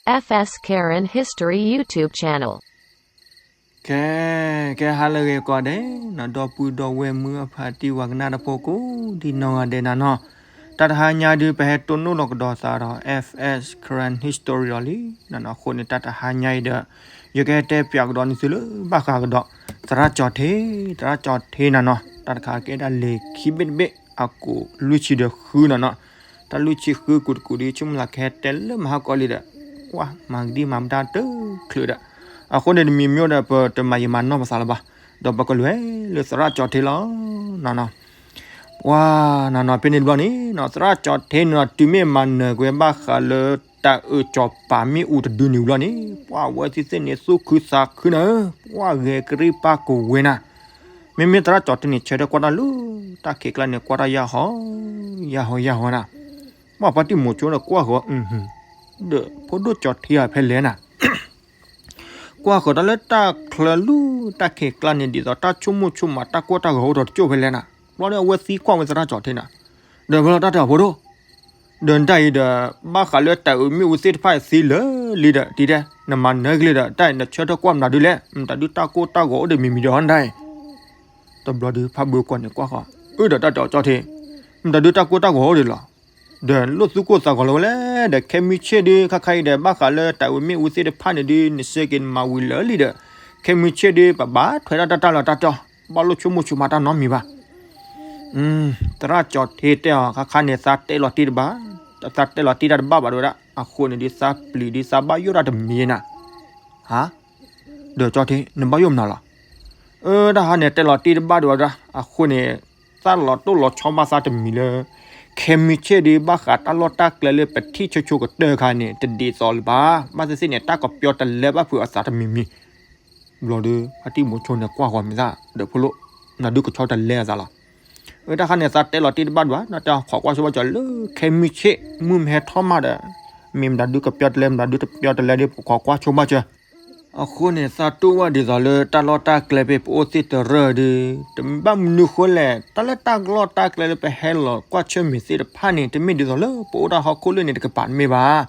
F S Karen History YouTube channel. ကဲ ကဲဟါလၢအဂ့ၤကိးဂၤဒဲးနီၤ ဒီပုၢ်ဒီဝဲၢ်မုၢ်အဖါတံၢ်ဝၤကနၣ်တၢ်ဖိကိးဒံနီၢ်ဂၤဒဲးနၤနီၤ, တၢ်တဟါညါဒုး ပဟဲတိၢ်နီၣ်လီၤကဒီးသးဒီး F S Karen History ဒီးလံနီၤနီၤ, အဃိန့ၣ် တၢ်တဟါညါအံၤဒီး ယကဟဲတဲပၠးကဒီးန့ၣ်သုလၢဘၣ်ဃးကဒီး သရၣ်ကၠီၤထ့, သရၣ်ကၠီၤထ့နၤနီၤ, တၢ်တခါကဲဒၣ်လံာ်ခံဘ့ၣ်တဘ့ၣ် အကူးလွံၢ်ဆံဒီးဃုနၤနီၤ, တၢ်လွံၢ်ဆံဃုကူးတကူးဒုး ဆိကမိၣ်သးကဟဲတဲလၢမဟါကီးလံဒီး ကွၢ်မၤကဒံမၤမတၢ်တချုးဒီး, အဃိန့ၣ်တမံၤမ့ၢ်ဒီး ပတမၤယံာ်မၤနီၢ်ပသးလၢၤဘၣ်, ဒီးပကလဲၤလၢသရၣ်ကၠီၤထ့လီၤနီၤနီၤ, ပှၤနီၤနီၤ ဖဲန့ၣ်တဘျီန့ၣ်နီၤ သရၣ်ကၠီၤထ့န့ၣ်နီၤ တုၤမ့ၢ်မၤနၢၤကွံာ်ဘၣ်ဃးလၢတၢ်အၢၣ်ကၠီၤပၤမ့ၣ်အူတဒုန့ၣ်တဘျီန့ၣ် ပှၤဝဲသ့ၣ်သ့ၣ်န့ၣ် သူၣ်ခုသးခုနၤဧၢ, ပှၤဂဲၤကရံၣ်ပၢ်ကိးဝဲနၤ, မ့မ့ၢ်သရၣ်ကၠီၤထ့န့ၣ် ဆၢထၢၣ်ကွၢ်တၢ်လၢ တၢ်ခံးကျါန့ၣ် ကွၢ်တၢ်ယၢ်ဟီ ယၢ်ဟီ ယၢ်ဟီနၤ, ပှၤဖါတံၢ်မိၤဆိန့ၣ်ကွၢ်ဃီ ဒီးဖိဒိၣ်ကၠီၤထ့ဧါဖဲလဲၣ်နၤ ကွၢ်ဃီၤတၢ်လၢတၢ်ချၢလၢတၢ်ခံးကျါန့ၣ် ဒ်သိးတၢ်ဆိကမိၣ်ဆိကမး တၢ်ကိၢ်တၢ်ဂီၤအိၣ်ဒီးတကၠိၢ်ဖဲလဲၣ်နၤ, ဘျီဒီးအဝဲသံကွၢ်ဝဲသရၣ်ကၠီၤထ့နၤ, ဒီးဖဲလီၤတၢ်တဲအီၤဖိဒိၣ်, ဒီးနတၢ်အံၤဒီး ဘၣ်ဃးလၢတၢ်အၢၣ်မ့ၣ်အူသ့ၣ်တဖၣ်အံၤသံလၢာ်လံဒီး တံၤတဲ နမၤနၢၤက့ၤလံဒီး တၢ်အံၤနဆၢထၢၣ်ကွၢ်မနုၤဒုလဲၣ်, မတၤဒုတၢ်ကိၢ်တၢ်ဂီၤအိၣ်ဒီးမံၤမံၤဒီးနတၢ်အံၤ တဘျီဒုး ဖါဘုကိးန့ၣ်ကွၢ်ဃီၤ, အၢ ဒီးတၢ်တဲအီၤကၠီၤထ့, မတၤဒုတၢ်ကိၢ်တၢ်ဂီၤအိၣ်ဒီးလီၤ, ဒီးလိၣ်သူၣ်ကိၢ်သးဂီၤလၢၤဝဲလဲၣ်, ဒီးခဲမုၢ်ဆ့ၣ်ဒုးခါခါအံၤဒီး ဘၣ်ဃးလၢတၢ်အၢၣ်မ့ၣ်အူသ့ၣ်တဖၣ်န့ၣ်ဒုး နဆှၢက့ၤနမၤဝံၤလၢာ်လံဒီး ခဲမုၢ်ဆ့ၣ်ဒုး ပဘၣ်ထွဲဒၣ်တၢ်တၢ်လီၤတၢ်တီၢ်, ဘၣ်လိၣ်ဆိကမိၣ်ဆိကမးတၢ်နီတမံၤဘၣ် သရၣ်ကၠီၤထ့တဲအီၤ ခါခါန့ၣ် သးတဲလီၤတံၢ်တဘၣ်, သးတဲလီၤတံၢ်တၢ်တဘၣ်ဘၣ်ဒိဝဲဒၣ်, အဃိန့ၣ်ဒုး သးပျံၤဒုး သးဘၣ်ယိၣ်တၢ်တမံၤနၤ, ဟါ, ဒီးကၠီၤထ့ နဘၣ်ယိၣ်မနုၤလီၤ, အၢ တၢ်ဟါန့ၣ် တဲလီၤတံၢ်တဘၣ်ဒိဝဲဒၣ်, အဃိန့ၣ် သးလီၤတိၢ်လီၤဆီဘၣ်သးတမံၤလၢ ခဲမုၢ်ဆ့ၣ်ဒုး ဘၣ်ဃးတၢ်လီၢ်တၢ်ကျဲလၢပထံၣ်ဆိဆိကတၢၢ်ခါန့ၣ် တဒ်သိးလၢၤဘၣ်, ဘၣ်သ့ၣ်သ့ၣ်န့ၣ် တၢ်ကပျီတလဲဘၣ်ဖုးအသးတမံၤမံၤ ဘျီဒုး ဖါတံၢ်မိၤဆိန့ၣ်ကွၢ်ဃီၤမ့ၢ်သၣ် ဒီးဖိလိၣ်, နဒုးကဆီတလဲအသးလီၤ, အၢ တၢ်ခါန့ၣ် သးတဲလီၤတံၢ်တဘၣ်ဒိဝဲ, နတဲခိးကွၢ်ဆိဘၣ်စၢၤလၢ ခဲမုၢ်ဆ့ၣ် မုၢ်မဟဲထီၣ်မးဒီး မ့ၢ်မတၤဒုးကပျီတလဲ မတၤဒုးတပျီတလဲဒီး ပခိးကွၢ်ဆိဘၣ်စၢၤ, အဃိန့ၣ် သးတူၢ်ဘၣ်ဒ်သိးလၢ တၢ်လီၢ်တၢ်ကျဲဖဲပအိၣ်သ့ၣ်တရၢၢ်ဒုး တမ့ၢ်ဘၣ်မနုၤဃိလဲၣ်, တၢ်လၢတၢ်လီၢ်တၢ်ကျဲလၢပဟဲလီၤကွၢ်ဆၢၣ်မဲာ်သ့ၣ်တဖၣ်န့ၣ် တမ့ၢ်ဒ်သိးလၢပအိၣ်တၢ်ဟီၣ်ခိၣ်လၢန့ၣ်တကပၤတမ့ၢ်ဘၣ်,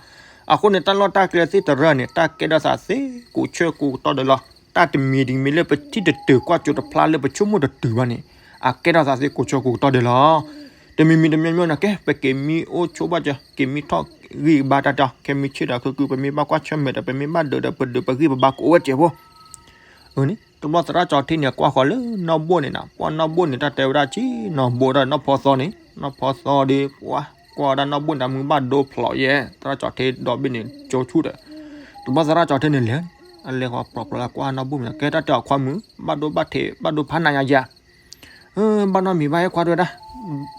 အဃိန့ၣ် တၢ်လီၢ်တၢ်ကျဲသ့ၣ်တရၢၢ်န့ၣ် တၢ်ကဲထီၣ်သးသ့ကိးဆၢကိးကတီၢ်ဒဲးလီၤ, တၢ်တမံၤတမံၤလၢပထံၣ်တတုၤကွၢ်စိတဖျါလၢပဆိကမိၣ်တတုၤဘၣ်န့ၣ် အကဲထီၣ်သးသ့ကိးဆၢကိးကတီၢ်ဒဲးလီၤ, တမံၤမံၤတမံၤမံၤန့ၣ်ကဲ ပက့ၤမံအိၣ်ဆိဘၣ်စၢၤ က့ၤမံထီၣ်ဂံၢ်ဘါတၢ်တဲအီၤ ခဲမုၢ်ဆ့ၣ်ဒီး ခုခု ပမ့ၢ်ဘၣ်ကွၢ်ဆၢၣ်မဲာ်ဒီး ပမ့ၢ်ဘၣ်ဒုးဒီး ပဒုးပဂံၢ်ပဘါကအိၣ်ဝဲစဲးဖိ အန့ၣ် တဘျီသရၣ်ကၠီၤထ့န့ၣ် ကွၢ်ဃီၤလၢနီၢ်ဘိၣ်န့ၣ်နၤ, ပှၤနီၢ်ဘိၣ်န့ၣ် တၢ်တဲဝဲဒၣ်က့ နီၢ်ဘိၣ်ဒီးနီၢ်ဖီသီန့ၣ်, နီၢ်ဖီသီဒီး ပှၤကွၢ်ဝဲဒၣ်နီၢ်ဘိၣ်န့ၣ် တၢ်မုၢ်ဘၣ်ဒိဖျိးယဲ, သရၣ်ကၠီၤထ့ဒီဘ့ၣ်န့ၣ် ကၠိဆူၣ်ဒီး တဘျီသရၣ်ကၠီၤထ့န့ၣ်လဲၤ, အလဲၤဃီၤဖျိးဖျိးလၢကွၢ်နီၢ်ဘိၣ်မ့ၢ် ကဲတၢ်တဲအီၤခွါမုၣ် ဘၣ်ဒိဘၣ်ထံး ဘၣ်ဒိဖးနးညါယၤ ဘၣ်နီတမံၤဘၣ် ဟဲခွါတဝဲဒၣ်,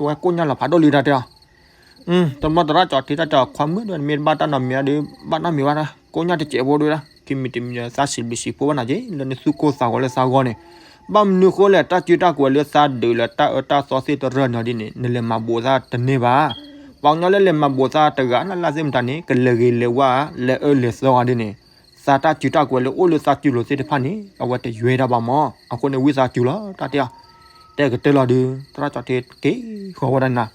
ဝဲကိၣ်ညါလီၤဖးဒိၣ်လံတၢ်တဲအီၤ, တဘျီသရၣ်ကၠီၤထ့တၢ်တဲအီၤခွါမုၣ်ဒီး နမ့ၢ်တဘၣ်တၢ်နီတမံၤဒီး ဘၣ်နီတမံၤဘၣ်တၢ် ကိၣ်ညါတစဲးဖိတဝဲဒၣ်, ခံမံၤတမံၤဒီး သးစံးဘျုးစံးဖှိၣ်ဘၣ်နၤက့ လၢနသူၣ်ကိၢ်သးဂီၤလၢသးဂီၢ်န့ၣ်, ဘၣ်မနုၤဃိလဲၣ် တၢ်စုတၢ်ကဝဲၤလၢသးဒုးလၢတၢ်အၢတၢ်သီသ့ၣ်တရၢၢ်န့ၣ်ဒ်န့ၣ် နလဲၤမၤဘိးသးတန့ၢ်ဘၣ်, ပှၤကညီလၢလဲၤမၤဘိးသးတဂၤန့ၣ် လၢသ့ၣ်မတၤန့ၣ် ကလဲၤဂ့ၤလဲၤဝါ လဲၤအၢလဲၤသီဂၤဒ်န့ၣ် သးတၢ်စုတၢ်ကဝဲၤလၢအိၣ်လၢသးစုလိၤသ့ၣ်တဖၣ်န့ၣ် အဝဲတယွဲဒၣ်ဘၣ်မး, အဃိန့ၣ်ဝံသးစူၤလီၤ တၢ်တဲအီၤ, တဲကတၢၢ်လီၤဒုး သရၣ်ကၠီၤထ့က့ၤဃီၤဝဲဒၣ်နၤ,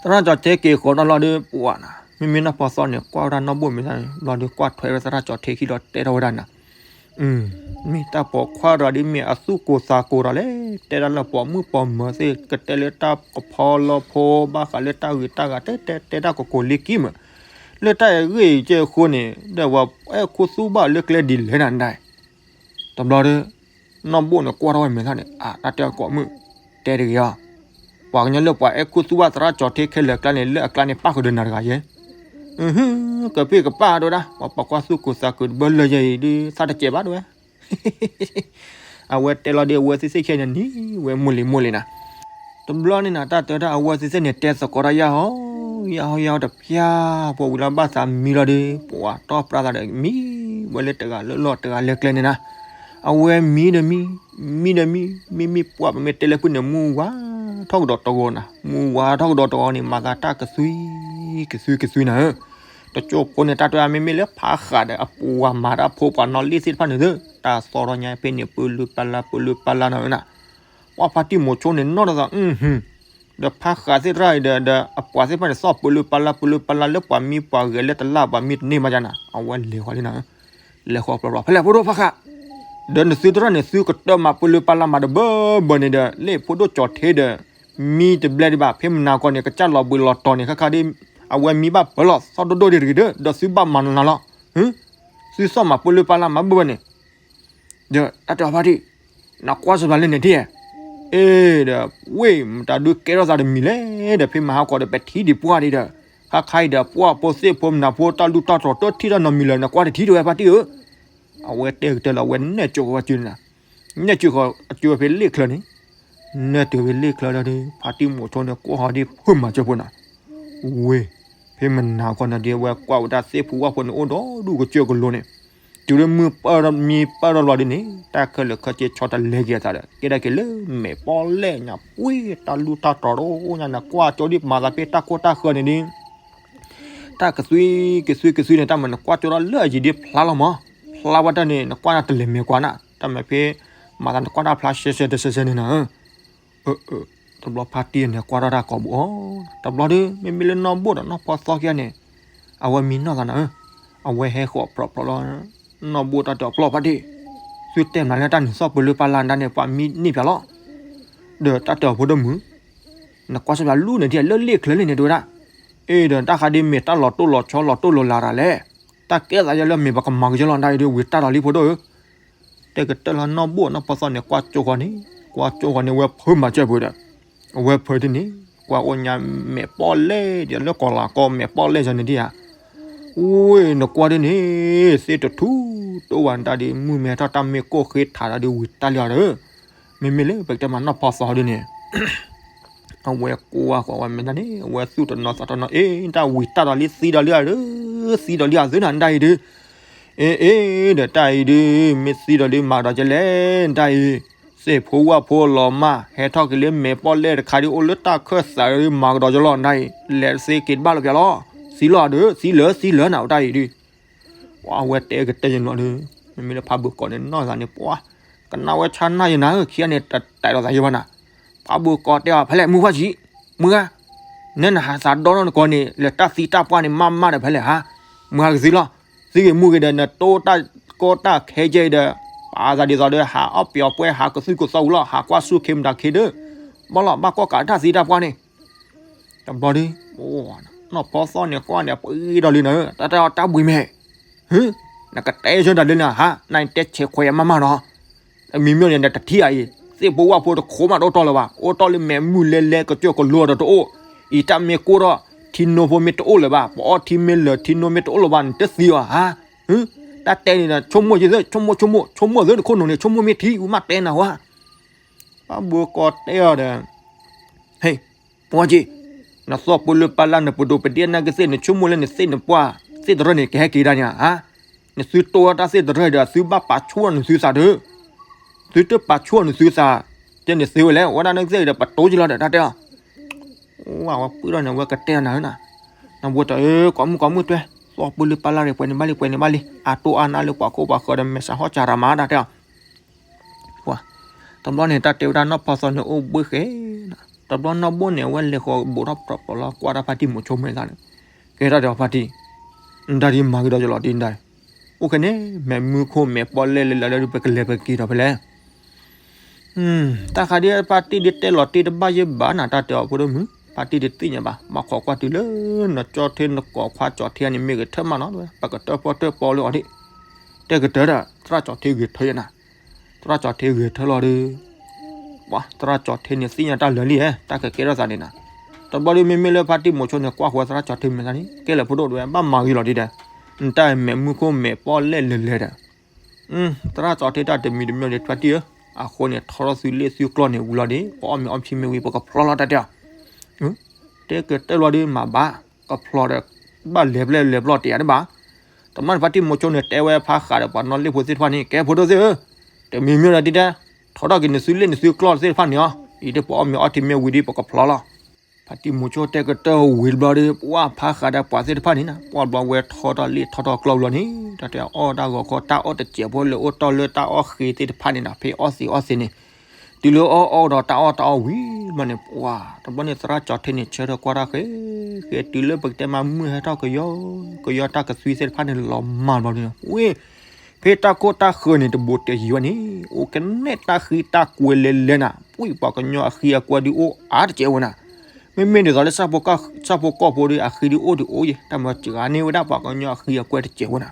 သရၣ်ကၠီၤထ့က့ၤဃီၤတၢ်လီၤဒုး ပှၤနၤ မ့မ့ၢ်နီၢ်ဖီသီန့ၣ် ကွၢ်ဝဲဒၣ်နီၢ်ဘိၣ်မ့ၢ်သၣ်န့ၣ် ဘျီဒုးကွၢ်ထွဲဝဲသရၣ်ကၠီၤထ့ခံဒီးတဲထီၣ်ဝဲဒၣ်နၤ မ့ၢ်တၢ်ပိာ်ခွါတဂၤဒ်မ့ၢ်အသူၣ်ကိၢ်သးကိၢ်တၢ်လဲၣ်, တဲဒၣ်လၢပိာ်မုၣ်ပိာ်မၢၤသ့ၣ် ကတဲလၢတၢ်ကဖီလီဖိ ဘၣ်ဃးလၢတၢ်ဂ့ၤတၢ်ဂၤ တဲတဲတဲတၢ်ကကိးလံကံမး, လၢတၢ်အဲၣ်ဂ့ၢ်အံၤကဲအဃိန့ၣ် ဒီးပှၤအဲၣ်ခူသူၣ်ဘၣ်လၢကျဲဒ်လဲၣ်နၤဒၣ် တဘျီဒီး နီၢ်ဘိၣ်န့ၣ်ကွၢ်ထီၣ်ဝဲမဲာ်သၣ်န့ၣ် အတၢ်တဲအီၤကိးမုၣ် တဲတဂ့ၤအီၤ, ပှၤကညီလၢပှၤအဲၣ်ခူသူၣ်ဘၣ်သရၣ်ကၠီၤထ့ခဲလၢာ်အကျါန့ၣ် လၢအကျါန့ၣ်ပၣ်ဃုာ်ဒီးနၤတဂၤယဲ, ကပ့ၢ်ကပၣ်တဝဲဒၣ် ပှၤပိာ်ခွါသူၣ်ကိၢ်သးကိၢ်တဘၢလၢယဲအံၤဒုး သးတစဲးဘၣ်တဝဲ အဝဲတဲလီၤဒုး အဝဲသ့ၣ်သ့ၣ်ခဲန့ၣ်နံၤဝဲမိၢ်လံၤမိၢ်လံၤနၤ, တဘျီန့ၣ်နၤ တၢ်တဲဝဲဒၣ်အဝဲသ့ၣ်သ့ၣ်န့ၣ် တဲသကိးတၢ်ယၢ်ဟီ ယၢ်ဟီယၢ်ဟီတပျၢ် ပှၤဝံၤလီၤဘၣ်သးမံလီၤဒုး ပှၤတီၢ်ပြၢသးဒီးမံဝဲလၢတဂၤလၢလီၢ်တဂၤလၢကျဲန့ၣ်နၤ, အဝဲမံဒီးမံ မံဒီးမံ မံမံပှၢ် ပမ့ၢ်တဲလၢပုၢ်န့ၣ်မူဝါထီၣ်ကဒီးတဂီၤနၤ မူဝါထီၣ်ကဒီးတဂီၤန့ၣ် မၤသးတၢ်ကသွံ ကသွံကသွံနၤဧၢ, တကၠိဖိန့ၣ် တၢ်တဲမ့မ့ၢ်လၢဖးဃာ်ဒီးအပူၤဝၤမၤတၢ်ဖိပှၤနီၢ်လံၣ်သ့ၣ်တဖၣ်န့ၣ်သၢ တၢ်သီထီၣ်ညါဖဲန့ၣ် ပၢလုၢ်ပၢ်လၢ် ပၢလုၢ်ပၢ်လၢ်နၤဧၢနၤ, ပှၤဖါတံၢ်မိၤဆိန့ၣ်နီၢ်တသး ဒီးဖါဃးသ့ၣ်တဖၣ်အံၤဒီး ဒီးအပှၤသ့ၣ်တဖၣ်န့ၣ် သီၣ်ပၢလၢပၢလၢ ပၢလၢပၢလၢလၢပှၤမံပှၤဂဲၤလၢတလၢ်ပှၤမံတန့ၢ်မးယါနၤ အဝဲလဲၤဃီၤလံနၤ လဲၤဃီၤပျီပျီ ဖဲလဲၣ်ဖိဒိၣ်ဖါဃး ဒီးနသုတရၢ်န့ၣ် သုကတၢၢ်မးပၢလၢပၢလၢမးဒီးဘၢဘၢန့ၣ်ဒီး လၢဖိဒိၣ်ကၠီၤထ့ဒီး မံတဘျဲဒံးဘၣ် ဖဲမနၤကီၢ်န့ၣ် ကစၢ်လီၤဘှံးလီၤတီၤန့ၣ် ခါခါဒ် အဝဲမံဘၣ်ပၢလီၤသီၣ်ဒိၣ်ဒိၣ်ဒံးတဂ့ၤဒီး ဒီးသုဘၣ်မၤနၤလီၤ သုသီၣ်မးပၢလၢပၢလၢမးဘၢဘၢန့ၣ် ဒီးတၢ်တဲအီၤဖါတံၢ် နကွၢ်စၢၤပျးလၢန့ၣ်ထံၣ်ဧါ အ့ဒီး ဝ့ၢ်မတၤဒုးကဲထီၣ်သးတမံၤလဲၣ်ဒီး ဖဲမဟါကီၢ်ဒီး ပထံၣ်ဒံးပှၢ်ဒံးဒီး ခါခါအံၤဒီး ပှၢ်ဖိသ့ၣ်ဖိမနၤဖိတၢ်လူၢ်တၢ်တြီၤတထံၣ်တၢ်နီတမံၤလၢၤ နကွၢ်တထံၣ်တဝဲဖါတံၢ်ဧၢ အဝဲတဲကတၢၢ်လီၤ အဝဲနဲၣ်ကၠိဃီၤဝဲစုန့ၣ် နဲၣ်ကၠိဃီၤအကၠိဝဲဖဲလ့ၣ်ချၢန့ၣ် နဲၣ်တုၤဖဲလ့ၣ်ချၢဒီး ဖါတံၢ်မိၤဆိန့ၣ် ကွၢ်ဟီဒ်ဖုမၤစၢၤဖိနၤ ဝ့ၢ် ဖဲမနၤကီၢ်န့ၣ်ဒ် အဝဲကွၢ်ဝဲဒၣ်သ့ၣ်ဖိဝၣ်ဖိန့ၣ် အိၣ်ဒီဒူၣ်ကစၢၢ်ကလိန့ၣ် တုၤလၢမုၢ်ပၢၢ်မံပၢၢ်ထီၣ်လီၤဒ်န့ၣ် တၢ်ခဲလၢာ်ခဲဆ့ဆီတလဲက့ၤအသးဒီး ကဲဒၣ်က့ၤလၢမဲာ်ပီၣ်လဲၣ်ညါ ပှ့ၤတၢ်လူၢ်တၢ်တြီၤတအိၣ်ညါ နကွၢ်ကၠိဒ်မၤသးဖဲတၢ်ကိၢ်တၢ်ဃၢၤန့ၣ်ဒ် တၢ်ကသွံကသွံကသွံန့ၣ် တၢ်မၤနကွၢ်ကၠိထီၣ်လၢအယံၤဒ်ဖျါလီၤမး ဖျါဝဲတၢ်န့ၣ် နကွၢ်နၤတလဲၤမဲာ်ကွၢ်နၤ တၢ်မၤဖဲ မၤသးနကွၢ်တၢ်ဖျါရှဲရှဲတရှဲရှဲန့ၣ်နၤ တဘျီဖါတံၢ်န့ၣ် ကွၢ်ထီၣ်တၢ်ကိးဘိအီၤ တဘျီဒီး မ့မ့ၢ်လၢနီၢ်ဘိၣ်ဒီးနီၢ်ဖီသီခံဂၤန့ၣ် အဝဲမံနီၢ်သးနၤဧၢ အဝဲဟဲဃီၤပြီပြီလီၤ နီၢ်ဘိၣ်တၢ်တဲအီၤပျီဖါတံၢ် သုတဲမနုၤလၢတၢ်နုာ်သီၣ်ပၢလၢပၢလၢဒၣ်န့ၣ် ပှၤမံန့ၢ်ပၠးလီၤ ဒီးတၢ်တဲအီၤဖိဒိၣ်မုၣ် နကွၢ်စၢၤပၠးလူန့ၣ်ထံၣ်လၢလ့ၣ်ချၢလံန့ၣ် တဲဝဲဒၣ် အ့ဒီးတၢ်ဃးဒ်မ့ၢ်တၢ်လီၤတိၢ်လီၤဆီလီၤတိၢ်လီၤလၤတၢ်လဲၣ် တၢ်ကဲသးယဲလၢမ့ၢ်ပကမၤကယဲလီၤဒၣ်အံၤဒီး ဝံၤတၢ်ဒီးလံဖိဒိၣ်ဧၢ တဲကတၢၢ်လၢနီၢ်ဘိၣ်နီၢ်ဖီသီန့ၣ် ကွၢ်ကၠိဃီၤန့ၣ် ကွၢ်ကၠိဃီၤန့ၣ် ဝဲဖုမၤစၢၤပှၤဒီး အဝဲဖုဒ်န့ၣ် ကွၢ်အိၣ်ညါမဲာ်ပီၣ်လဲၣ်ဒီး လၢကီၤလၤကီၢ်မဲာ်ပီၣ်လဲၣ်ယဲန့ၣ်ဒ်ဧါ ဝ့ၢ်နကွၢ်ဒ်န့ၣ် သ့ၣ်တထူၣ်တအိၣ်ဘၣ်နတၢ်ဒ် မုၢ်မ့ၢ်ထီၣ်တၢ်မ့ၢ်ကိၢ်ဃ့ထးဒီးဒ်ဝံၤတၢ်လံအီၤဒီး မ့မ့ၢ်လၢပကတဲမးနီၢ်ဖီသီဒ်န့ၣ် အဝဲကွၢ်ဃီၤဝဲမ့ၢ်တၢ်န့ၣ် အဝဲသူၣ်တနီၤသးတနီၤ အ့ တၢ်ဝံၤတၢ်ဒီးလံသံဒီးလံအီၤဒီး သံဒီးလံအီၤသုနၤနတၢ်အံၤဒုး အ့ အ့ ဒီးတၢ်အံၤဒုး မ့ၢ်သံဒီးလံမၤကဒီးကလဲၣ် နတၢ်အံၤ သ့ၣ်ဖိဝၣ်ဖိလီၤမၢ် ဟဲထီၣ်က့ၤလၢမဲာ်ပီၣ်လဲၣ်တခါဒ်အိၣ်လၢတၢ်ခၢၣ်သးဒီးမၤကဒီးကလီၤနတၢ်အံၤ လဲၤသ့က့ၤတဘၣ်လၢၤပၠးလီၤ သံလီၤဒီး သံလၢ သံလၢနတၢ်အံၤဒုး ပှၤဝဲတဲကတဲယနီၤဒီး မ့မ့ၢ်လၢဖးဘိၣ်ကီးန့ၣ် နီၢ်သးန့ၣ် ပှၤ ကနၣ်ဝဲဆါနၢ်ယနၤဧၢ ခံဂၤန့ၣ် တတဲဒီးသးယဘၣ်နၤ ဖးဘိၣ်ကီးတဲအီၤ ဖဲလဲၣ်မုၢ်ဖီၣ်ဆံး မုၢ်ဂၤ နဲနဟးသးဒီနီၢ်နကိးန့ၣ် လၢတၢ်သံတၢ်ပှၢ်န့ၣ် မးမးဒီးဖဲလဲၣ်ဧါ မုၢ်ဂၤကသံလီၤ သံဂ့ၤမူဂ့ၤဒီး နတိၢ်တၢ်ကီတၢ်ခဲကဲအံၤဒီး ပာ်သးဒ်သိးဒီး ဟးအီၣ်ပျီၤပှဲၤ ဟးကသူၣ်ကသီဝံၤလီၤ ဟးကွၢ်ဆူၣ်ခ့မတၤခ့ဒီး ဘၣ်လီၤ ဘၣ်ကွၢ်ကးတၢ်သံတၢ်ပှၢ်န့ၣ် တဘျီဒီး နီၢ်ဖီသီန့ၣ်ကွၢ်န့ၣ် ပှ့ၤဒီးလံနၤဧၢ တၢ်တဲအီၤတၢ်ဘှံးမဲာ် နကတဲဆၢတၢ်လၢနဟါ နတဲဆဲးခွဲးယမးမးနီၤ မံၤမ့ၢ်န့ၣ် နတထံၣ်အံၤ သ့ၣ်ဖိဝၣ်ဖိတခိးမးတအိၣ်တီၢ်လၢၤဘၣ် အိၣ်တီၢ်လၢမဲာ်မုၢ်လဲလဲကစၢၢ်ကလိဒီးတအိၣ် အံၤတၢ်မ့ၢ်ကိၢ်ထီၣ် ထံနိဖိမ့ၢ်တအိၣ်လၢၤဘၣ် ပအီထံမ့ၢ်လၢာ်ထံနိမ့ၢ်တအိၣ်လၢၤဘၣ် နတသံအီၤဧါ တၢ်တဲန့ၣ်ဒီး ဆိကမိၣ်က့ၤသ့ ဆိကမိၣ်ဆိကမိၣ် ဆိကမိၣ်သ့တခိၣ်နူာ်န့ၣ် ဆိကမိၣ်မ့ၢ်ထံ ဝံၤမးတဲနၤဝဲ ဘၣ်ဘှီကီးတဲအီၤဒီး ဟဲ ပှၢ်က့ နသီၣ်ပၢလၢပၢလၢ နပဒိၣ်ပဒ့ၣ်နာ်က့သ့ၣ် နဆိကမိၣ်လၢနသ့ၣ်နပှၢ် သ့ၣ်တရၢၢ်န့ၣ် ကဟဲက့ၤဒၣ်န့ၣ်ဧါ နသုတိၢ်တၢ်သ့ၣ်တရၢၢ်ဒီး သုဘၣ်ပာ်ဆူၣ်နသုသးဒီး သုတပာ်ဆူၣ်နသုသး တဲန့ၣ်သ့ဝဲလဲၣ် ဝဲဒၣ်နာ်က့သ့ၣ်ဒီး ပတိၢ်က့ၤလီၤဒီး တၢ်တဲအီၤ ဝဲပှၢ်ထီၣ်န့ၣ် ဝဲကတဲနၤဧၢနၤ နဘိတၢ်ဧၢ ကိးမုၢ်ကိးမုၢ်တွဲ သီၣ်ပၢလၢပၢလၢ ပှဲၤန့ၣ်ဘၣ်လံ ပှဲၤန့ၣ်ဘၣ်လံ အတိၢ်အါနါလၢပှၤခိၣ်ပှၤဃၢၤဒီး မဲာ်ဆှးဟီၣ်စၢ်ရၤမၤ တၢ်တဲအီၤ ပှၤ တဘျီန့ၣ် တၢ်တဲဝဲဒၣ်နီၢ်ဖီသီန့ၣ် အိၣ်ဘှံးဃဲ တဘျီနီၢ်ဘိၣ်န့ၣ် အဝဲလဲၤဃီၤဘူးထီၣ်ပြီပြီလီၤ ကွၢ်တၢ်ဖါတံၢ်မိၤဆိမဲာ်သးန့ၣ် ကဲထီၣ်ဒီးဖါတံၢ် နတၢ်ဒ်မၤကဒီးယလီၤတံၢ်နတၢ် အိၣ်ခဲန့ၣ် မဲာ်မုၢ်ခိၣ်မဲာ်ပီၣ်လဲၣ်လဲၣ်လဲၣ်လၢ ပကလဲၤပက့ၤဒီးဖဲလဲၣ် တၢ်ခါဒ်ဖါတံၢ်ဒ်တဲလီၤတ့ၢ်တဘၣ်ယဲၢ်ဘၣ်နၤ တၢ်တဲအီၤဖိဒိၣ်မုၣ် ဖါတံၢ်တသ့ၣ်ညါဘၣ် ဘၣ်ခိးကွၢ်တုၤလၢ နကၠီထ့နကိးခွါကၠီထ့န့ၣ် မ့ၢ်ဂဲၤထၢၣ်မးနီၤ ပကတၢၢ်ပီၣ်တၢၢ်ပီလၢအီၤဒ် တဲကတၢၢ်ဒီး သရၣ်ကၠီထ့ဂဲၤထၢၣ်ယဲၢ်နၤ သရၣ်ကၠီထ့ဂဲၤထၢၣ်လီၤဒီး ပှၤသရၣ်ကၠီထ့န့ၣ် သ့ၣ်ညါတၢ်လၢာ်လံဧါ တၢ်ကကဲထီၣ်သးန့ၣ်နၤ တဘျီဒီးမ့မ့ၢ်လၢဖါတံၢ်မိၤဆိန့ၣ် ကွၢ်ဃီသရၣ်ကၠီထ့မဲာ်သးန့ၣ် ကဲလၢာ်ဖိဒိၣ်ဒဝဲ ဘၣ်မၤဂ့ၤလီၤဒ်ဒီး နတၢ်မဲာ်မုၢ်ခိၣ်မဲာ်ပီၣ်လဲၣ်လဲၣ်လဲၣ်ဒီး သရၣ်ကၠီထ့တၢ်တမံၤတမံၤဒီး ဖါတံၢ်ဧၢ အဃိန့ၣ် ထီထီၣ်သုလ့ၣ်သုကျီၢ်န့ၣ်ဝံၤလီၤဒီး ပအီၣ်မ့ၤအီၣ်ဖံမ့ၢ်ဝံၤ ပကဖျီလီၤတၢ်တဲအီၤ တဲကတၢၢ်လီၤဒီးမၤဘၣ် ကဖျီဒီး ဘၣ်လဲၤပျဲလဲၤပျီၢ်တဲယၤတဘၣ် တမ့ၢ်ဖါတံၢ်မိၤဆိန့ၣ် တဲဝဲဖါဃးဒီးပှၤနီၣ်လ့ၣ်ဖိသ့ၣ်တဖၣ်န့ၣ် ကဲဖိဒိၣ်သ့ၣ်ဧၢ တမံၤမ့ၢ်ဒီးဒ်တဲ ထီထီၣ်က့ၤနသုလ့ၣ်နသုကျီၢ်သ့ၣ်တဖၣ်န့ၣ်အီၤ အံၤဒီးပအီၣ်မ့ၤအီထံမ့ၢ်ဝံၤဒီးပကဖျီလီၤ ဖါတံၢ်မိၤဆိတဲကတၢၢ်ဝံၤတဘျီဒီး ပှၤဖါဃးဒီးပှၤသ့ၣ်တဖၣ်န့ၣ်နၤ ပှၤဘျီဝဲထီထီၣ်လ့ၣ်ထီထီၣ်ကျီၢ်ဘျီန့ၣ် တၢ်တဲအီၣ်တၢ်ဂီၤခီ တၢ်အီၣ်တစဲးဖိလၢအိၣ်တီၢ်လၢတၢ်အီၣ်ဃ့သ့ၣ်တဖၣ်န့ၣ်နၤ ဖဲအီၣ်သ့အီၣ်သ့န့ၣ် တုၤလၢအီၣ်အီၣ်ဒီးတၢ်အီၣ်တၢ်အီဝံၤဘျီန့ၣ် ပှၤတဘျီန့ၣ် သရၣ်ကၠီၤထံန့ၣ် ဆၢထၢၣ်ကွၢ်တၢ်ဃဲဃဲ တုၤလၢပကတဲမးမုၢ်ဟဲထီၣ်ကယီကယီ တၢ်ကသွံသ့ၣ်တဖၣ်န့ၣ်လီၤမၢ်ဘျီန့ၣ် ဝ့ၢ် ဖဲတၢ်ခိၣ်တၢ်ဃၢၤန့ၣ် တဘူးတယံၤဝဲန့ၣ် အိၣ်ကနဲၣ်တၢ်ဃံတၢ်ကွဲၤလဲၤလဲၤနၤ ပှၤကညီအဃံအကွဲဒုးအိၣ်အါတကဲးဝဲနၤ မ့မ့ၢ်ဒ်သိးလၢ ဆၣ်ဖိကီၢ်ဖိဒီးအဃံဒုးအိၣ်ဒုးအိၣ်ယဲ တၢ်မၤစှၤန့ၢ်ဝဲဒၣ်ပှၤကညီအဃံအကွဲတကဲးဝဲနၤ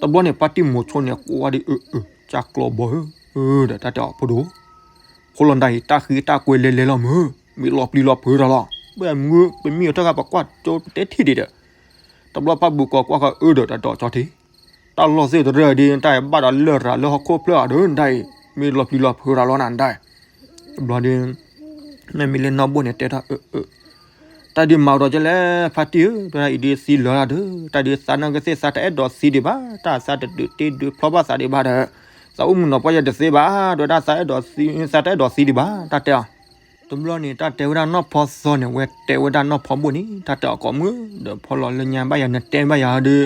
တဘျီန့ၣ် ဖါတံၢ်မိၤဆိန့ၣ် ကွၢ်ဒုးအၢအၢ ကၠၢ်ကျီဘီဧၢ ဒီးတၢ်တဲအီၤဖိဒိၣ် ဖိလီၤနတၢ်အံၤ တၢ်ဃံတၢ်ကွဲၤလဲၤလဲၤလီၤမုၢ် မ့ၢ်လီၤပျံၤလီၤဖုးတၢ်လီၤ ဘၣ်မုၢ် ပမ့ၢ်အီၤတၢ်ဂၤပကွၢ်ကၠိပတဲထံၣ်ဒံးဒီး တဘျီဖးဘိးကီးကွၢ်ဃီအၢဒီးတၢ်တဲအီၤကၠီထံ တၢ်လီၢ်သ့ၣ်တရၢၣ်ဒ် တၢ်အံၤဘၣ်ဒီးလၢၢ်ရၤလၢဟီၣ်ခိၣ်ဖျၢၣ်အဒိ နတၢ်အံၤ မ့ၢ်လီၤပျံၤလီၤဖုးတၢ်လီၤနၤနတၢ်အံၤ တဘျီဒီး မ့မ့ၢ်လၢနီၢ်ဘိၣ်န့ၣ် တဲထီၣ်အၢအၢ တၢ်ဒုးမၤကဒီးကဲလဲၣ် ဖါတံၢ်ဧၢ တဲဝဲဒၣ်အံၤဒုးသံလၢၤလၢ်ဒီး တၢ်ဒုးသးနာ်က့သ့ၣ်သးတအဲၣ်ဒိးသံဒံးဘၣ် တၢ်သးတဒုးတ့ဒုးဖျီဘၣ်သးဒံးဘၣ်ဒီး သးအိၣ်မုၢ်နီၤပှၢ်ယဲတသ့ဘၣ် တဲဝဲဒၣ်သးအဲၣ်ဒိးသံ သးတအဲၣ်ဒိးသံဒံးဘၣ် တၢ်တဲအီၤ တဘျီန့ၣ် တၢ်တဲဝဲဒၣ်နီၢ်ဖီသီန့ၣ် ဝဲတဲဝဲဒၣ်နီၢ်ဖီဘိၣ်န့ၣ် တၢ်တဲအီၤကိးမုၢ် ဒီးဖီလီၤလၢညါဘၣ်ယၤ နတဲဘၣ်ယၤဒီး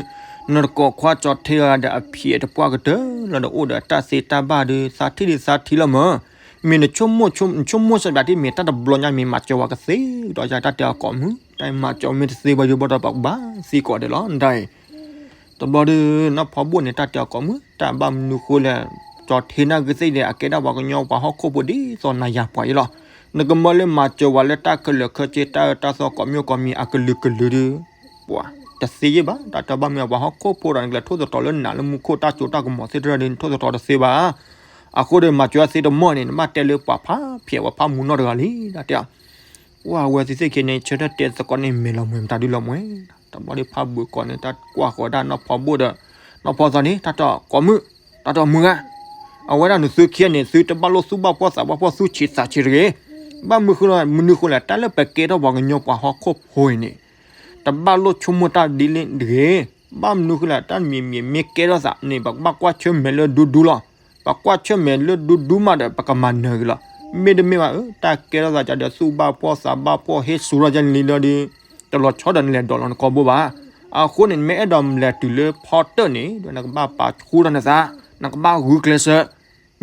နတကိးခွါကၠီထံဂၤဒီးအဖံးတပှၢ်ကတၢၢ်လီၤဒီး အိၣ်ဒီးတၢ်သ့တၢ်ဘၣ်ဒီး သးထံၣ်ဒံးသးထံၣ်လီၤမၢ် မ့ၢ်နဆိကမိၣ်ဆိကမိၣ်စၢ်ဘၣ်တ့ၢ် မ့ၢ်တၢ်တဘျီညါ မ့ၢ်မၤစၢၤဝဲကသ့ကဒီးယၤ တၢ်တဲအီၤကိးမုၢ် တၢ်မၤစၢၤမ့ၢ်တသ့ဘၣ်ယိဘၣ်ဒီး ပကဘၣ်သံကိးဒဲးလီၤ နတၢ်အံၤ တဘျီဒီး နီၢ်ဖီဘိၣ်န့ၣ် တၢ်တဲအီၤကိးမုၢ် တၢ်ဘၣ်မနုၤဃိလဲၣ် ကၠီထံနာ်က့သ့ၣ်ဒီး အကဲဒၣ်ပှၤကညီပှၤဟီၣ်ခိၣ်ဖိဒ်သိးနၤယၤပှၤအံၤလီၤ နကမၢလၢမၤစၢၤဝဲလၢတၢ်ခဲလၢာ်ခဲဆ့ တၢ်အၢတၢ်သီကိးမံၤကိးမံၤ အကလုာ်ကလုာ်ဒီး ပှၤတသ့ယ့ၢ်ဘၣ် တၢ်တဲဘၣ်မ့ၢ်အပှၤဟီၣ်ခိၣ်ဖိဒီး နကလဲၤထိၣ်သတြီၤလၢနးလၢမူခိၣ် တၢ်စိတၢ်ကမီၤသ့ၣ်တဖၣ်ဒီး နထိၣ်သတြီၤတသ့ဘၣ် အဃိဒီး မၤစၢၤသ့တမီၢ်န့ၣ် နဘၣ်တဲလၢပှၤဖးဖျဲးဝဲဖးမူနီၢ်တဂၤလံ တၢ်တဲအီၤ ပှၤဝဲသ့ၣ်သ့ၣ်ခဲန့ၣ် ဆၢထၢၣ်တဲသကိးန့ၣ် မဲာ်လီၤမှဲၤမတၤဒုလီၤမှဲၤ တဘျီဒီးဖးဘိးကီးန့ၣ် တၢ်ကွၢ်ဃီၤဒၣ်နီၢ်ဖီဘိၣ်ဒီး နီၢ်ဖီသီန့ၣ် တၢ်တဲအီၤကိးမုၢ် တၢ်တဲအီၤမုၢ်ဂၤ အဝဲဒၣ်နသုခံဂၤန့ၣ် သုတဘၣ်လိၣ်သူၣ်ဘၣ်ဖှီၣ်သးဘၣ်ဖှီၣ် သူၣ်ဆံးသးဆံးတဂ့ၤ ဘၣ်မနုၤဃိလဲၣ် မနုၤဃိလဲၣ် တၢ်လၢပကဲထီၣ်ပှၤကညီပှၤဟီၣ်ခိၣ်ဖိအံၤန့ၣ် တဘၣ်လိၣ်ဆိကမိၣ်တၢ်ဒ်လဲၣ်တဂ့ၤ ဘၣ်မနုၤဃိလဲၣ် တၢ်မံၤမံၤမ့ၢ်ကဲထီၣ်သးန့ၣ် ပကဘၣ်ကွၢ်ဆၢၣ်မဲာ်လၢဒူဒူလီၤ ပကွၢ်ဆၢၣ်မဲာ်လၢဒူဒူမးဒီး ပကမၤနၢၤက့ၤလီၤ မ့တမ့ၢ်ဘၣ်ဧၢ တၢ်ကဲထီၣ်သးကဒီး သူၣ်ဘၣ်ဖှီၣ်သးဘၣ်ဖှီၣ် ဟ့ၣ်ဆူၣ်ထီၣ်ကဲန့ၣ်လံဒီး တလီၤဆီဒီးနလဲၤဒိးလီၤနကိာ်ဘိဘၣ် အဃိန့ၣ် နမ့ၢ်အဲၣ်ဒိးလဲၤတုၤလၢဖီတၢၣ်န့ၣ် နကဘၣ်ပာ်ဆူၣ်ထီၣ်နသး နကဘၣ်ဂုာ်ကျဲးစၢး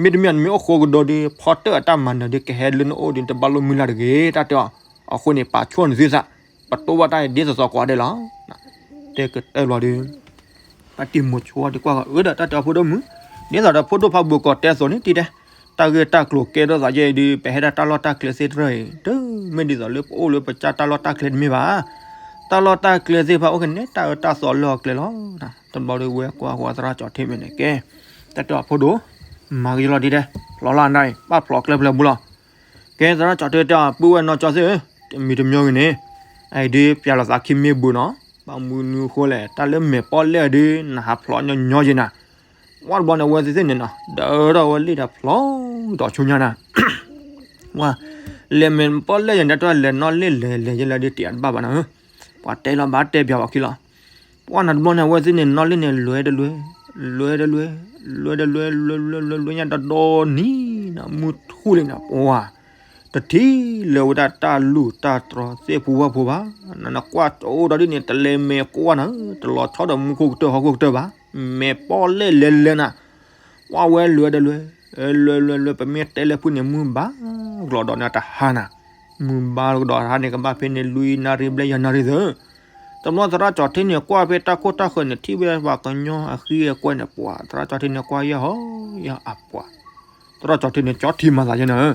မ့တမ့ၢ် နမ့ၢ်အိၣ်ဃိကဒီးဒီး ဖီတၢၣ်အတၢ်မၤနၢၤဒီး ကဟဲလၢနအိၣ်ဒီး တဘၣ်လိၣ်မုၢ်လၢ်တဂ့ၤ တၢ်တဲအီၤ အဃိန့ၣ် ပာ်ဆူၣ်နသုသး ပတိၢ်ဘၣ်တၢ်ဒ်သိးသိးကိးဂၤဒဲးလီၤ တဲကတၢၢ်လီၤဒီး ဖါတံၢ်မိၤဆိဒီးကွၢ်ဃီၤအၢဒီး တၢ်တဲအီၤဖိဒိၣ်မုၢ် ဒ်သိးဒီးဖိဒိၣ်ဖးဘိးကီးတဲအသိးန့ၣ် တံၤတဲ တၢ်ဂ့ၢ်တၢ်ကျိၤကဲထီၣ်သးယဲအံၤဒီး ပဟဲဒၣ်တၢ်လီၢ်တၢ်ကျဲသ့ၣ်တဖၣ်အံၤ တမ့ၢ်ဒ်သိးလၢပအိၣ်လၢပကစၢ် တၢ်လီၢ်တၢ်ကျဲတမ့ၢ်ဘၣ် တၢ်လီၢ်တၢ်ကျဲသ့ၣ်တဖၣ် အိၣ်ကနဲၣ်တၢ်အၢတၢ်သီလၢအကျဲလီၤ တဘျီဒီးဝဲကွၢ်ဃီၤသရၣ်ကၠီၤထံမဲာ်န့ၣ် ကဲ တၢ်တဲအီၤဖိဒိၣ် မၤကယီလီၤဒ်တဲ ဖျိးလီၤနတၢ်အံၤ ဘၣ်ဖျိးကျဲဖျဲးဘူးလီၤ ကဲသရၣ်ကၠီၤထံတဲအီၤ ပုၢ်ဝဲၢ်နီၢ်ကၠီသ့ၣ်ဧၢ တမံၤတမံၤဂ့ၤန့ၣ် အအံၤဒုးပျၢ်လီၤသးခံမ့ၢ်ဘုးနီၤ ဘၣ်မနုၤဃိလဲၣ် တၢ်လၢမဲာ်ပီၣ်လဲၣ်ဒုး နဟးဖျိးညီညီယဲနၤ ဝဲတဘျီန့ၣ် အဝဲသ့ၣ်သ့ၣ်န့ၣ်နီၤ ဒီးထီၣ်ဝဲလံာ်ဒီးဖျိးဒီးဆူညါနၤ ဝဲ လဲၤမဲာ်ပီၣ်လဲၣ်ယဲန့ၣ် တၢ်လဲၤနီၣ်လဲၣ်လဲၤလဲၤယဲလၢဒုး တံၤအတဘၣ်ဘၣ်နၤဧၢ ပှၤတဲလီၤဘၣ်တဲပျးဝဲခံလီၤ ပှၤနၤတဘျီန့ၣ် အဝဲသ့ၣ်န့ၣ် နီၣ်လဲၣ်န့ၣ် လဲၤတလဲၤ လဲၤတလဲၤ လဲၤတလဲၤ လဲၤလဲၤလဲၤလဲၤလဲၤညါဒီးဒီနံၤ မုၢ်ထူၣ်လံနၤ ပှၤ တထံၣ်လၢၤဝဲဒၣ်တၢ်လူၢ်တၢ်တြီၤသ့ၣ်ဖိဝၣ်ဖိဘၣ်, နကွၢ်ကၠိဒီးဒ်န့ၣ် တလဲၤမဲာ်ကွၢ်နၤ, တလီၤဆီဒီးမူခိၣ်ကတၢၢ်ဟီၣ်ခိၣ်ကတၢၢ်ဘၣ်, မဲာ်ပီၣ်လဲၣ်လဲၤလဲၤနၤ, ကွၢ်ဝဲလဲၤတလဲၤ, လဲၤလဲၤလဲၤ ပမ့ၢ်တဲလၢဖုၣ်န့ၣ် မုၢ်ဘါကဒီးန့ၣ်တဟါနၤ, မုၢ်ဘါကဒီးတဟါန့ၣ် ကဘၣ်ဖဲန့ၣ်လွံၢ်နၣ်ရံၣ်ဘျဲၣ်ယဲၢ်နၣ်ရံၣ်သၢ, တဘျီသရၣ်ကၠီထံန့ၣ် ကွၢ်ဖဲတၢ်ခိၣ်တၢ်ဃၢၤန့ၣ် ထံၣ်ဝဲပှၤကညီအဃံအကွဲန့ၣ် ပှၤသရၣ်ကၠီထံန့ၣ် ကွၢ်ယဲၢ်ဟီယဲၢ်အပှၤ သရၣ်ကၠီထံန့ၣ် ကၠီထံမၤသးယဲၢ်နၤ,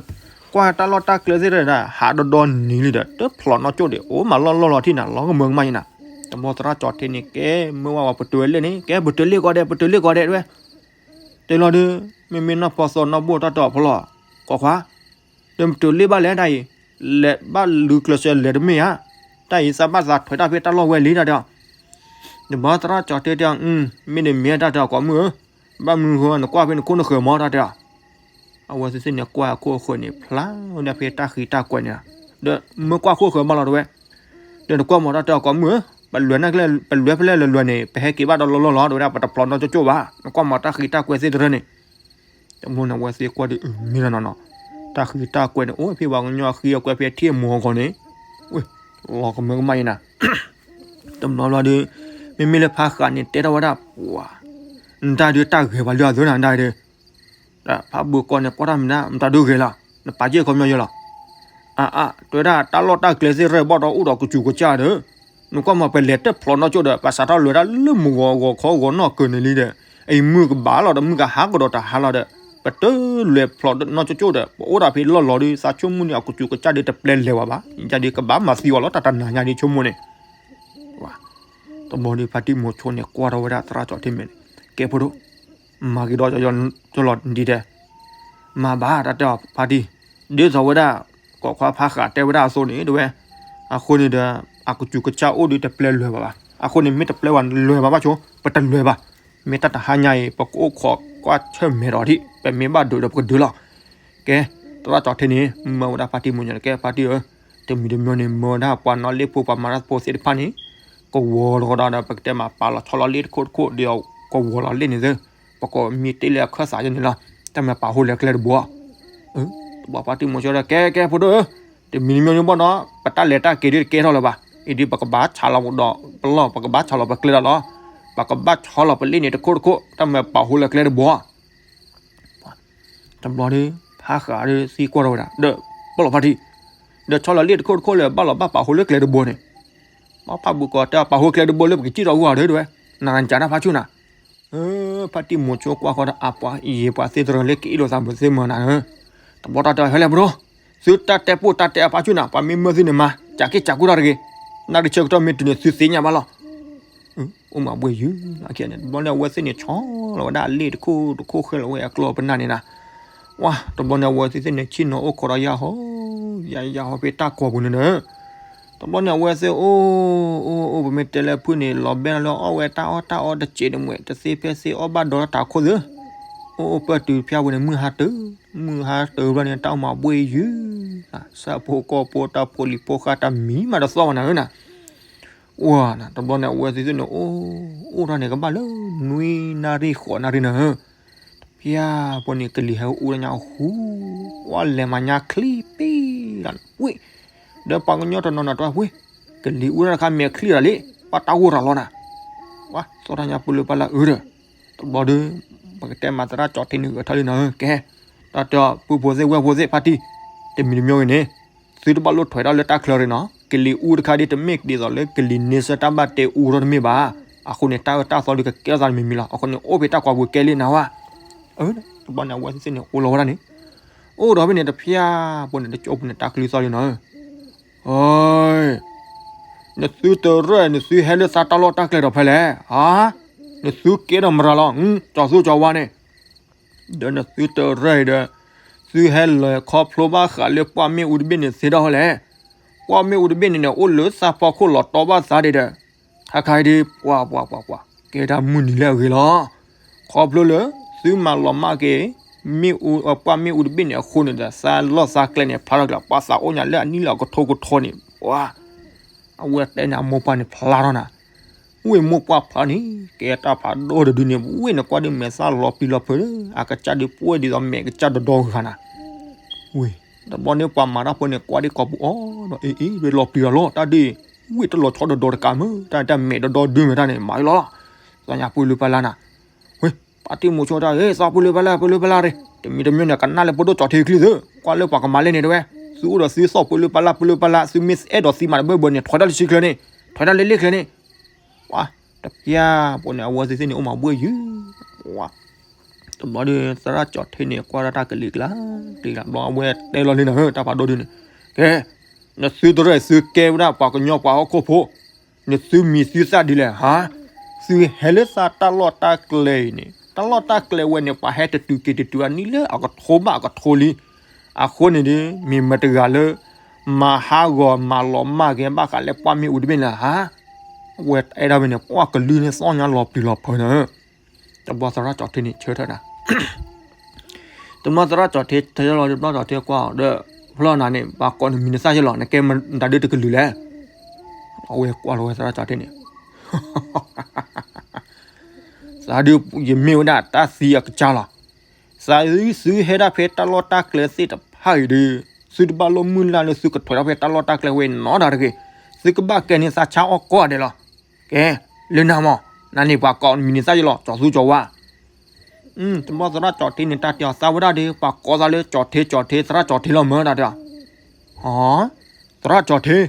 ကွၢ်တၢ်လီၢ်တၢ်ကျဲသ့ၣ်တဖၣ် ဟးဒီဒီနံၤလံဒီး တဖျိးနီၢ်ကၠိၣ်ဒံး အိၣ်မးလီၢ်လီၢ်လီၤထံၣ်နၤ လီၤကမၢကမၣ်ယဲၢ်နၤ, တဘျီသရၣ်ကၠီထံန့ၣ် ကဲမ့ၢ်ဝဲပတုၤဝဲလၢန့ၣ် ကဲပတုၤလ့ၣ်ကီးဒဲး ပတုၤလ့ၣ်ကီးဒဲးတဲဝဲ, တဲလီၤဒုး မ့မ့ၢ်နီၢ်ဖီသီနီၢ်ဘိၣ်တၢ်တီၤဖီလီၤ, ကွၢ်ခွါ ဒီးပတုၤလ့ၣ်ဘၣ်လဲၣ်တၢ်အံၤ, လဲၤဘၣ်လူၤကျဲးစၢးလဲၤတမ့ၢ်ဧါ, တၢ်အံၤသးဘၣ်သးထွဲတၢ်ဖဲတၢ်လီၢ်ဝဲလံတၢ်တဲအီၤ, တဘျီသရၣ်ကၠီထံတဲအီၤ, မ့တမ့ၢ်တၢ်တဲအီၤကိးမုၢ်ဧၢ, ဘၣ်မနုၤဃိနကွၢ်ဖဲနခိၣ်နဃၢၤမးတၢ်တဲအီၤ, အဝဲသ့ၣ်သ့ၣ်န့ၣ် ကွၢ်ခိၣ်ဃၢၤန့ၣ် ဖျါဝဲဒၣ်ဖဲတၢ်ဃံတၢ်ကွဲးန့ၣ်, ဒီးမ့ၢ်ကွၢ်ခိၣ်ဃၢၤမးလီၤတဲဝဲ, ဒီးနကွၢ်မးတၢ်တဲအီၤကိးမုၢ်ဧၢ, ပလွဲၢ်နၢ်ကျဲ ပလွဲၢ်ဖဲလဲၣ်လဲၤလွဲၢ်န့ၣ် ပဟဲက့ၤဘၣ်ဒီးလီၢ်လီၢ်လီၤ တဲဝဲဒၣ် ပတဖျိးနီၢ်ကၠိၣ်ကၠိၣ်ဘၣ်, နကွၢ်မးတၢ်ဃံတၢ်ကွဲးသ့ၣ်တဖၣ်န့ၣ် တဘျီန့ၣ် အဝဲသ့ၣ်ကွၢ်ဒုး မ့ၢ်လီၤနီၤနီၤ, တၢ်ဃံတၢ်ကွဲးန့ၣ် အိၣ်ဖဲပှၤကညီအဃံအကွဲးဖဲထံၣ်အမူအဂီၢ်န့ၣ်, ဝဲ လီၤကမၢကမၣ်ယဲၢ်နၤ, တဘျီဘျီဒီး မ့မ့ၢ်လၢဖးဃးန့ၣ် တဲထီၣ်ဝဲဒၣ်ပှၤ, နတၢ်ဒုးတၢ်ဂဲၤပှၤလၢအသၢနၤဒၣ်ဒီး, ဖးဘိးကီးန့ၣ် ကွၢ်တၢ်မနုၤ နတၢ်ဒုးဂဲၤလီၤ, နပာ်ကဲခီပညီယဲလီၤ. အါအါ တဲဝဲဒၣ်တၢ်လီၢ်တၢ်ကျဲသ့ၣ်ရဲၣ်ဘီၣ်ဒီးအိၣ်ဒီးကစူၤကစၢ်ဒီး, နကွၢ်မ့ၢ်ပလဲၤတဖျိးနီၢ်ကၠိၣ်ဒီး ပစးထီၣ်လဲၤတၢ်လၢမုၢ်ဂီၤဂီၤခီဂီၤနီၢ်ကၢၤန့ၣ်လံဒီး, အံၤမုၢ်ကဘၣ်လီၤဒီးမုၢ်ကဟါကဒီးတဟါလီၤဒီး, ပတလဲၤဖျိးနီၢ်ကၠိၣ်ကၠိၣ်ဒီး ပအိၣ်ဒၣ်ဖဲလီၢ်လီၤဒီး သးဆိကမိၣ်န့ၣ် အကစူၤကစၢ်ဒီးတပျဲလဲၤဝဲဘၣ်, ယၤဒီးကဘၣ်မၤသံအီၤလီၤတၢ်တနၤညါဒ်ဆိကမိၣ်န့ၣ် တဘျီဒီးဖါတံၢ်မိၤဆိန့ၣ် ကွၢ်ထီၣ်ဝဲဒၣ်သရၣ်ကၠီၣ်ထ့မဲာ်န့ၣ်, ကဲဖိဒိၣ်, မၤက့ၤဒီးကၠီလီၤဒံးတဲ, မၤဘၣ်တၢ်တဲအီၤဖါတံၢ်, ဒ်သိးဝဲဒၣ် ကိးခွါဖးဃာ်တဲဝဲဒၣ်အသိးန့ၣ် တဲဝဲ, အဃိန့ၣ်ဒီး အကစူၤကစၢ်အိၣ်ဒီးတပျဲလဲၤဘၣ်ဘၣ်, အဃိန့ၣ် မ့ၢ်တပျဲဝဲလဲၤဘၣ်ဘၣ်ဆိ ပတလဲၤဘၣ်, မ့ၢ်တၢ်တဟါညါအံၤ ပကအိၣ်ခိးကွၢ်ဆၢၣ်မဲာ်ဒီးဒံး ပမ့ၢ်ဘၣ်ဒုးဒီးပကဒုးလီၤ. ကဲ, သရၣ်ကၠီၣ်ထ့န့ၣ် မၢဝဲဒၣ်ဖါတံၢ်မိၤဆိန့ၣ် ကဲဖါတံၢ်ဧၢ, တမံၤတမံၤန့ၣ် မၢဝဲဒၣ်ပှၤနီၣ်လ့ၣ်ဖိပှၤမၤတၢ်ဖိသ့ၣ်တဖၣ်န့ၣ်, ကဝီၤလီၤဒီး ပကတဲမးပာ်လီၤဆီလီၤလ့ၣ်တခိၣ်တခိၣ်ဒီး ကဝီၤလီၤလ့ၣ်န့ၣ်သ့, ပကိးမံတ့ၢ်လၢအခၢၣ်သးယဲန့ၣ်လီၤ, တၢ်မၤပာ်ဟူလၢကျဲတဘိ တဘျီဖါတံၢ်မိၤဆိဒီး ကဲကဲဖိဒိၣ်ဧၢ, တမံၤတမံၤညိဘီၣ်နီၤ ပတၢ်လဲၤတၢ်က့ၤဒ်တကဲထီၣ်လၢၤဘၣ်, အံၤဒ်ပကဘၣ်ဆးလီၤဒီးပလီၢ် ပကဘၣ်ဆးလီၤပကျဲဒၣ်လီၤ, ပကဘၣ်ဆီလီၤပလ့ၣ်န့ၣ်တခိၣ်တခိၣ် တၢ်မၤပာ်ဟူလၢကျဲတဘိ တဘျီဒီး ဖးဃာ်ဒီးသံကွၢ်ထီၣ်ဝဲဒၣ် ဒီးပလီၢ်ဖါတံၢ်, ဒီးဆီလီၤလ့ၣ်တခိၣ်တခိၣ်လၢဘၣ်လီၤဘၣ်ပာ်ဟူလၢကျဲတဘိန့ၣ်, ဘၣ်ဖးဘူးကီးတဲပာ်ဟူကျဲတဘိလၢပကစံၣ်ထီၣ်ဂီၢ်ဒီးတဲဝဲ, နကစၢ်တၢ်ဖးဆူၣ်နၤ ဖါတံၢ်မိၤဆိကွၢ်ဃီဒီးအပှၤယံၤပှၤသ့တရၢၢ်လၢကအ့ၣ်လိာ်သးမုာ်သ့မုာ်နၤဧၢ, တဘျီတၢ်တဲဟဲလဲၣ်ပဒိၣ်, သုတၢ်တဲပိၢ်တၢ်တဲအဖးဆူၣ်နၤ ပှၤမ့ၢ်မၢသုန့ၣ်မၤ ကးက့ၢ်ကးကူၣ်တၢ်တဂ့ၤ, နၢ်တဆၢကတီၢ်မ့ၢ်တုၤန့ၣ်သုသ့ၣ်ညါဘၣ်လီၤ. အိၣ်မးဘှ့ၣ်ယုၢ်, တဘျီန့ၣ်အဝဲသ့ၣ်န့ၣ်ဆီလီၤဝဲဒၣ်အလ့ၣ်တခိၣ်တခိၣ်ဃဲလီၤဝဲအကျီပနၢ်န့ၣ်နၤ, ဝါ တဘျီန့ၣ်အဝဲသ့ၣ်န့ၣ်ဆ့ၣ်နီၤအိၣ်ခိးဒီးယၢ်ဟီ, ယၢ်ယၢ်ဟီဖဲတၢ်ကီၢ်ပူၤန့ၣ်ဒီး တဘျီန့ၣ်အဝဲသ့ၣ်အိၣ်, အိၣ်အိၣ်ပမ့ၢ်တဲလၢဖုၣ်န့ၣ် လီၤဘဲလီၤအီၣ်ဝဲတၢ်အီၣ်တၢ်အီတစဲးတမှဲး တသ့ဖဲသ့အီၣ်ဘၣ်ဒီးတၢ်ခိၣ်သ့, အိၣ်အိၣ်ပၢၢ်တုၤဖျါဝဲန့ၣ် မုၢ်ဟါတၢၢ်, မုၢ်ဟါတၢၢ်ဘျီန့ၣ် တၢ်အိၣ်မးဘှ့ၣ်ယုၢ်, ဆၣ်ဖိကီၢ်ဖိတၢ်ဖိလံၤဖိဃၢ်တၢ်မံမးတသီၣ်ဘၣ်နၤဧၢနၤ, ဝါနၤ တဘျီန့ၣ်အဝဲသ့ၣ်သ့ၣ်န့ၣ် အိၣ်အိၣ်ထီၣ်န့ၣ်ကဘၣ်လၢ နွံနၣ်ရံၣ်ဃိးနၣ်ရံၣ်နၤဧၢ ဖၠါဖိန့ၣ် ကလံၤဟဲအူတၢ်ညါအဃူ, ဝဲလဲၤမၤညါချံပံလီၤန့ၣ် ဝ့ၢ်, ဒီးပှၤကညီတနီၤနီၤတဝဲ ကလံၤအူတၢ်တခါမဲာ်ချံတၢ်လံ, ပှၤတၢ်ဂိၢ်တၢ်လီၤနၤ, ပှၤသီၣ်တၢ်ညါပူၤလၢပှၤလၢအၢဒီး, တဘျီဒီး ပကတဲမၤသရၣ်ကၠီၣ်ထ့န့ၣ်ဂဲၤထီၣ်လံနၤဧၢ ကဲ, တၢ်တဲပူဖိသ့ၣ်ဝဲၢ်ဖိသ့ၣ်ဖါတံၢ်, တမံၤတမံၤဂ့ၤန့ၣ် သုတဘၣ်လိၣ်ထွဲးတၢ်လၢတၢ်ချၢရ့ၣ်နီၤ, ကလံၤအူတခါဒ်တမ့ၢ်ဒ်သိးလၢကလံၤန့ဆၢၣ်တၢ်ဘၣ်တဲအူထီၣ်တမ့ၢ်ဘၣ်, အဃိန့ၣ် တၢ်အၢတၢ်သီဒ်ကကဲထီၣ်သးတမံၤမံၤလီၤ, အဃိန့ၣ် အိၣ်ဖဲတၢ်ကွၢ်ပူၤကဲလံနၤဝဲ, တဘျီန့ၣ် အဝဲသ့ၣ်န့ၣ် အိၣ်လီၤဝဲဒၣ်န့ၣ်, အိၣ်ဒီးဖဲန့ၣ်တဖၠါဖိန့ၣ် တကၠိပူၤန့ၣ် တၢ်ကလုၢ်သီၣ်လံနၤဧၢ နသုတရၢၣ် နသုဟဲလၢသးတၢ်လီၢ်တၢ်ကျဲဒီးဖဲလဲၣ်, နသုကဲထီၣ်မတၤလီၤ, ကၠီၤသူကၠီၤဝါန့ၣ်, ဒီးနသုတရၢၣ်အံၤဒီး, သုဟဲလဲၤခီဖျိဘၣ်ဃးလၢပှၢ်မ့ၣ်အူတဘ့ၣ်န့ၣ်သ့ထီၣ်လဲၣ်, ပှၢ်မ့ၣ်အူတဘ့ၣ်န့ၣ်န့ၣ် အိၣ်လၢသးဖီခိၣ်လီၤတီဘၣ်သးဒံးဒီး, ခါခါအံၤဒ် ပှၤပှၤပှၤပှၤ ကဲတၢ်မုၢ်နံၤလၢအဂ့ၤလီၤ, ခီဖျိလၢ သုမၤလီၤမၢ်က့ၤ မ့ၣ်အူ ပှၢ်မ့ၣ်အူတဘ့ၣ်န့ၣ်အဃိန့ၣ်ဒီး သးလီၢ်သးကျဲန့ၣ် ဖျါထီၣ်ကျဲ ပှၤသးအိၣ်ညါလၢအနံၣ်လၢအကထိကထိန့ၣ်, ပှၤ အဝဲတဲန့ၣ် အမိၢ်ပှၢ်န့ၣ်ဖျါထီၣ်နၤ, ဝ့ၢ်မိၢ်ပှၢ်ဖျါန့ၣ် ကဲတၢ်ဖးဒိၣ်တဒုန့ၣ် ဝ့ၢ်နကွၢ်ဒ်မဲာ်သၣ်လီၤပျံၤလီၤဖုးလၢ အကစၢ်ဒုးပှဲၤဒ်သိးမဲာ်ကစၢ်ဒီဒီဂၤနၤ, ဝ့ၢ် တဘျီန့ၣ်ပှၤမၤတၢ်ဖိန့ၣ် ကွၢ်ဒ်ကိာ်ပူၤအီၤဒီး အ့အ့ လီၤပျံၤလီၤလီၤ တၢ်ဒ် ဝ့ၢ်တလီၤဆီဒီဒီတကးမ့ၢ် တၢ်တၢ်မဲာ်ဒီဒီဒုမ့ၢ်တၢ်န့ၣ် မၤလီၤလီၤ, သးညါပှ့ၤလၢပှၤလၢနၤ ဝ့ၢ် ပှၤတံၤမိၤဆိတၢ်ဂ့ၤ သီၣ်ပှ့ၤလၢပှၤလၢ ပှ့ၤလၢပှၤလၢရ့ၣ် တမံၤတမံၤန့ၣ် ကနၣ်လၢပဒိၣ်ကၠီၣ်ထံချံသု ကွၢ်လၢပှၤကမၤလဲၣ်န့ၣ်တဝဲ သုအိၣ်ဒီးသုသီၣ်ပှ့ၤလၢပှၤလၢ ပှ့ၤလၢပှၤလၢ သုမ့ၢ်အဲၣ်ဒိးသံမးတဘၢဘၢန့ၣ် ထွဲတၢ်လၢဆံချၢန့ၣ် ထွဲတၢ်လၢလ့ၣ်ချၢန့ၣ် ပှၤ တပျၢ်ပိန့ၣ် အဝဲသ့ၣ်သ့ၣ်န့ၣ် အိၣ်မးဘှ့ၣ်ယုၢ် ပှၤ တဘျီဒီး သရၣ်ကၠီၣ်ထံန့ၣ် ကွၢ်ဒၣ်တၢ်ကလံၤကျါ ကလံၤကျါဘျီအဝဲတဲလီၤလံနၤ တၢ်ဖးဒိၣ်ဒုန့ၣ် ကဲ နသုတရၢၣ်သုကဲဝဲဒၣ်ပှၤကညီပှၤဟီၣ်ခိၣ်ဖိ နသုမံၤသုသၣ်ဒ်လဲၣ်ဟါ, သုဟဲလၢသးတၢ်လီၢ်တၢ်ကျဲအံၤန့ၣ် တၢ်လီၢ်တၢ်ကျဲဝဲန့ၣ် ပှၤဟဲတတုၤက့ၤတတုၤအနံၣ်လၢအကထိဘၣ်အကထိလံ, အဃိန့ၣ်ဒီး မ့ၢ်မတၤတဂၤလၢ မၤဟးဂီၤမၤလီၤမၢ်က့ၤဘၣ်ဃးလၢပှၢ်မ့ၣ်အူတဘ့ၣ်န့ၣ်လၢဟါ, အဝဲအဲၣ်ဒိးဝဲန့ၣ် ပှၢ်ကလုၢ်န့ၣ်သီၣ်ညါလီၤပျံၤလီၤဖုးန့ၣ် တဘျီသရၣ်ကၠီၣ်ထံန့ၣ် ဆၢထၢၣ်နၤ တဘျီသရၣ်ကၠီၣ်ထံ ဆၢထၢၣ်လီၤ တဘျီကၠီၣ်ထံကွၢ်အီၤဒီး ဖျီနၤန့ၣ် ပှၤကိးနမံၤနသၣ်ယဲလီၤ နကဲမတၤဒုတကလုာ်လဲၣ်, အဝဲကွၢ်လီၤဝဲသရၣ်ကၠီၣ်ထံန့ၣ် သးဒု ယမ့ၢ်ဝဲဒၣ်တၢ်သံအကစၢ်လီၤ, သးဒု သုဟဲဒၣ်ဖဲတၢ်လီၢ်တၢ်ကျဲသ့ၣ်တဖၣ်အံၤဒီး သုတဘၣ်လိၣ်မုၢ်လၢ်လၢသုကထွဲးထီၣ်ဖဲတၢ်လီၢ်တၢ်ကျဲဝဲနီတဂၤတဂ့ၤ, သုကဘၣ်ကဲန့ၢ်သးဆါအီၣ်ကိးဂၤဒဲးလီၤ, ကဲ လၢနၤမး နၤန့ၣ်ပှၤကိးနမံၤနသၣ်ယဲလီၤ ကၠီၣ်သူကၠီၣ်ဝါ တဘျီသရၣ်ကၠီၣ်ထ့န့ၣ် တၢ်တဲအီၤ သးဝဲဒၣ်ဒီး ပှၤကိးသးလၢကၠီၣ်ထ့ ကၠီၣ်ထ့ သရၣ်ကၠီၣ်ထ့လီၤမၢ် တၢ်တဲအီၤ. သရၣ်ကၠီၣ်ထ့,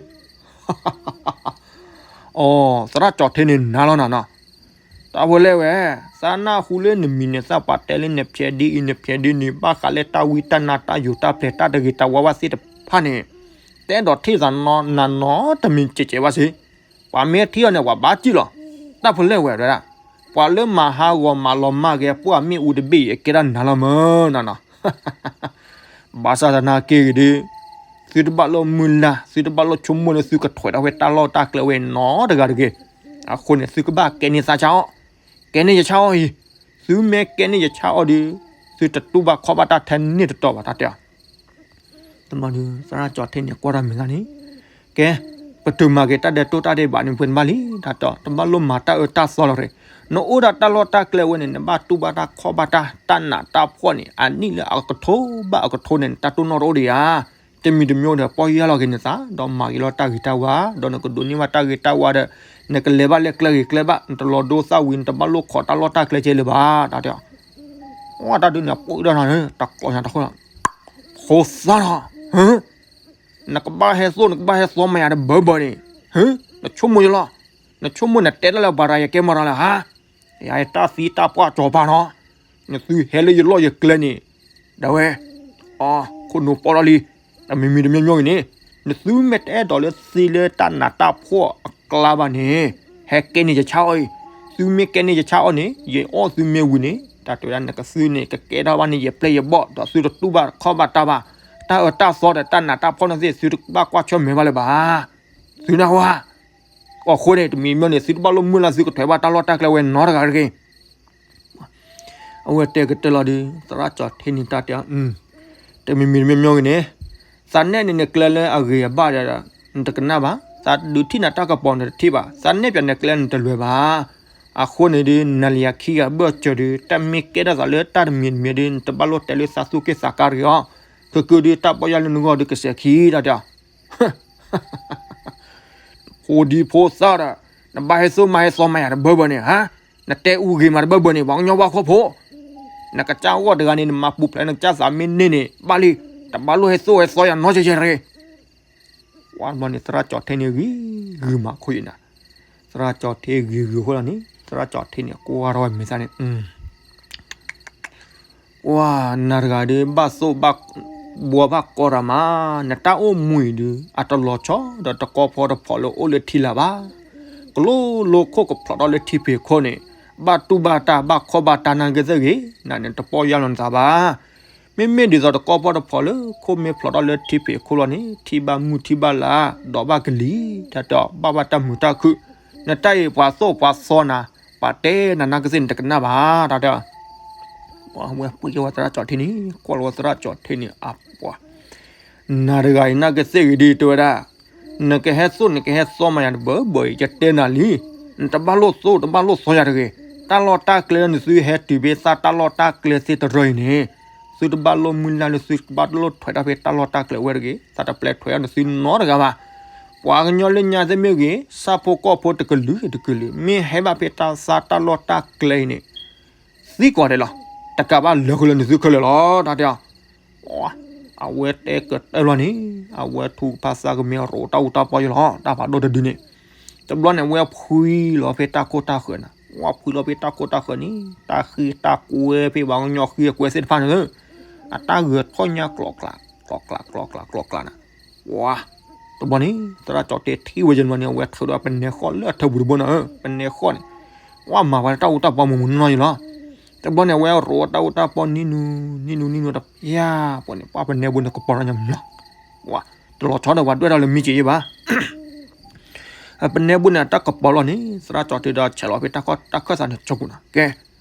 အိ သရၣ်ကၠီၣ်ထ့န့ၣ် နၤလီၤနၤနီၤ. တၢ်ဖိလဲၣ်ဝဲ, သးနၢ်ဟူလၢနမံၤန့ၣ် သးပှၤတဲလၢနဖျဲးဒ်အံၤ နဖျဲးဒ်န့ၣ် ဘၣ်ဃးလၢတၢ်ဝံတၢ်နါတၢ်ယိာ်တၢ်ဖျဲး တၢ်တဂ့ၤတၢ်ဝါဘၣ်သ့ၣ်တဖၣ်န့ၣ်, တဲဒီးထံၣ်သးနီၤနၤနီတမံၤကဲးကဲးဘၣ်စ့ၢ်, ပှၤမ့ၢ်ထံၣ်အီၤန့ၣ် ပှၤဘၣ်စံၣ်လီၤ. တၢ်ဖိလဲၣ်ဝဲဒၣ်, ပှၤလၢမၤဟးဂီၤမၤလီၤမၢ်ဂဲၤ ပှၤမ့ၣ်အူတဘ့ၣ်အံၤ အကဲဒၣ်နၤလီၤမၢ်နီၤနီၤ. ဘၣ်ဆၣ်သနာ်က့ဂ့ၤဒီး, သုတဘၣ်လိၣ်မုၢ်လၢ် သုတဘၣ်လိၣ်ဆိကမိၣ်လၢ သုကထွဲးတၢ်ဝဲတၢ်လီၢ်တၢ်ကျဲဝဲနီတဂၤတဂ့ၤ. အဃိန့ၣ် သုကဘၣ်ကဲန့ၢ်သးဆါအီၣ်, ကဲန့ၢ်ယဆါအီၣ်အံၤ, သုမ့ၢ်ကဲန့ၢ်ယဆါအီၣ်ဒီး, သုတတူၢ်ဘၣ်ခီၣ်ဘၣ်တၢ်ထဲန့ၢ်တတီၤဘၣ် တၢ်တဲအီၤ. တဘျီဒီး သရၣ်ကၠီၣ်ထ့န့ၣ် ကွၢ်တၢ်မဲာ်သးန့ၣ်, ကဲ, ပတုာ်မၤက့ၤတၢ်ဒဲးတိၢ်တၢ်ဒဲးဘးန့ၣ် ပှဲၤတဘၣ်လံ တၢ်တဲအီၤ, တဘၣ်လိၣ်မၤတၢ်အၢတၢ်သီလီၤရ့ၣ်, နအိၣ်ဒီးတၢ်လီၢ်တၢ်ကျဲဝဲန့ၣ် နဘၣ်တူၢ်ဘၣ်တၢ်ခီၣ်ဘၣ်တၢ် တၢ်နးတၢ်ဖှီၣ်န့ၣ် အနံၣ်လၢအကထိဘၣ်အကထိန့ၣ် နတၢ်တိၢ်နီၣ်တအိၣ်ဒံးဧါ. တမံၤတမံၤဒီး ပီၢ်ယၢ်လီၤက့ၤနသး ဒီးမၤက့ၤလီၤတၢ်ဂ့ၤတၢ်ဝါ ဒီးနကဒိးန့ၢ်ဘၣ်တၢ်ဂ့ၤတၢ်ဝါဒီး နကလဲၤဘၣ်လၢကျဲဂ့ၤကျဲဘၣ် နတလီၤဒိသၣ်ဝံၤ နတဘၣ်လိၣ်ခိးတၢ်လီၢ်တၢ်ကျဲကဲလၢၤဘၣ် တၢ်တဲအီၤ. တၢ်ဒုးန့ၣ် ပှၤဒၣ်နၤ တၢ်ကိးညါတၢ်ဃိလီၤ, ဖိသၣ်လီၤ, နကဘၣ်ဟဲသိၣ် နကဘၣ်ဟဲသီမၤယၤတဘၢဘၢန့ၣ်, နဆိကမိၣ်ယလီၤ, နဆိကမိၣ်နတဲတၢ်လၢပှၤရၤယကဲမၤရၤလၢၤဧါ. ယတၢ်သံတၢ်ပှၢ်ကၠီၤပၤနီၤ, နသုဟဲလၢယလီၢ်ယကျဲန့ၣ်, ဒၣ်ဝဲ, အခိၣ်နူာ်ပီၢ်လီၤလံ, တမံၤမံၤတမံၤမံၤဂ့ၤန့ၣ်, နသုမ့ၢ်တအဲၣ်ဒိးလၢသံလၢတၢ်နးတၢ်ဖှီၣ်အကျါဘၣ်န့ၣ်, ဟဲကဲန့ၢ်ယဆါအီၣ်အံၤ, သုမ့ၢ်ကဲန့ၢ်ယဆါအီၣ်န့ၣ် ယအီၣ်သုမ့ၢ်ဝံၤန့ၣ် တၢ်တဲဝဲဒၣ် နကသုန့ၣ် ကကဲထီၣ်ဘၣ်န့ၢ်ယပျဲၢ်ယဘီၣ် ဒီးသုတတူၢ်ဘၣ်ခီၣ်ဘၣ်တၢ်ဘၣ်, တၢ်အၢတၢ်သီဒီးတၢ်နးတၢ်ဖှီၣ်န့ၣ်သ့ၣ် သုတဘၣ်ကွၢ်ဆၢၣ်မဲာ်ဘၣ်လၢၤဘၣ်. သုနၢ်ဟူဧါ. အဃိန့ၣ် တမံၤမံၤန့ၣ် သုတဘၣ်လိၣ်မုၢ်လၢ် သုကထွဲဘၣ်တၢ်လီၢ်တၢ်ကျဲဝဲနီတဂၤတဂ့ၤ. အဝဲတဲကတၢၢ်လီၤဒီး သရၣ်ကၠီၣ်ထ့န့ၣ် တၢ်တဲအီၤ, တမံၤမံၤတမံၤမံၤဂ့ၤန့ၣ်, သးနဲၣ်န့ၣ်နကျဲလၢအဂ့ၤအဘၣ်ဒီး နတကနၣ်ဘၣ်, သးဒုးထံၣ်နၤတၢ်ကပီၤနတထံၣ်ဘၣ်, သးနဲၣ်ပၠးနကျဲနတလဲၤဘၣ်. အဃိန့ၣ်ဒီး နၤလံယၤခံဂၤဘၢၣ်စၢၤဒီး တၢ်မ့ၢ်ကဲထီၣ်သးလၢတၢ်တမံၤတမံၤဒီး နတဘၣ်လိၣ်တဲလၢသးသူၣ်က့ၣ်သးကါတဂ့ၤအီၤ, ကကုဒုးတၢ်ပီၢ်ယၢ်လၢနဂီၢ်ဒီးကစဲးခံ တၢ်တဲအီၤ. ဖိဒံဖိသၣ်ဒီး, နဘၣ်ဟဲသိၣ်မၤဟဲသီမၤယၤတဘၢဘၢန့ၣ်ဧါ, နတဲအူဂ့ၤမးတဘၢဘၢန့ၣ် ပှၤကညီဘၣ်ခီၣ်ဖိ, နကစၢ်ဂီၢ်တဂၤန့ၣ် နမၤပူၤဖျဲးနကစၢ်သးမ့ၢ်န့ၢ်န့ၣ် ဘၣ်လံ, တဘၣ်လိၣ်ဟဲသိၣ်ဟဲသီယၤနီတဂၤတဂ့ၤ. ဝံၤတဘျီန့ၣ် သရၣ်ကၠီၣ်ထ့န့ၣ်ဂံၤဂုာ်မးခိၣ်အံၤနၤ, သရၣ်ကၠီၣ်ထ့ဂံၤဂုာ်အဃိလီၤန့ၣ် သရၣ်ကၠီၣ်ထ့န့ၣ် ကွၢ်ထီၣ်ဝဲမဲာ်သးန့ၣ် ကွၢ်နၤတဂၤဒီး ဘၣ်သိၣ်ဘၣ်ဘှီဘၣ်ကီတၢ်မး, နတၢ်အိၣ်မူအံၤဒီး အတလီၤဆီဒီးတကီဖီတဖီလၢအိၣ်လၢထံလာ်ဘၣ်. ကလိလိခိၣ်ကဖျိးထီၣ်လၢထံဖံးခိၣ်န့ၣ်, ဘၣ်တူၢ်ဘၣ်တၢ်ဘၣ်ခီၣ်ဘၣ်တၢ်နာ်က့သ့ၣ်ဂ့ၤ, နန့ၣ်တပီၢ်ယၢ်လီၤနသးဘၣ်. မ့မ့ၢ်ဒ်သိးတကီဖီတဖီလၢခိၣ်မ့ၢ်ဖျိးထီၣ်လၢထံဖံးခိၣ်လီၤန့ၣ် ထံၣ်ဘၣ်မုၢ်ထံၣ်ဘၣ်လါ, ဒီးဘၣ်ကလံၤ, တၢ်တဲအီၤ ဘၣ်ဘၣ်တၢ်မုာ်တၢ်ခုၣ်, နတၢ်အံၤပှၤသိၣ်ပှၤသီနၤ, ပှၤတဲနၤနာ်က့သ့ၣ်န့ၣ်တကနၣ်ဘၣ် တၢ်တဲအီၤ. ဝဲပှ့ၤက့ၤဝဲသရၣ်ကၠီၣ်ထ့န့ၣ် ကွၢ်လီၤဝဲသရၣ်ကၠီၣ်ထ့န့ၣ် အပှၤ နၤတဂၤအံၤနာ်က့သ့ၣ်ဂ့ၤဒ်တဲဝဲဒၣ်, နကဟဲသိၣ်နကဟဲသီမၤယၤတဘၢဘၢအံၤ ယတဲနၤလံ, နတဘၣ်လိၣ်သိၣ်တဘၣ်လိၣ်သီယၤတဂ့ၤ. တၢ်လီၢ်တၢ်ကျဲလၢနသုဟဲတုၤဖဲသးတၢ်လီၢ်တၢ်ကျဲသ့ၣ်တရၢအံၤန့ၣ်, သုတဘၣ်လိၣ်မုၢ်လၢ်လၢသုကဘၣ်လိၣ်ထွဲတၢ်ဖဲတၢ်လီၢ်တၢ်ကျဲဝဲတဂ့ၤ. သးတပျဲထွဲအီၤနသုနီတဂၤဘၣ်. ပှၤကညီလၢညါသ့ၣ်မ့ၢ်ဂ့ၤ, ဆၣ်ဖိကီၢ်ဖိတကလုာ်ဂ့ၤတကလုာ် မ့ၢ်ဟဲဘၣ်ဖဲတၢ်သးတၢ်လီၢ်တၢ်ကျဲအံၤန့ၣ် သံကွၢ်ဒဲးလီၤ. တကးဘၣ်လၢာ်ဃုာ်လၢနသုခဲလၢာ်လီၤ တၢ်တဲအီၤ. အဝဲတဲကတၢၢ်လီၤန့ၣ်, အဝဲထူကဖၣ်သးကမ့ၢ်ရိးတၢ်အူတၢ်ပီယလီၤ တၢ်ဖးဒိၣ်တဒုန့ၣ်. တဘျီန့ၣ် အဝဲဖှံလီၤဖဲတၢ်ခိၣ်တၢ်ဃၢၤနၤ, ဝဲဖှံလီၤဖဲတၢ်ခိၣ်တၢ်ဃၢၤန့ၣ် တၢ်ဃ့တၢ်ကွဲဖဲပှၤကညီဃ့အကွဲသ့ၣ်တဖၣ်န့ၣ်လၢ အတၢ်ဂဲၤထီၣ်ညါကျိးကျး, ကျိးကျး, ကျိးကျး, ကျိးကျးနၤ. ဝါ, တဘျီန့ၣ် သရၣ်ကၠီၣ်ထ့ထံၣ်ဝဲယဲၢ်တဘျီန့ၣ် အဝဲထုးဒီးပနဲဃီၣ်လၢအထၢပူၤတဘိန့ၣ်, ပနဲဃီၣ်န့ၣ်, ဝါမၤဝဲတၢ်အူတၢ်ပီမုၢ်မုၢ်နီၢ်နီၢ်ယလီၤ. တဘျီန့ၣ် အဝဲရိးတၢ်အူတၢ်ပီနံၤနူၤ, နံၤနူၤ, နံၤနူၤတပျၢ်ပှၤန့ၣ် ပှၤပနဲဘိန့ၣ်ကပီၤထီၣ်ညါမျီၤ. ဝါ, တလီၤဆီဒီးပှၤဒွဲၣ်ထီၣ်လၢမံက့ၤယဲၢ်ဘၣ် ပနဲဘိန့ၣ် အတၢ်ကပီၤလီၤန့ၣ် သရၣ်ကၠီၣ်ထ့ဒီးဆဲးလီၤဖဲတၢ်ခီၣ်တၢ်ခၢၣ်သးန့ၣ် ကၠီကူနၤ, ကဲ,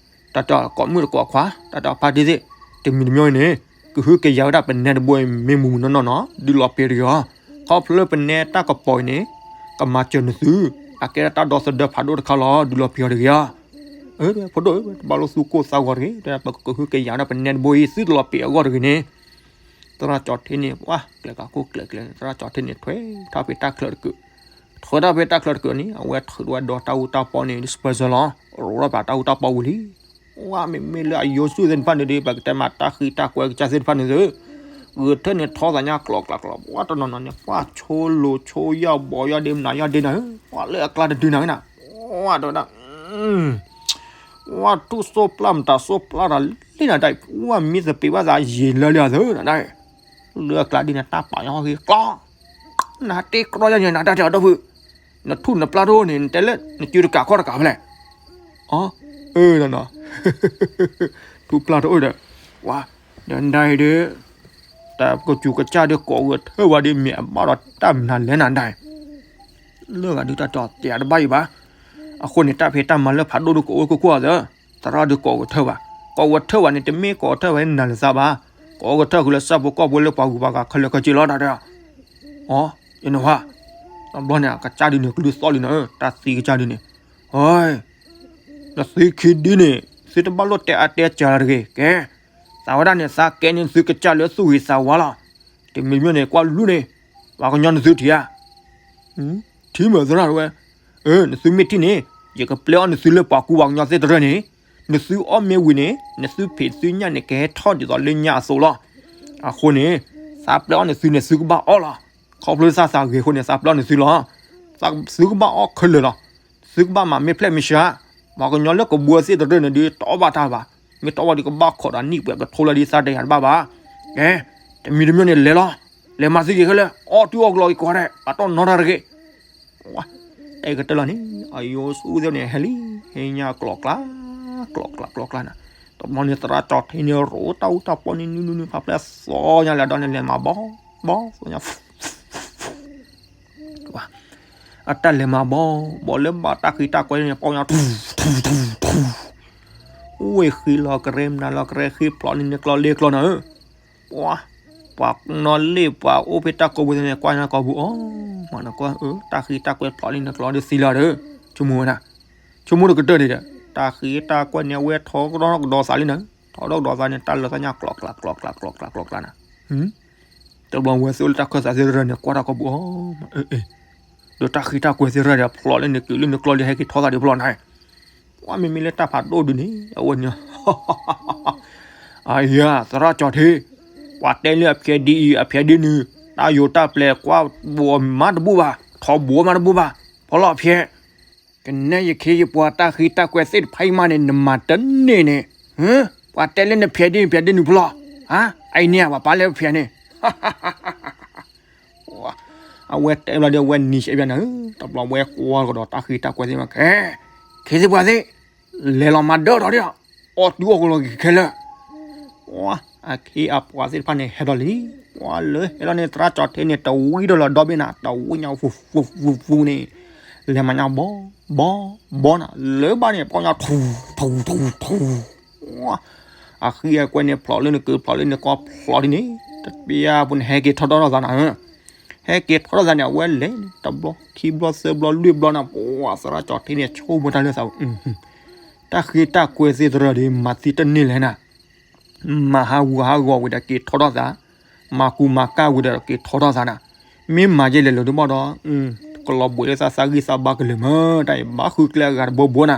တၢ်တဲကိးမုၢ်တကိးခွါ, တၢ်တဲဖါတံၢ်သ့ၣ်, တမံၤတမံၤအံၤန့ၣ်, ကဟုကယာ်ဝဲဒၣ်ပနဲတဘိအံၤ မ့ၢ်မုၢ်မုၢ်နီၢ်နီၢ်နီၤ ဒုးလီၤပံာ်တဂ့ၤအီၤ, ခီဖျိပနဲတၢ်ကပီၤအံၤန့ၣ်, ကမၤစၢၤနသု, အကဲဒၣ်တၢ်ဒီသဒၢဖးဒိၣ်တခါလီၤ ဒုးလီၤပံာ်အီၤတဂ့ၤအီၤ. အၢ ဖိဒိၣ်ဧၢ တဘၣ်လိၣ်သူၣ်ကိၢ်သးဂီၤတဂ့ၤ, ပကဟုကယာ်ဝဲဒၣ်ပနဲတဘိအံၤ သုတလီၤပံာ်အဂီၢ်တဂ့ၤန့ၣ် သရၣ်ကၠီၣ်ထ့န့ၣ် ပှၤကျဲၤကးခိၣ်ကျဲၤကျဲၤန့ၣ် သရၣ်ကၠီၣ်ထ့န့ၣ် ထွဲထီၣ်ဖဲတၢ်ချၢတကုာ်, ထွဲထီၣ်ဖဲတၢ်ချၢတကုာ်န့ၣ် အဝဲထုးထီၣ်ဝဲဒီးတၢ်အူတၢ်ပီန့ၣ် disposal လီၤ, ရိးထီၣ်ဖဲတၢ်အူတၢ်ပီဝံၤလံ. ဝဲမ့မ့ၢ်လၢအယိၤဆူၣ်သ့ၣ်တဖၣ်န့ၣ်ဒီး ပကတဲမးတၢ်ဃံတၢ်ကွဲကစၢ်သ့ၣ်တဖၣ်န့ၣ်သု, ဂဲၤထၢၣ်န့ၣ်ထီသးညါကျိးကျိးကျိး ပှၤတနီၤနီၤန့ၣ် ပှၤဆိလိၤဆိယီၢ်ဘီယီၢ်ဒ့ မနၤယီၢ်ဒ့နၤဧၢ, ပှၤလၢအကျါတဒုနၤဧၢနၤ, ဝဲတဲဝဲဒၣ် ဝဲထူၣ်စိပျၢ်မတၤစိပျၢ်တၢ်လံနၤဒၣ်အံၤ, ဝဲမံသပ့ၤဘၣ်သးယံာ်လၢလံအီၤသုနၤဒၣ်အံၤ, လၢအကျါဒ်န့ၣ် တၢ်ပာ်ညီဟီၣ်ဂ့ၤကျီ နတ့ကြီယါန့ၣ် နတၢ်တဲအီၤဒီဖု, နထူၣ်နပျၢ်တအိၣ်န့ၣ် နတဲလၢနစုတကးခီၣ်တကးဖဲလဲၣ်, အ အၢနနီၤ ထူၣ်ပျၢ်တအိၣ်ဒီး, ဝဲ ဒီးနဒၣ်အံၤဒီး တၢ်ကစူၤကစၢ်ဒီးကိးဂဲၤထၢၣ်ဝဲဒီး မ့ၢ်အဘၣ်ဒီးတၢ်မနုၤလဲၣ်နၤဒၣ်အံၤ, လၢဂၤဒုးတၢ်တဲအီၤတဲအတဘၣ်အံၤဘၣ်, အဃိန့ၣ် တၢ်ဖံးတၢ်မၤလၢဖးဒိၣ်ဒုးကအိၣ်ခိၣ်ခိၣ်အီၤသၢ, သရၣ်ဒုးကိးဂဲၤထၢၣ်ဘၣ်, ကိးဂဲၤထၢၣ်ဘၣ်န့ၣ် တမ့ၢ်ကိးဂဲၤထၢၣ်ဝဲနၤလၢသးဘၣ်, ကိးဂဲၤထၢၣ်ဃုာ်လၢဆၣ်ဖိကီၢ်ဖိလၢပှၤဂုၤပှၤဂၤခဲလၢာ်ခဲဆ့လီၤတၢ်တဲအီၤ, အ ယနဝဲ, တဘျီန့ၣ် အကစၢ်ဒုးန့ၣ် ကလုၢ်သီၣ်လံနၤဧၢ, တၢ်သံကစၢ်ဒုးန့ၣ်, အ နသုခံဒ်န့ၣ် သုတဘၣ်လိၣ်တဲအါတဲစှၤလီၤတဂ့ၤ, ကဲ, သးဝဲဒၣ်န့ၣ် သးကဲန့ၢ်သုကစၢ်လၢသူၣ်ဂ့ၤသးဝါလီၤ, တမံၤမံၤန့ၣ် ကွၢ်လူၤန့ၣ်, ပှၤကညီနသုထံၣ်ဧါ, ထံၣ်မုာ်သရၣ်တဝဲ, အ နသုမ့ၢ်ထံၣ်န့ၣ် ယကပျဲအီၣ်နသုလၢပှၤကူပှၤကညီသ့ၣ်တဖၣ်န့ၣ်, နသုအီၣ်မ့ၢ်ဝံၤန့ၣ် နသုဖံးသုညၣ်န့ၣ် ကဟဲထီၣ်ဒ်သိးလၢညၣ်အသိးလီၤ, အဃိန့ၣ် သးပျဲအီၣ်နသုန့ၣ် သုကဘၣ်အီၣ်လီၤ, ခီဖျိသးသးဂ့ၤအဃိန့ၣ် သးပျဲအီၣ်နသုလီၤ, သုကဘၣ်အီၣ်ခဲလၢာ်လီၤ, သုကဘၣ်မၤမ့ၢ်ဖျဲၣ်မ့ၢ်ဆှး, ပှၤကညီလၢကဘှီသ့ၣ်တဖၣ်န့ၣ်ဒီး တအီၣ်ဘၣ်တၢ်ဘၣ်, မ့ၢ်တအီၣ်ဘၣ်ဒီးကဘၣ်ခိးဒီးနံၣ်ပှဲၤပထိလၢဒ်သးတယၤတဘၣ်ဘၣ်, ကဲ, တမံၤတမံၤန့ၣ် လဲၤလီၤ, လဲၤမၤသံက့ၤခဲလၢာ်, အီၣ်တုၤအီၣ်ကလီက့ၤကိးဂၤဒဲး ပှၤတီၢ်နီတၢ်တဂ့ၤ အဲကတၢၢ်လီၤန့ၣ် အယိၤဆူၣ်သ့ၣ်န့ၣ် ဟဲလံ, ဟဲညါကျိးကျါ, ကျိးကျါကျိးကျါနၤ, တဘျီန့ၣ် သရၣ်ကၠီၤထံန့ၣ် ရိးတၢ်အူတၢ်ပီန့ၣ် နုနုနု ဖးဖျဲၣ်စီညါလၢအဒီန့ၣ် လဲၤမၤဘီ, ဘီ, စီညါ, အတၢ်လဲၤမၤဘီ, ဘီလၢဘၣ်တၢ်ဃံတၢ်ကွဲန့ၣ် ပီညါထူ, ထူ, ထူ, ထူ, အိၣ်ဝဲဃံလီၤကရဲ မနုၤလီၤကရဲ ဃံဖျိးလံန့ၣ်ကျီလ့ကျီနၤဧၢ, ပှၤ, ပှၤနီၣ်လ့ၣ် ပှၤအိၣ်ဖဲတၢ်ကိးပူၤန့ၣ် ကွၢ်ညါကိာ်ပူၤအီၤ, မနကွၢ်အၢ တၢ်ဃံတၢ်ကွဲဖျိးလံန့ၣ်ကျီဒီးသံလီၤဒီး, ဆိကမိၣ်ဝဲဒၣ်, ဆိကမိၣ်တကတၢၢ်န့ၣ်ဒီး တၢ်ဃံတၢ်ကွဲန့ၣ် အဝဲထီကဒီးကဒီးသးလံနၤ, ထီဒီးကဒီးသးန့ၣ် တၢ်လၢသးညါကျိးကျါ ကျိးကျါ ကျိးကျါ ကျိးကျါနၤ, တဘျီဝဲသ့ၣ်အိၣ်လၢတၢ်ခၢၣ်သးသ့ၣ်တဖၣ်န့ၣ် ကွၢ်တၢ်ကိာ်ပူၤအီၤ, ဒီးတၢ်ဃံတၢ်ကွဲသ့ၣ်တဖၣ်ဒီး ဖျိးလံန့ၣ် က့ၤလံန့ၣ်ကျီလံ ဟဲက့ၤထီသးဒံးဖျိးနၤ, ပှၤမ့မ့ၢ်လၢတၢ်ဖးဒိၣ်ဒုးန့ၣ် အဝဲန့ၣ်, အယၤ သရၣ်ကၠီၤထံ, ပှၤတဲလၢအဖျဲးဒ်အံၤ အဖျဲးဒ်နုၤ, တၢ်ယိၤတၢ်ပျဲၤကွၢ်ဘိးမးတဘူၣ်ဘၣ်, ထီဘိးမးတဘူၣ်ဘၣ်, ဖီလီၤဖျဲး, ကနဲယခ့ယပှၤတၢ်ဃံတၢ်ကွဲသ့ၣ်တဖၣ်အံၤမးန့ၣ် နမၤတန့ၢ်န့ၣ်, ပှၤတဲလၢနဖျဲးဒ်နုၤ ဖျဲးဒ်နုၤဖျိး, အအံၤန့ၣ်ပှၤပာ်လၢဖျဲးန့ၣ် အဝဲတဲဘျီဒီး အဝဲနံၤဆဲးဘၣ်နၤဧၢ, တဘျီဝဲကွၢ်ကဒီးတၢ်ဃံတၢ်ကွဲသ့ၣ်မး ခဲ, ခ့သ့ၣ်ပှၤသ့ၣ်, လဲၤလီၤမၤဒၢထီၣ်ဒံး, အီၣ်တုၤအီၣ်ကလီက့ၤခဲလၢာ်, အခ့အပှၤသ့ၣ်တဖၣ်န့ၣ် ဟဲလီၤလံ, ပှၤလၢဟဲလီၤန့ၣ် သရၣ်ကၠီၤထံန့ၣ် တဝံၤဒီးလီၤဒီဘ့ၣ်နၤ, တဝံၤညါ ဝူဝူဝူန့ၣ်, လဲၤမၤညါဘီ, ဘီ, ဘီနၤ, လၢဘၣ်န့ၣ် ပီညါထူ, ထူ, ထူ, ထူ အဃံအကွဲန့ၣ် ဖျိးလၢနကုာ် ဖျိးလၢနကီၢ် ဖျိးဒ်န့ၣ် တပျၢ်ပူၤန့ၣ် ဟဲက့ၤထီၣ်ထီၣ်သးနၤ, ဟဲက့ၤထီၣ်ထီၣ်သးန့ၣ် အဝဲလဲၤန့ၣ် တဘျီ ခံဘျီ သၢဘျီ လွံၢ်ဘျီနၤ, ပှၤသရၣ်ကၠီၤထံန့ၣ် ဆိကမိၣ်တၢ်လၢသး, တၢ်ဃံတၢ်ကွဲသ့ၣ်တဖၣ်ဒီး မၤသံတန့ၢ်လဲၣ်နၤ မၤဟးဂူာ်ဟးဂီၤဝံၤဒီးက့ၤထီၣ်ထီၣ်သး, မၤကူမၤကၢ်ဝံၤဒီးက့ၤထီၣ်ထီၣ်သးနၤ, မ့ၢ်မၤယဲလဲၣ်လၢၤတဘၣ်ဒီး, ကလီၤဘှံးလၢသးသးဂံၢ်သးဘါကလုာ်မး, တၢ်အံၤဘၣ်ဃုကျဲအဂၤတဘိဘိနၤ,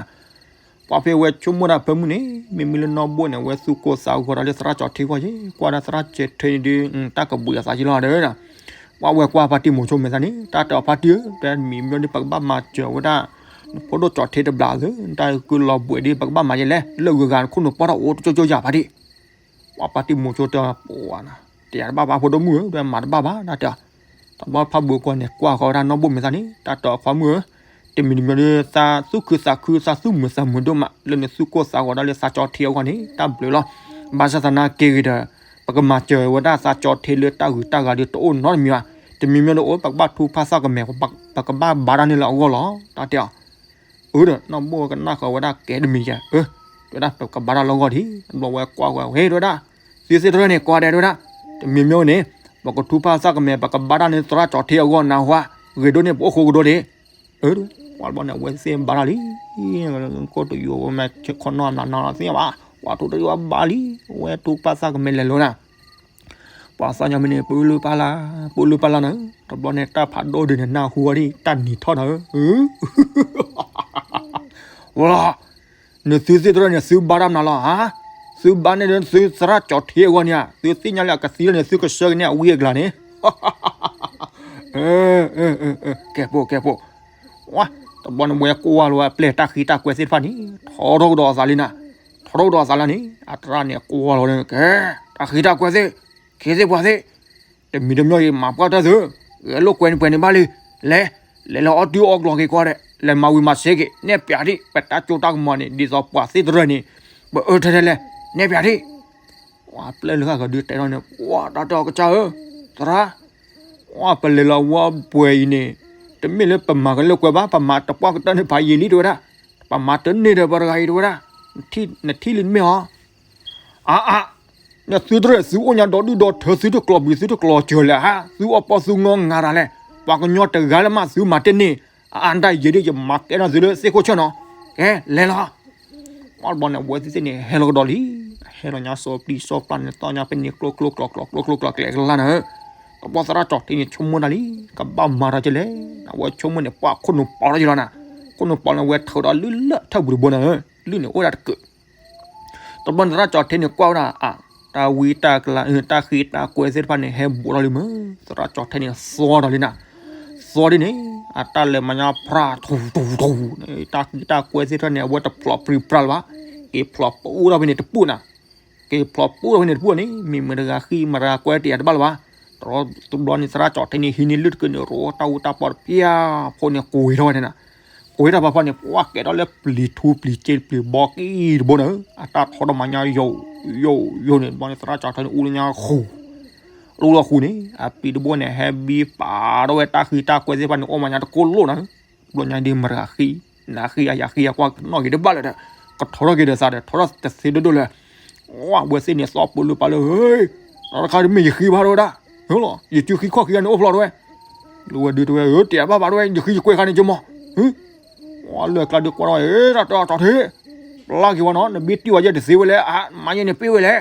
ပှၤဖဲဝဲဆိကမိၣ်တၢ်ဖၢမုၢ်န့ၣ် မ့မ့ၢ်လၢနီၢ်ဘိၣ်န့ၣ် အဝဲသူၣ်ကိၢ်သးဂီၤဒီးလၢသရၣ်ကၠီၤထံဂီၢ်ယဲ, ကွၢ်ဒၣ်သရၣ်ကၠီၤထံန့ၣ်ဒုး တၢ်ကဘှံးအသးက့လီၤဒီး ပှၤဝဲကွၢ်ဖါတံၢ်မိၤဆိမဲာ်သၣ်န့ၣ် တၢ်တဲအီၤဖါတံၢ်ဧၢ, တၢ်မံၤမ့ၢ်ဒီး ပကဘၣ်မၤစၢၤဝဲဒၣ် နဖိဒိၣ်ကၠီၤထံတဘျီဧၢ, တၢ်ကလီၤဘှံးဒီး ပကဘၣ်မၤယဲလဲၣ်, လၢဂုၤဂၤနခိၣ်နပှၢ်ထီၣ်အိၣ်တကၠိကၠိယၤဖါတံၢ်, ပှၤဖါတံၢ်မိၤဆိတဲအီၤ, ပှၤနၤ, တယၤတဘၣ်ဘၣ်ဖိဒိၣ်မုၣ်ဧၢ, တမၤတဘၣ်ဘၣ် တၢ်တဲအီၤ, တဘျီဖါဘိးကွၢ်န့ၣ် ကွၢ်ဃီဝဲဒၣ်နီၢ်ဘိၣ်မဲာ်သၣ်န့ၣ် တၢ်တဲအီၤခွါမုၣ်ဧၢ, တမံၤတမံၤဒီး သးသူၣ်ခုသးခု သးသူၣ်မုာ်သးမုာ်ဒိၣ်မး လၢနသူၣ်ကိၢ်သးဂီၤဒၣ်လၢသးကၠီၤထံအဂီၢ်န့ၣ် တၢ်ဘျုးလီၤ, ဘၣ်ဆၣ်သနာ်က့ဂ့ၤဒီး ပကမၤစၢၤဝဲဒၣ်သးကၠီၤထံလၢတၢ်ဂုၤတၢ်ဂၤဒီးတအိၣ်နီတမံၤဘၣ်, တမံၤမံၤဒီးအိၣ် ပကဘၣ်ထူၣ်ဖၣ်သၣ်ကမဲာ် ပကဘၣ်ဘါတၢ်န့ၣ်လၢအဂီၢ်လီၤ တၢ်တဲအီၤ, အၢဒီး နီၢ်ဘိၣ်ကနၣ်ဃီၤဝဲဒၣ်ကဲတမံၤယဲ, အၢ, တဲဝဲဒၣ် ပကဘါတၢ်လၢအဂီၢ်ဒံး, တဘျီဝဲကွၢ်ဃီၤ ဟ့ၣ်တဲဝဲဒၣ်, သုသ့ၣ်တဖၣ်န့ၣ် ကွၢ်ဒဲးတဲဝဲဒၣ်, တမံၤမံၤန့ၣ် ပကထူၣ်ဖၣ်သၣ်ကမဲာ် ပကဘါတၢ်န့ၣ်သရၣ်ကၠီၤထံအဂီၢ်နၤဟါ, ဂ့ၤဒိၣ်န့ၣ် ပအိၣ်ဃိကဒီးဒံး, အၢ, ပှၤတဘျီန့ၣ် အဝဲသ့ၣ်ဘါတၢ်လံ, ကိၣ်တယိၤဝဲမ့ၢ်ခီနီၢ်နၤနီၢ်သ့ၣ်ဘၣ်, ပှၤထူၣ်တယိၤဘါလံ, အဝဲထူၣ်ဖၣ်သၣ်ကမဲာ်လဲၤလိၤနၤ ပှၤသးညီမ့ၢ်န့ၣ် ပအုလုၢ်ပာ်လၢ်, ပအုလုၢ်ပာ်လၢ်နၤ, တဘျီန့ၣ် တၢ်ဖးဒိၣ်ဒုးန့ၣ် နၢ်ဟူဝဲဒၣ် တၢ်နံၤထီၣ်နၤဧၢ, ဝဲလီၤ, နသုသ့ၣ်တရၢၣ်န့ၣ် သုဘါတၢ်မနုၤလီၤဧါ, သုဘါန့ၢ်ဒီးသုသရၣ်ကၠီၣ်ထ့အဂီၢ်န့ၣ်ဧါ, သုသ့ၣ်ညါလၢအကသံလီၤန့ၣ် သုကဆှၢက့ၤန့ၢ်အဝံအကျါန့ၣ် ကဲဖိ ကဲဖိ, ဝါ, တဘျီန့ၣ်ဝဲကွၢ်လီၤဝဲအပျဲၢ်တၢ်ဃံတၢ်ကွဲသ့ၣ်တဖၣ်န့ၣ် ထီထီၣ်ကဒီးအသးလံနၤ, ထီထီၣ်ကဒီးအသးလံန့ၣ် အသရၣ်န့ၣ်ကွၢ်လီၤန့ၣ် ကဲ, တၢ်ဃံတၢ်ကွဲသ့ၣ်, ခ့သ့ၣ်ပှၤသ့ၣ်, တမံၤတမံၤအံၤမၤပှၢ်တၢ်သု, ဂဲၤလိာ်ကွဲန့ၣ်ပှဲၤန့ၣ်ဘၣ်လံ, လဲၤ, လဲၤလၢအီၣ်တုၤအီၣ်ကျီၤက့ၤကွၢ်ဒီး လဲၤမၤဝံၤမၤစ့က့ၤ နဲၣ်ပၠးဒံး ပတၢ်ကၠိတၢ်ကမီၤန့ၣ် ဒ်သိးပှၤသ့ၣ်တရၢၣ်န့ၣ် ပအၢထဲထဲလဲၣ်, နဲၣ်ပၠးဒံး ဝါပျဲၢ်လၢဃၣ်ကဒုတဲထီၣ်န့ၣ် ပှၤတၢ်တဲအီၤကစၢ်ဧၢ, သရၣ်, ဝါပလဲၤလၢအဝဲပှဲၤအံၤန့ၣ်, တမ့ၢ်လၢပမၤကလၢကွဲဘၣ်, ပမၤတပှၢ်ကတၢၢ်န့ၣ် ဖးယံာ်လံတဝဲဒၣ်, ပမၤတန့ၢ်ဒီးပှၤတဂၤအံၤတဝဲဒၣ်, နထံၣ်လံတမ့ၢ်ဧါ, အါအါ, နသုတရၢၣ်သုအိၣ်ညါဒီဒူၣ်ဒီထၢ သုတကျိးဘံၣ် သုတကျိးစၢၤလဲၣ်ဧါ, သုအီၣ်ပီသုငီငၤတၢ်လဲၣ်, ပှၤကညီတဂၤလၢမးသုမၤတန့ၢ်, အအါတၢ်ယံာ်ဒ်ယမၤကဲထီၣ်သုလၢသ့ၣ်ခိၣ်ဆၢၣ်နီၤ, ကဲလဲၤလီၤ ပှၤတဘျီန့ၣ် အဝဲသ့ၣ်သ့ၣ်န့ၣ် ဟဲလီၤကဒီးလံ, ဟဲလီၤညါစီၤပျံၤစီၤပျၢ်န့ၣ် သီၣ်ညါဖဲန့ၣ် ကျိကျိကျိကျိကျိကျိကျိကျဲကလါနၤဧၢ, တဘျီသရၣ်ကၠီၣ်ထ့န့ၣ် ဆိကမိၣ်တၢ်လံ, ကဘၣ်မၤတၢ်ကလဲၣ်, အဝဲဆိကမိၣ်န့ၣ် ပှၤခိၣ်နူာ်ပီးထီၣ်ကလီၤနၤ, ခိၣ်နူာ်ပီးန့ၣ် အဝဲထုးဒီးလုၢ်လၢထၢၣ်ပူၤတဘိနၤဧၢ, လုၢ်န့ၣ်အိၣ်ဝဲဒၣ်တကုး တဘျီန့ၣ်သရၣ်ကၠီၣ်ထ့န့ၣ်ကွၢ်ဝဲဒၣ် အါ, တၢ်ဝံတၢ်ကလၤ တၢ်ဃံတၢ်ကွဲသ့ၣ်တဖၣ်န့ၣ် ဟဲဘူးထီၣ်လံမး, သရၣ်ကၠီၣ်ထ့န့ၣ် သီဒီးလံနၤ, သီဒ်န့ၣ်, အတၢ်လဲၤမၤညါဖြၣ်ထူထူထူန့ၣ် တၢ်ဃံတၢ်ကွဲသ့ၣ်တဖၣ်န့ၣ် အဝဲတဖျိးပြံပြါလၢၤဘၣ်, က့ၤဖျိးပူထီၣ်ဖဲန့ၣ်တပူၤနၤ က့ၤဖျိးပူထီၣ်ဖဲန့ၣ်တပူၤန့ၣ် မ့ၢ်မတၤဂၤဃံမတၤဂၤကွဲတယာ်တဘၣ်လၢၤဘၣ်, တဘျီန့ၣ်သရၣ်ကၠီၣ်ထ့န့ၣ် ဟံးန့ၢ်လုၢ်တကုးန့ၣ် ရိတၢ်အူတၢ်ပီတပျၢ်ဖိန့ၣ် ကွံာ်ထီၣ်ဝဲန့ၣ်နၤ, ကွံာ်ထီၣ်ဖးဖီန့ၣ် ပှၤကဲထီၣ်လၢပျံၤထူပျံၤစ့ပျံၤဘီကံတဘိနၤဧၢ, အတၢ်ထီထီၣ်မၤညါယိာ်ယိာ်ယိာ်န့ၣ် တဘျီန့ၣ်သရၣ်ကၠီၣ်ထ့န့ၣ် အူလၢညါဃူ အူလီၤဃူန့ၣ် အပျံၤတဘိန့ၣ် ဟဲဘံပာ်ထီၣ်ဝဲတၢ်ဃံတၢ်ကွဲသ့ၣ်တဖၣ်န့ၣ် အိၣ်မၤညါတကိးလိာ်နၤဧၢ, ဘျီညါဒ်မတၤဂၤဃံ, နဃံအယၤဃံအကွၢ် နီၣ်ဂ့ၤတဘၣ်လၢၤဒီး ကထီထီၣ်က့ၤဒီးသးဒီး ထီထီၣ်တသ့ဒိၣ်ဒိၣ်လၢၤ, ဝဲသ့ၣ်န့ၣ်သီပူၤလုၢ်ပာ်လၢ ဟ့, တၢ်တခါတမ့ၢ်ယဃံဘၣ်တဝဲဒၣ်, ဟလီၤ ယစုခံခီၣ်ခံဂၤန့ၣ်အိၣ်ဖျိးတဝဲ, လၢဝဲဒုးတဝဲ တယာ်ဘၣ်ဘၣ်တဝဲ ယဃံယကွဲခါန့ၣ်ကမီၤ, လၢကျါဒုးကွၢ်ထီၣ် တၢ်တၢ်ထီၣ်ထံ, ပျၢ်က့ၤဝဲနီၤ နဘံတံၢ်ဝဲယဲတသ့ဝဲလဲၣ် အါ မၤယဲန့ၣ်ပ့ၢ်ဝဲလဲၣ်,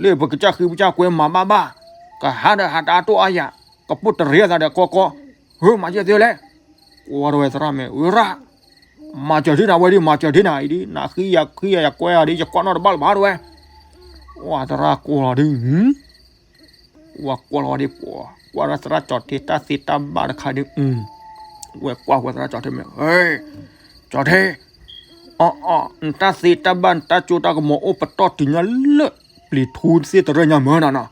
လၢပကစၢ်ဃံပကစၢ်ကွဲမၤဘၣ်ဘၣ်, ကဟးဒီးဟးတၢ်တိၢ်အါယၤ, ကပိၢ်တရံးအသးဒီးကီကီ, ဟ့ မၤယဲသ့ဝဲလဲၣ်, ကွၢ်ထီၣ်ဝဲသရၣ်မ့ၢ် ဝဲရၣ်, မၤစၢၤဒ်နၤဝဲဒ် မၤစၢၤဒ်နၤအံၤဒ် နဃံယဃံယကွဲအီၤဒ် ယကွၢ်နီၣ်တဘၣ်လၢၤဘၣ်တဝဲ, ဝဲသရၣ်ကွၢ်လီၤဒ် ဝဲကွၢ်လီၤဒ်ပှၤ ကွၢ်ဒီးသရၣ်ကၠီၣ်ထ့တၢ်သ့တၢ်ဘၣ်တခါဒ်, ဝဲကွၢ်ဝဲသရၣ်ကၠီၣ်ထ့မ့ၢ်, ကၠီၣ်ထ့, အီအီ နတၢ်သ့တၢ်ဘၣ် နတၢ်ကၠိတၢ်ကမီၤအိၣ်ပတီၢ်တုၤညါလၢ ပျံၤထူသ့ၣ်တရၢၣ်ညါမၢနၤနီၤ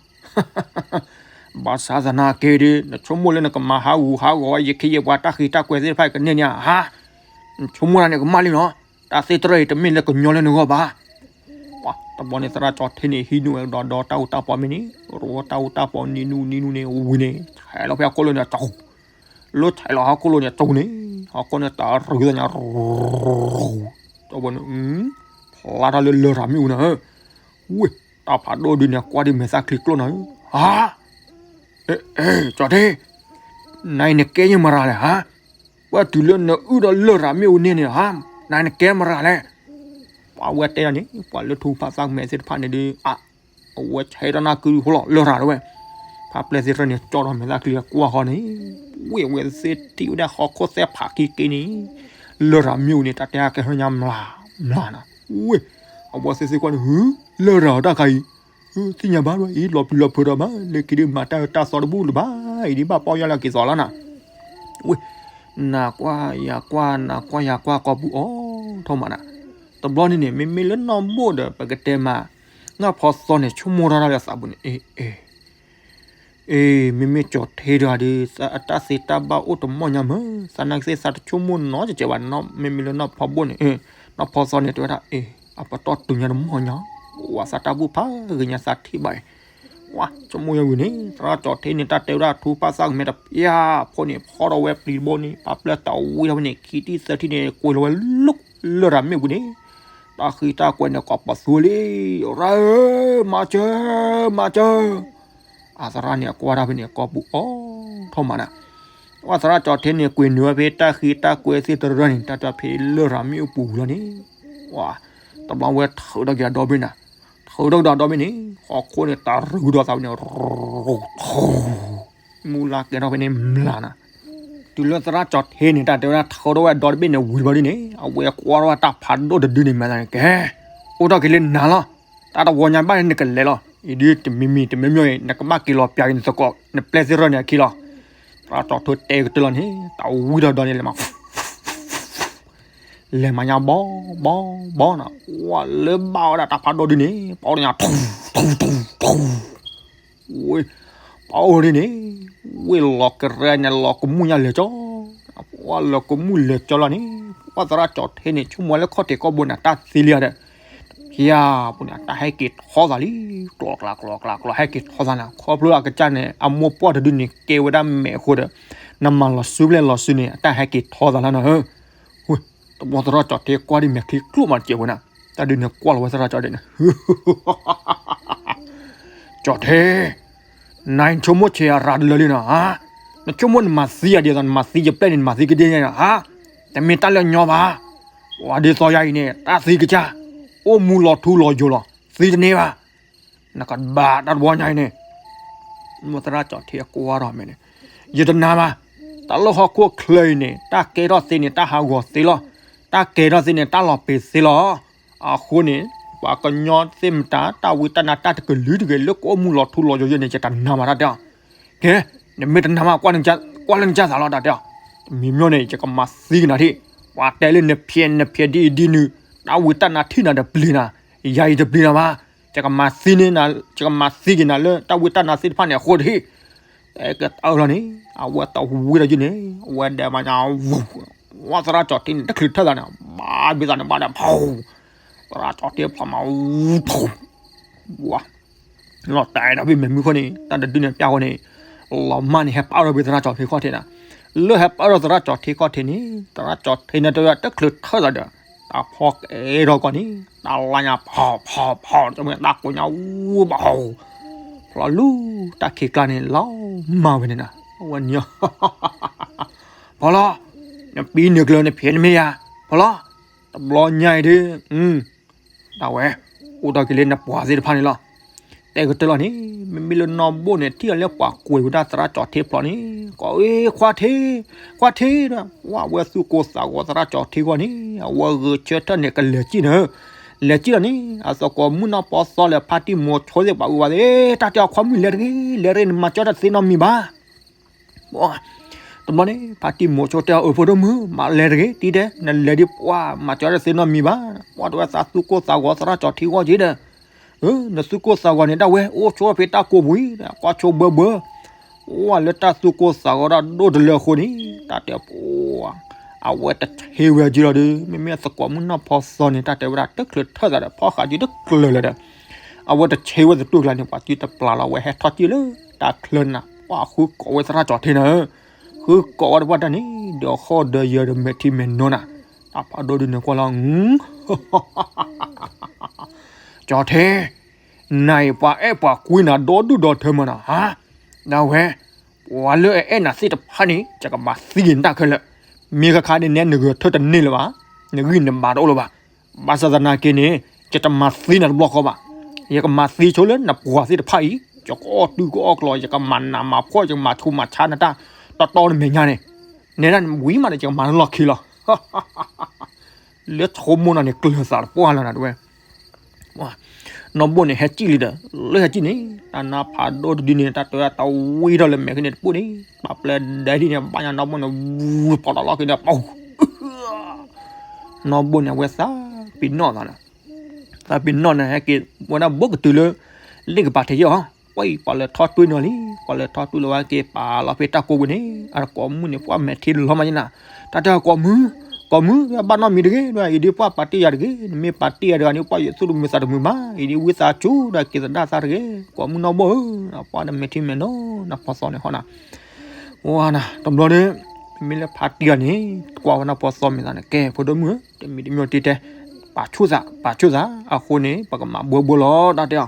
ဘၣ်ဆၣ်သနာ်က့ဒီး နဆိကမိၣ်လၢနကမၤဟးဂူာ်ဟးဂီၤဝဲ ယခ့ယပှၤတၢ်ဃံတၢ်ကွဲသ့ၣ်တဖၣ်ကန့ၢ်န့ၣ်ဧါ, နဆိကမိၣ်တၢ်န့ၣ်ကမၣ်လံနီၤ, တၢ်သ့ၣ်တရၢၣ်အံၤတမ့ၢ်လၢကညီလၢနဂီၢ်ဘၣ်, တဘျီန့ၣ်သရၣ်ကၠီၣ်ထ့န့ၣ် ဟံးန့ၢ်ဝဲကဒီးဒီးတၢ်အူတၢ်ပီမ့ၢ်န့ၣ် ရိတၢ်အူတၢ်ပီနံၤနူနံၤနူန့ၣ်ဝံၤန့ၣ် ဆဲးလီၤဖဲဟီၣ်ခိၣ်လိၤန့ၣ်အစိၤ, လၢဆဲးလီၤဟီၣ်ခိၣ်လိၤန့ၣ်အစိၤန့ၣ် ဟီၣ်ခိၣ်န့ၣ်တၢ်ရူသညါ တဘျီန့ၣ် ဖျါထီၣ်လၢလရာ်မ့ၣ်အူနၤဧၢ, ဝ့ၢ် တၢ်ဖးဒိၣ်ဒုန့ၣ်ကွၢ်ဒ်မဲာ်သၣ်ချံကျိၣ်နၤဧၢ, ဟါ, ကၠီၣ်ထ့, နအံၤနကဲယမရၤလဲၣ်ဟါ, ပှၤတုၤလၢနအုၣ်ဒီးလရာ်မ့ၣ်အူန့ၣ်န့ၣ်ဟါ, နအံၤနကဲမရၤလဲၣ်, ပှၤဝဲတဲဒၣ်န့ၣ် ပှၤလၢထူဖးသၣ်မဲာ်သ့ၣ်တဖၣ်န့ၣ်ဒီး အ အဝဲဆဲးတၢ်နၢ်ကုဃိလီၤ လရာ်တဝဲ, ဖးပျဲၢ်သ့ၣ်တဖၣ်န့ၣ် ကၠီၣ်ထီၣ်မဲာ်သၣ်ချံကွၢ်ဃီန့ၣ်, ဝ့ၢ်အဝဲသ့ၣ်ထံၣ်ဝဲဒၣ်ဟီၣ်ခိၣ်သဲဖးခံက့ၤန့ၣ်, လရာ်မ့ၣ်အူန့ၣ် တၢ်တဲဟဲကဲထီၣ်ညါမျၢ်မျၢ်နၤ, ဝ့ၢ် အဝဲသ့ၣ်သ့ၣ်ကွၢ်န့ၣ် ဟု လရာ်တၢ်ခါအံၤ, သ့ၣ်ညါဘၣ်ဝဲအံၤ လီၤပျံၤလီၤဖုးဒီးဘၣ် လၢခံဒုးမၤတၢ်တၢ်သီတဘူၣ်လၢၤဘၣ်အံၤဒ်ဘၣ်ပီၢ်ယၢ်လၢက့ၤသီလီၤနၤ, ဝ့ၢ် နကွၢ်ယကွၢ် နကွၢ်ယကွၢ် ကီၢ်ပူၤအိၣ်ထီၣ်မးနၤ, တဘျီန့ၣ်န့ၣ် မ့မ့ၢ်လၢနီၢ်ဘိၣ်ဒီး ပကတဲမး နီၢ်ဖီသီန့ၣ် ဆိကမိၣ်ထီၣ်တၢ်လၢသးပူၤန့ၣ် အ့ အ့ အ့ မ့မ့ၢ်ကၠီၣ်ထ့တဂၤဒီး အတၢ်သ့တၢ်ဘၣ်အိၣ်တမီၢ်ညါမး သနာ်က့သးတဆိကမိၣ်နီတစဲးဘၣ်နီၤ မ့မ့ၢ်လၢနီၢ်ဖီဘိၣ်န့ၣ် နီၢ်ဖီသီန့ၣ် တဲဝဲဒၣ် အ့ အပတီၢ်တုၤညါတမီၢ်ညါ ဝဲသးတၢ်ဘူၣ်ဖးဂ့ၤညါသးထံၣ်ဘၣ်အံၤ ဝဲဆိကမိၣ်ယဝံၤန့ၣ် သရၣ်ကၠီၣ်ထ့န့ၣ် တၢ်တဲဝဲဒၣ်ထူပာ်သၣ်ကမဲာ်တပျၢ်ဖိန့ၣ် ဖီၣ်ထီၣ်ဝဲပျံၤတဘိန့ၣ် ပာ်ပျဲၢ်တဝံထီၣ်ဝဲန့ၣ် ခံထံၣ်သၢထံၣ်န့ၣ် ကွံာ်လီၤဝဲလၢ လရာ်မ့ၣ်ပူၤန့ၣ် တၢ်ဃံတၢ်ကွဲန့ၣ် ကိးပသူလံ ရၢ်ဧၢ မၤစၢၤ မၤစၢၤ အသရၣ်န့ၣ် အကွၢ်တၢ်ဖဲန့ၣ် ကိာ်ပူၤအိၣ်ထီၣ်မးနၤ, ဝဲသရၣ်ကၠီၣ်ထ့န့ၣ် ကွံာ်နုာ်ဝဲဖဲတၢ်ဃံတၢ်ကွဲသ့ၣ်တရၢၢ်န့ၣ် တၢ်တၢ်ဖဲလရာ်မ့ၣ်အူပူၤလီၤန့ၣ်, ဝဲ တဘျီဝဲထုးထီၣ်က့ၤအဒီဘ့ၣ်နၤ, ထုးထီၣ်ကဒီးအဒီဘ့ၣ်န့ၣ် ဟီၣ်ခိၣ်န့ၣ် တၢ်ရူဒီးသးဝဲန့ၣ် ရူ ထူ မူလၢကဲထီၣ်ဖဲန့ၣ်မျၢ်နၤ တုၤလၢသရၣ်ကၠီၣ်ထ့န့ၣ် တၢ်တဲဝဲဒၣ်ထီထီၣ်ဝဲဒီတဘ့ၣ်န့ၣ်ဝံၤဘျီဒ်န့ၣ် အဝဲကွၢ်ထီၣ်ဝဲတၢ်ဖးဒိၣ်တဒုန့ၣ် မ့ၢ်သးန့ၣ် ကဲ အိၣ်ထီၣ်က့ၤလၢနၤလီၤ. တၢ်တဝီညါဘၣ်န့ၣ်နကလဲၤလီၤ. အံၤဒုးတမံၤမံၤတမံၤမံၤအံၤ နကဘၣ်က့ၤလီၤပျၢ်က့ၤနသကိး နပျဲၢ်သ့ၣ်ရၢၢ်န့ၣ်အခံလီၤ. သရၣ်ကၠီၣ်ထ့တဲကတၢၢ်လီၤန့ၣ် တၢ်ဝံထီၣ်ဒီးန့ၣ်လဲၤမး လဲၤမၤညါဘီ ဘီ ဘီနီၤ ကွၢ်လၢဘၣ်ဝဲဒၣ်တၢ်ဖးဒိၣ်ဒုန့ၣ် ပှၤအိၣ်ညါ ထူ ထူ ထူ ထူ ဝ့ၢ် ပှၤအိၣ်ဒ်န့ၣ် ဝ့ၢ်လီၤကရဲန့ၣ် လီၤကမူၣ်ညါလဲၤကၠီ ပှၤလီၤကမူၣ်လဲၤကၠီလီၤန့ၣ် ပှၤသရၣ်ကၠီၣ်ထ့န့ၣ် ဆိကမိၣ်ဝဲလၢခီၣ်ထံးခီၣ်ဘိန့ၣ် တၢ်သံလံဧါဒီး ဖၠါပူၤန့ၣ် တၢ်ဟဲက့ၤထီသးလံ ကျီကျီကျီကျီကျီ ဟဲက့ၤထီသးန့ၣ် ခီဖျိအကစၢ်န့ၣ် အမိၢ်ပှၢ်တဒုန့ၣ် ကဲဝဲဒၣ်မဲာ်အဃိဒီး နမၤလီၤစုပျဲၢ်လီၤစုန့ၣ် အတၢ်ဟဲက့ၤထီသးလီၤနီၤဧၢ ဝ့ၢ် တဘျီသရၣ်ကၠီၣ်ထ့ကွၢ်ဒ်မဲာ်ချံကျိၣ်မးတစဲးဖိန့ၣ် တၢ်ဒုးန့ၣ်ကွၢ်လီၤဝဲသရၣ်ကၠီၣ်ထ့န့ၣ် ကၠီၣ်ထ့ နၤအံၤနဆိကမိၣ်ဆဲးအရၤတလၢလံနီၤဧါ, နဆိကမိၣ်နမၤသံယၤဒ်သိးနမၤသံကဒ့ၣ်ညါနီၤဧါ, တမ့ၢ်တၢ်လၢညီဘၣ်, ပှၤဒ်သိးယၤအံၤန့ၣ် တၢ်သံကစၢ်, အိၣ်မူလီၤထူလီၤယိာ်လီၤ, သံတန့ၢ်ဘၣ်, နကဘၣ်တၢ်တဝီညါအံၤန့ၣ် မိၢ်သရၣ်ကၠီၣ်ထ့အကွၢ်ထီၣ်မဲာ်န့ၣ်, ယတနာ်ဘၣ်, တၢ်လၢဟီၣ်ခိၣ်ချၢအံၤန့ၣ် တၢ်ကဲထီၣ်သ့န့ၣ် တၢ်ဟးဂီၤသ့လီၤ, တၢ်ကဲထီၣ်သ့န့ၣ် တၢ်လီၤပ့ၤသ့လီၤ. အဃိန့ၣ် ပှၤကညီသ့ၣ်မတၤ တၢ်ဝံတၢ်နါတၢ်တကလုာ်တဂ့ၤ လၢကအိၣ်မူလီၤထူလီၤယိာ်ယိာ်န့ၣ် ယတနာ်ဘၣ်တၢ်တဲအီၤ, ကဲ, နမ့ၢ်တနာ်ဘၣ် ကွၢ်လၢနကစၢ်သးလီၤတၢ်တဲအီၤ, တမံၤမံၤန့ၣ် ယကမၤသံက့ၤနၤထံၣ်, ပှၤတဲလၢနဖျဲးနဖျဲးဒ်အံၤဒ်နုၤ, တၢ်ဝံတၢ်နါထံၣ်နၤဒီးပျံၤနၤ, ယၤအံၤတပျံၤနၤဘၣ်, ယကမၤသံန့ၣ်, ယကမၤသံက့ၤနၤလၢတၢ်ဝံတၢ်နါသ့ၣ်တဖၣ်န့ၣ်အဃိတဟ့ၣ် အဲကတၢၢ်လီၤန့ၣ် အဝဲသးဝံၤဒီးယုၢ်န့ၣ် အဝဲဒဲးမၤညါ, ဝဲသရၣ်ကၠီၣ်ထ့န့ၣ် တချုးထၢၣ်သးန့ၣ် ဘၣ်ဘ့ၣ်သးန့ၣ် ဘၣ်ဒီးဖီ, သရၣ်ကၠီၣ်ထ့ဖီမး, ဝါ, လီၤတဲာ်ဒီးဘ့ၣ်မဲာ်မုၢ်ဃိန့ၣ် တၢ်တဒုန့ၣ်ပျၢ်ဃိန့ၣ်, လီၤမၢ်န့ၣ် ဟဲပာ်ဒီးဘ့ၣ်သရၣ်ကၠီၣ်ထ့ခီၣ်ထံးနၤ, လၢဟဲပာ်ဒီးသရၣ်ကၠီၣ်ထ့ခီၣ်ထံးန့ၣ် သရၣ်ကၠီၣ်ထ့န့ၣ်တဝဲတချုးထၢၣ်သးဒီး တၢ်ဖီကဲထီၣ်ကီးန့ၣ် တၢ်လါညါဖီဖီဖီ တမ့ၢ်တၢ်ကိးညါအူဘၣ်ဟီ ဖျီလူၤတၢ်ခံးကျါန့ၣ် လီၤမၢ်ဝဲန့ၣ်နၤ, အဝဲန့ၣ်, ဖီလီၤ, နပံနုာ်ကျၢၤနဖံးနမ့ၢ်ယၤ, ဖီလီၤ, တဘျီညါအံၤဒ်, ဒၣ်ဝဲ, အိၣ်ဒီးက့ၤလၢနပှၤသ့ၣ်တဖၣ်န့ၣ်လီၤ. တဲကတၢၢ်လီၤန့ၣ် မ့မ့ၢ်လၢနီၢ်ဘိၣ်န့ၣ် ထံၣ်အီၤလၢပှၤကွဲးဝဲဒၣ်သရၣ်ကၠီၣ်ထ့ဖျိးန့ၣ် ကိးဝဲခွါထ့, ခွါထ့ဒီး ဝဲသူၣ်ကိၢ်သးဂီၤသရၣ်ကၠီၣ်ထ့ဂီၢ်န့ၣ် အဝဲဂဲၤဆၢထၢၣ်န့ၣ် ကလဲၤစံၣ်န့ၣ်, လဲၤစံၣ်လီၤန့ၣ် အသကိးမုၣ်နီၢ်ဖီသီလၢဖါတံၢ်မိၤဆိသ့ၣ်ပှၤအုးဝဲသ့ၣ် တၢ်တဲအီၤခွါမုၣ်လဲၤတဂ့ၤ လဲၤတဂ့ၤ နမၤစၢၤတၢ်တသ့နီတမံၤဘၣ် တဘျီန့ၣ် ဖါတံၢ်မိၤဆိတဲအီၤ အၢ ဖိဒိၣ်မုၣ် မၤလဲၤတဂ့ၤ တံၤတဲ နလဲၤဒ်ပှၤ မၤစၢၤတၢ်တသ့နီတမံၤဘၣ်, ပှၤတဝဲသးသူၣ်ကိၢ်သးဂီၤသရၣ်ကၠီၣ်ထ့ဂီၢ်က့ဒီး, နသူၣ်ကိၢ်သးဂီၤန့ၣ် ဒၣ်ဝဲ အိၣ်ဆိဖဲတၢ်ကိးပူၤအံၤ ကွၢ်ဆိဘၢဘၢ, အိၣ်လၢတၢ်သူၣ်ကိၢ်သးဂီၤဒၣ်ဒိၣ်တလၢအဃိန့ၣ် တၢ်တဲပှၤ အဝဲတဆ့ဝဲက့လီၤဒီး မ့မ့ၢ်သကိးမုၣ်နီၢ်ဖီသီန့ၣ် တၢ်တဲဝဲဒၣ်တချုးထၢၣ်သးဒီး ဖီဃာ်က့တကျၢၤလၢၤဒီး အဝဲတဆ့ဝဲသတူၢ်ကျါန့ၣ် ပှၤစုတပျၢ်လီၤ အဝဲဟဲထီၣ်က့ၢ်လၢတၢ်ချၢနၤ ပှၤဃုကိးဝဲသရၣ်ကၠီၣ်ထ့နၤဧၢ, ဃုကိးဝဲတပှၢ်တၢ်န့ၣ် ဒီးဃီၣ်ဒီးယၢၤဒီးမဲာ်ထံမဲာ်နိနၤ, တၢ်ဖးဒိၣ်ဒုးန့ၣ်ကွၢ်လီၤ ကၠီၣ်ထ့, နၤအံၤပှၤအဲၣ်ပှၤကွံနၤဒီဒူၣ်ဒီထၢမးနီၤဧါ, ဒၣ်ဝဲ, ပှၤလၢအအဲၣ်နၤသ့ၣ်တဖၣ်န့ၣ် ယကမၤသံက့ၤနတၢ်ခဲလၢာ်, မ့ၢ်ခါခါန့ၣ်နဲနဂဲၤဆၢထၢၣ်တန့ၢ်လၢၤဘၣ်, နဂံၢ်နဘါတအိၣ်လၢၤဘၣ်, ဘၣ်ဆၣ်သနာ်က့န့ၣ် ယတမၤသံနၤတဘျီဃီဘၣ်, ယကမၤသံဆိလၢနပှၤသ့ၣ်တဖၣ်အံၤ ယကအီၣ်တုၤကအီၣ်ကျီ ယကမၤနးမၤဖှီၣ် ယကမၤဆူးမၤဆါနတၢ် တီတီနမဲာ်ညါန့ၣ်, နဲဒၣ်ဝံၤမးဒီး ယကမၤနလီၢ်ခံလီၤ လၢဆိကမိၣ်နၤန့ၣ် ကျၢၤသးတပှၢ်လီၤနၤတဝဲ, နီၢ်ဘိၣ်န့ၣ် ဟဲစံၣ်လံဒီး လၢဟဲစံၣ်န့ၣ် တၢ်နါဖးဒိၣ်တဒုန့ၣ် တၢ်တဲဝဲဒၣ်တဝံထီၣ်လၢမဲာ်ကန့ၣ်တပူၤန့ၣ် ပာ်ပျဲဒဲဒ်န့ၣ် ဘၣ်ညါနီၢ်ဘိၣ်န့ၣ် ဝူၤဖီၣ်တၢ်လီၢ်ခံန့ၣ် ပူၤ နီၢ်ဘိၣ်န့ၣ် အဝဲသးပ့ၤနီၣ်သးဒီး သးပ့ၤနီၣ်န့ၣ် ဟဲက့ၤဝဲဒၣ်ဘိကတုၤလၢ လ့ၣ်ကပၤထံးယဲၢ်အီၤ, ဝဲအံၤပှၤလဲၤထီၣ်တွံၢ်နီၤလံ, ပှၤလဲၤထီၣ်တွံၢ်လီၤဝဲက့ၤပာ်လီၤဖဲတၢ်ကိးပူၤန့ၣ် အသကိးမုၣ်န့ၣ် ပှၤမဲာ်ထံလီၤမးယနၤ, တၢ်တဲအသကိးမုၣ်, သကိးမုၣ် ဘၣ်နီတမံၤတဂ့ၤ, အံၤဒ်ပှၤပာ်တ့ၢ်ယၤတဂ့ၤ, နမ့ၢ်ပာ်တ့ၢ်ယၤတဂၤန့ၣ် ပှၤယသူၣ်တမုာ်သးတမုာ်ဘၣ်, အံၤဒ်ဝံသးစူၤဒီးက့ၤသဒၣ်သးတဂ့ၤ, သကိးမုၣ်နီၢ်ဘိၣ်ဧၢ, ပှၤဒီးမဲာ်ထံမဲာ်နိ နၢ်ဖီသီန့ၣ်ဟီနၤ ဝါနၤ တဘျီဒီး မ့မ့ၢ်လၢဖါတံၢ်အီၤန့ၣ် ကွၢ်ဝဲနၢ်ဖီသီမ့ၢ်သးန့ၣ် ကဲ ဖိဒိၣ်မုၣ်ဧၢ, တမံၤတမံၤတံၢ်တဲ ပာ်ဆူၣ်သး ပာ်ဆူၣ်သး အဃိန့ၣ် ပကမၤဘှီဘှီလီၤ တၢ်တဲအီၤ,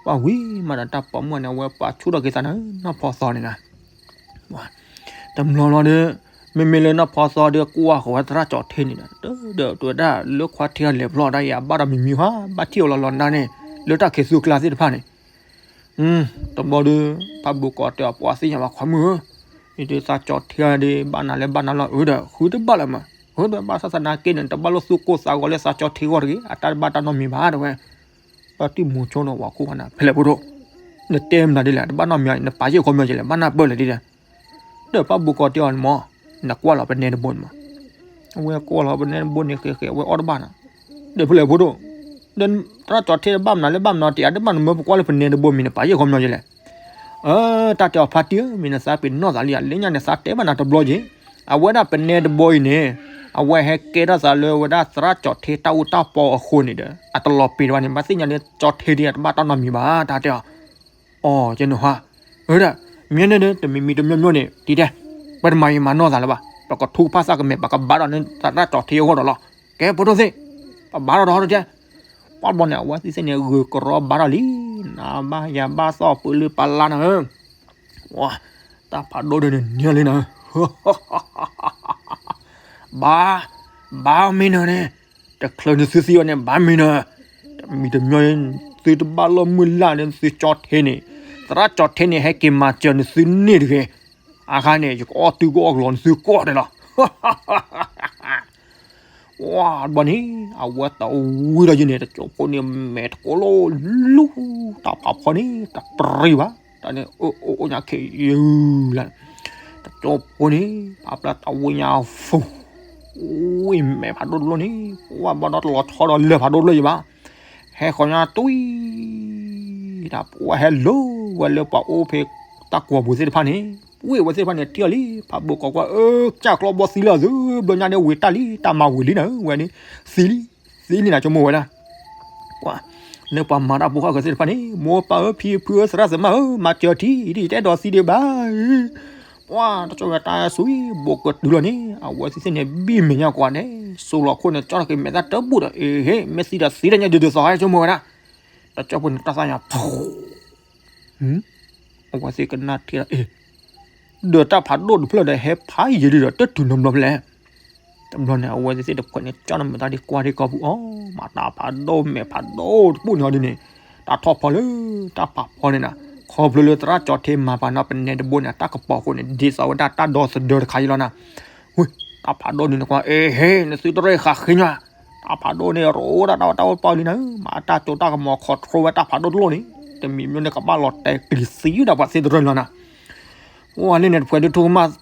ပှၤဝံၤမးဒီးတၢ်ပိာ်မုၣ်န့ၣ် အဝဲပာ်ဆူၣ်ထီၣ်က့ၤသးန့ၣ် နၢ်ဖီသီန့ၣ်နၤ တဘျီလီၤဒီး မ့မ့ၢ်လၢနၢ်ဖီသီဒီးကွၢ်ဃီၤဝဲသရၣ်ကၠီၣ်ထ့န့ၣ်ဒီး တၢ်ဒီးတဲဝဲဒၣ်လၢခွါထံအလဲၤဖျီတၢ်ယၤဘၣ်ဒီးမံၤမံၤဟါ ဘၣ်ထံၣ်အီၤလီၤလီၤနၤန့ၣ် လၢတၢ်ခံးသူကျါသ့ၣ်တဖၣ်န့ၣ် တဘျီဒီး ဖးဘိးကိးတဲအီၤ ပှၤသ့ၣ်ညါဘၣ်ခွါမုၣ်ဧၢ, ယဒုးသးကၠီၣ်ထ့ဒုး ဘၣ်နၤလၢဘၣ်နၤလီၤ အၢဒီး ဃုတဘၣ်လၢၤမး, အၢဒီးဘၣ်ဆၣ်သနာ်က့န့ၣ် တဘၣ်လိာ်သူၣ်ကိၢ်သးဂီၤလၢသးကၠီၣ်ထ့အဂီၢ်တဂ့ၤ, အတၢ်တဘၣ်တၢ်နီတမံၤဘၣ် တဲဝဲ. ပၢ်တံၢ်မူဆိန့ၣ် ဝၤခိၣ်ဃါနၤ ဖဲလဲၣ်ဖိဒိၣ်, နတဲမနုၤဒ်လဲၣ်, တဘၣ်နီတမံၤ နပာ်ယဲၢ်ခီပညီယဲလဲၣ်, ဘၣ်နၢ်ပၢၢ်လဲၣ်ဒ်လဲၣ်. ဒီးပၢ်ဘိကီးတဲအီၤန့ၣ်မး, နကွၢ်လီၤပနဲတဘိန့ၣ်မး, အဝဲကွၢ်လီၤပနဲတဘိန့ၣ် ဃဲးဃဲး အဝဲအီၣ်တဘၣ်နီၤ, ဒီးဖဲလဲၣ်ဖိဒိၣ်, ဒီးသရၣ်ကၠီၣ်ထ့တဘၣ်မနုၤလၢဘၣ်မနုၤ တယၤတဘၣ် နမၢပကွၢ်လၢပနဲတဘိမံၤ နပာ်ယဲၢ်ခီပညီယဲလဲၣ်. အၢ တၢ်တဲအီၤ ဖါတံၢ်ဧၢ, မ့ၢ်နသးပ့ၤနီၣ်သးလံဧါ, လၢညါန့ၣ် သးတဲဘၣ်နၤတဘျီက့ၤ, အဝဲဒၣ်ပနဲတဘိအံၤန့ၣ် အဝဲဟဲကဲထီၣ်သးလၢဝဲဒၣ်သရၣ်ကၠီၣ်ထ့တၢ်အူတၢ်ပီအဃိန့ၣ်ဒီး အတလီၤပံာ်တဘၣ်န့ၣ် ဘၣ်သ့ၣ်ညါလၢကၠီၣ်ထ့ဒ်အံၤ တဘၣ်တၢ်နီတမံၤဘၣ် တၢ်တဲအီၤ. အီ ကဲန့ၣ်ဟါ, အၢဒၣ် မ့ၢ်န့ၣ်ဒီး တမံၤမံၤတမံၤမံၤန့ၣ် ဒ်တဲ, ပတမၤယံာ်မၤနီၢ်သးလၢၤဘၣ်, ပကထူကဖၣ်သးကမဲာ် ပကဘါထီၣ်န့ၢ်သရၣ်ကၠီၣ်ထ့အဂီၢ်ဒီးလီၤ. ကဲ ဖိဒိၣ်သ့ၣ်, ပဘါထီၣ်ဒီး တဲ, ပှၢ်ဘျီန့ၣ် အဝဲသ့ၣ်သ့ၣ်န့ၣ် ဂုာ်ကရီဘါထီၣ်လံ, နဘၣ်ယၤဘၣ်သီၣ်ပၢလၢပလါနၤဧၢ ဝါ, တၢ်ဖးဒိၣ်ဒၣ်န့ၣ် နံၤလံနၤ, ဘါ, ဘါမ့ၢ်နၤန့ၣ်, တချုးန့ၣ်သုသံအီၤန့ၣ် ဘါမ့ၢ်နၤ, တမံၤတမံၤ သုတဘၣ်လီၢ်မုၢ်လၢ်န့ၣ် သုကၠီၣ်ထ့န့ၣ်, သရၣ်ကၠီၣ်ထ့န့ၣ် ဟဲက့ၤမၤစၢၤန့ၣ်သုန့ၢ်တဂ့ၤ, အခါန့ၣ် ယကအီၣ်တုၤကအီၣ်ကလီၤန့ၣ်သုကီၢ်ဒဲးလီၤ. ဝါဘျီန့ၣ် အဝဲတဝံၤဒီးယန့ၣ် တကၠိဖိန့ၣ် မဲာ်တကိးလိာ်လူၤ တၢ်ဖးဖီန့ၣ် တပြံဘၣ် တၢ်န့ၣ် အိၣ်အိၣ်ညါခဲအံၤလၢ တကၠိဖိန့ၣ် ဖးဖျါတဝံၤညါ ဖူ ဝံၤမဲာ်ဖးဒိၣ်တလိၣ်န့ၣ် ဝါဘျီဒီးတလီၤဆီဒီးလၢၢ်ဖးဒိၣ်တလိၣ်ယဘၣ် ဟဲဃီၤညါတွံၢ် တၢ်ပှၢ်ဟဲလိၤဝဲလၢပှၤအိၣ်ဖဲတၢ်ကွီၤပူၤသ့ၣ်တဖၣ်န့ၣ် ဝံၤအဝဲသ့ၣ်တဖၣ်န့ၣ် ထံၣ်အီၤလံ ဖးဘိကိးကွၢ် အၢ ကၢ်ကျီဘီသံလၢအသု ဘျီညါန့ၣ်ဝံၤတၢ်လံ တၢ်မၤဝံၤလံနၤ ဝဲန့ၣ် သံလံ သံလံနၤ ဆိကမိၣ်ဝဲဒၣ် ပှၤ လၢပှၤမၤတၢ်ဖိဃၣ်ဃၢၤသ့ၣ်တဖၣ်န့ၣ် မိၢ်ပၢ်ဧၢ ဖံဖုဧၢ သရၣ်သမါဧၢ မၤစၢၤထံ ဒ်ယတအဲၣ်ဒိးသံဒံးဘၣ် ပှၤ တကၠီဝဲတၢ်စူၤ ဘိကတုၤလီၤန့ၣ် အဝဲသ့ၣ်သ့ၣ်န့ၣ် ဘံၣ်မဲာ်ညါကွၢ်န့ၣ် စိၤလီၤခိၣ်န့ၣ် ကၠီထီၣ်က့ၤမဲာ်သၣ်တဘူၣ်ဒီး အ့ဟ့ မ့ၢ်သံဒီးသံတၢ်ညါဒုးဒုးသီဟဲ ဆိကမိၣ်ဝဲဒၣ် တကၠီဖိန့ၣ်တၢ်သၣ်ညါ ဖူ အဝဲသ့ၣ်ကနၣ်ထံၣ်ဒီး အ့ ဒီးတၢ်ဖးဒိၣ်တဖျၢၣ်ဒီး ဟဲဖးယံာ်ဒုးဒီး တတုၤနီတဘျီဖဲလဲၣ် တဘျီန့ၣ် အဝဲသ့ၣ်တဖုန့ၣ် ကၠီနမုာ်သးဒ်ကွၢ်ဒ်ကီၢ်ပူၤအီၤ မၤတၢ်ဖးဒိၣ်မဲာ်ဖးဒိၣ်တဘူၣ်န့ၣ်အီၤဒ်န့ၣ် တၢ်ထီၣ်ဖီလၢ တၢ်ဖးဖီန့ၣ်နၤ ခီဖျိလၢသရၣ်ကၠီထ့မၤပာ်နီၢ်ပနဲတဘိန့ၣ် တၢ်ကပီၤအဃိန့ၣ် ဒ်သိးဝဲဒၣ်တၢ်ဒီသဒၢတခါအံၤလီၤနၤ ဝ့ၢ် တၢ်ဖးဒိၣ်န့ၣ်နကွၢ် အ့ဟ့ နသုတရၢၣ်ဃးဃ့ညါ တၢ်ဖးဒိၣ်န့ၣ် ရိဒၣ်တၢ်ဝဲတၢ်အိၣ်ပီလံနၤ မၤတၢ်ကၠိတၢ်ကမီၤ control ဝဲတၢ်ဖးဒိၣ်တလိၣ်န့ၣ် တမံၤမံၤန့ၣ်ကဘၣ်လီၤတဲာ်ကျံၤသံဒၣ်ပှၤသ့ၣ်တရၢၣ်လီၤနၤ ဝဲန့ၣ်န့ၣ် တဖုဒုး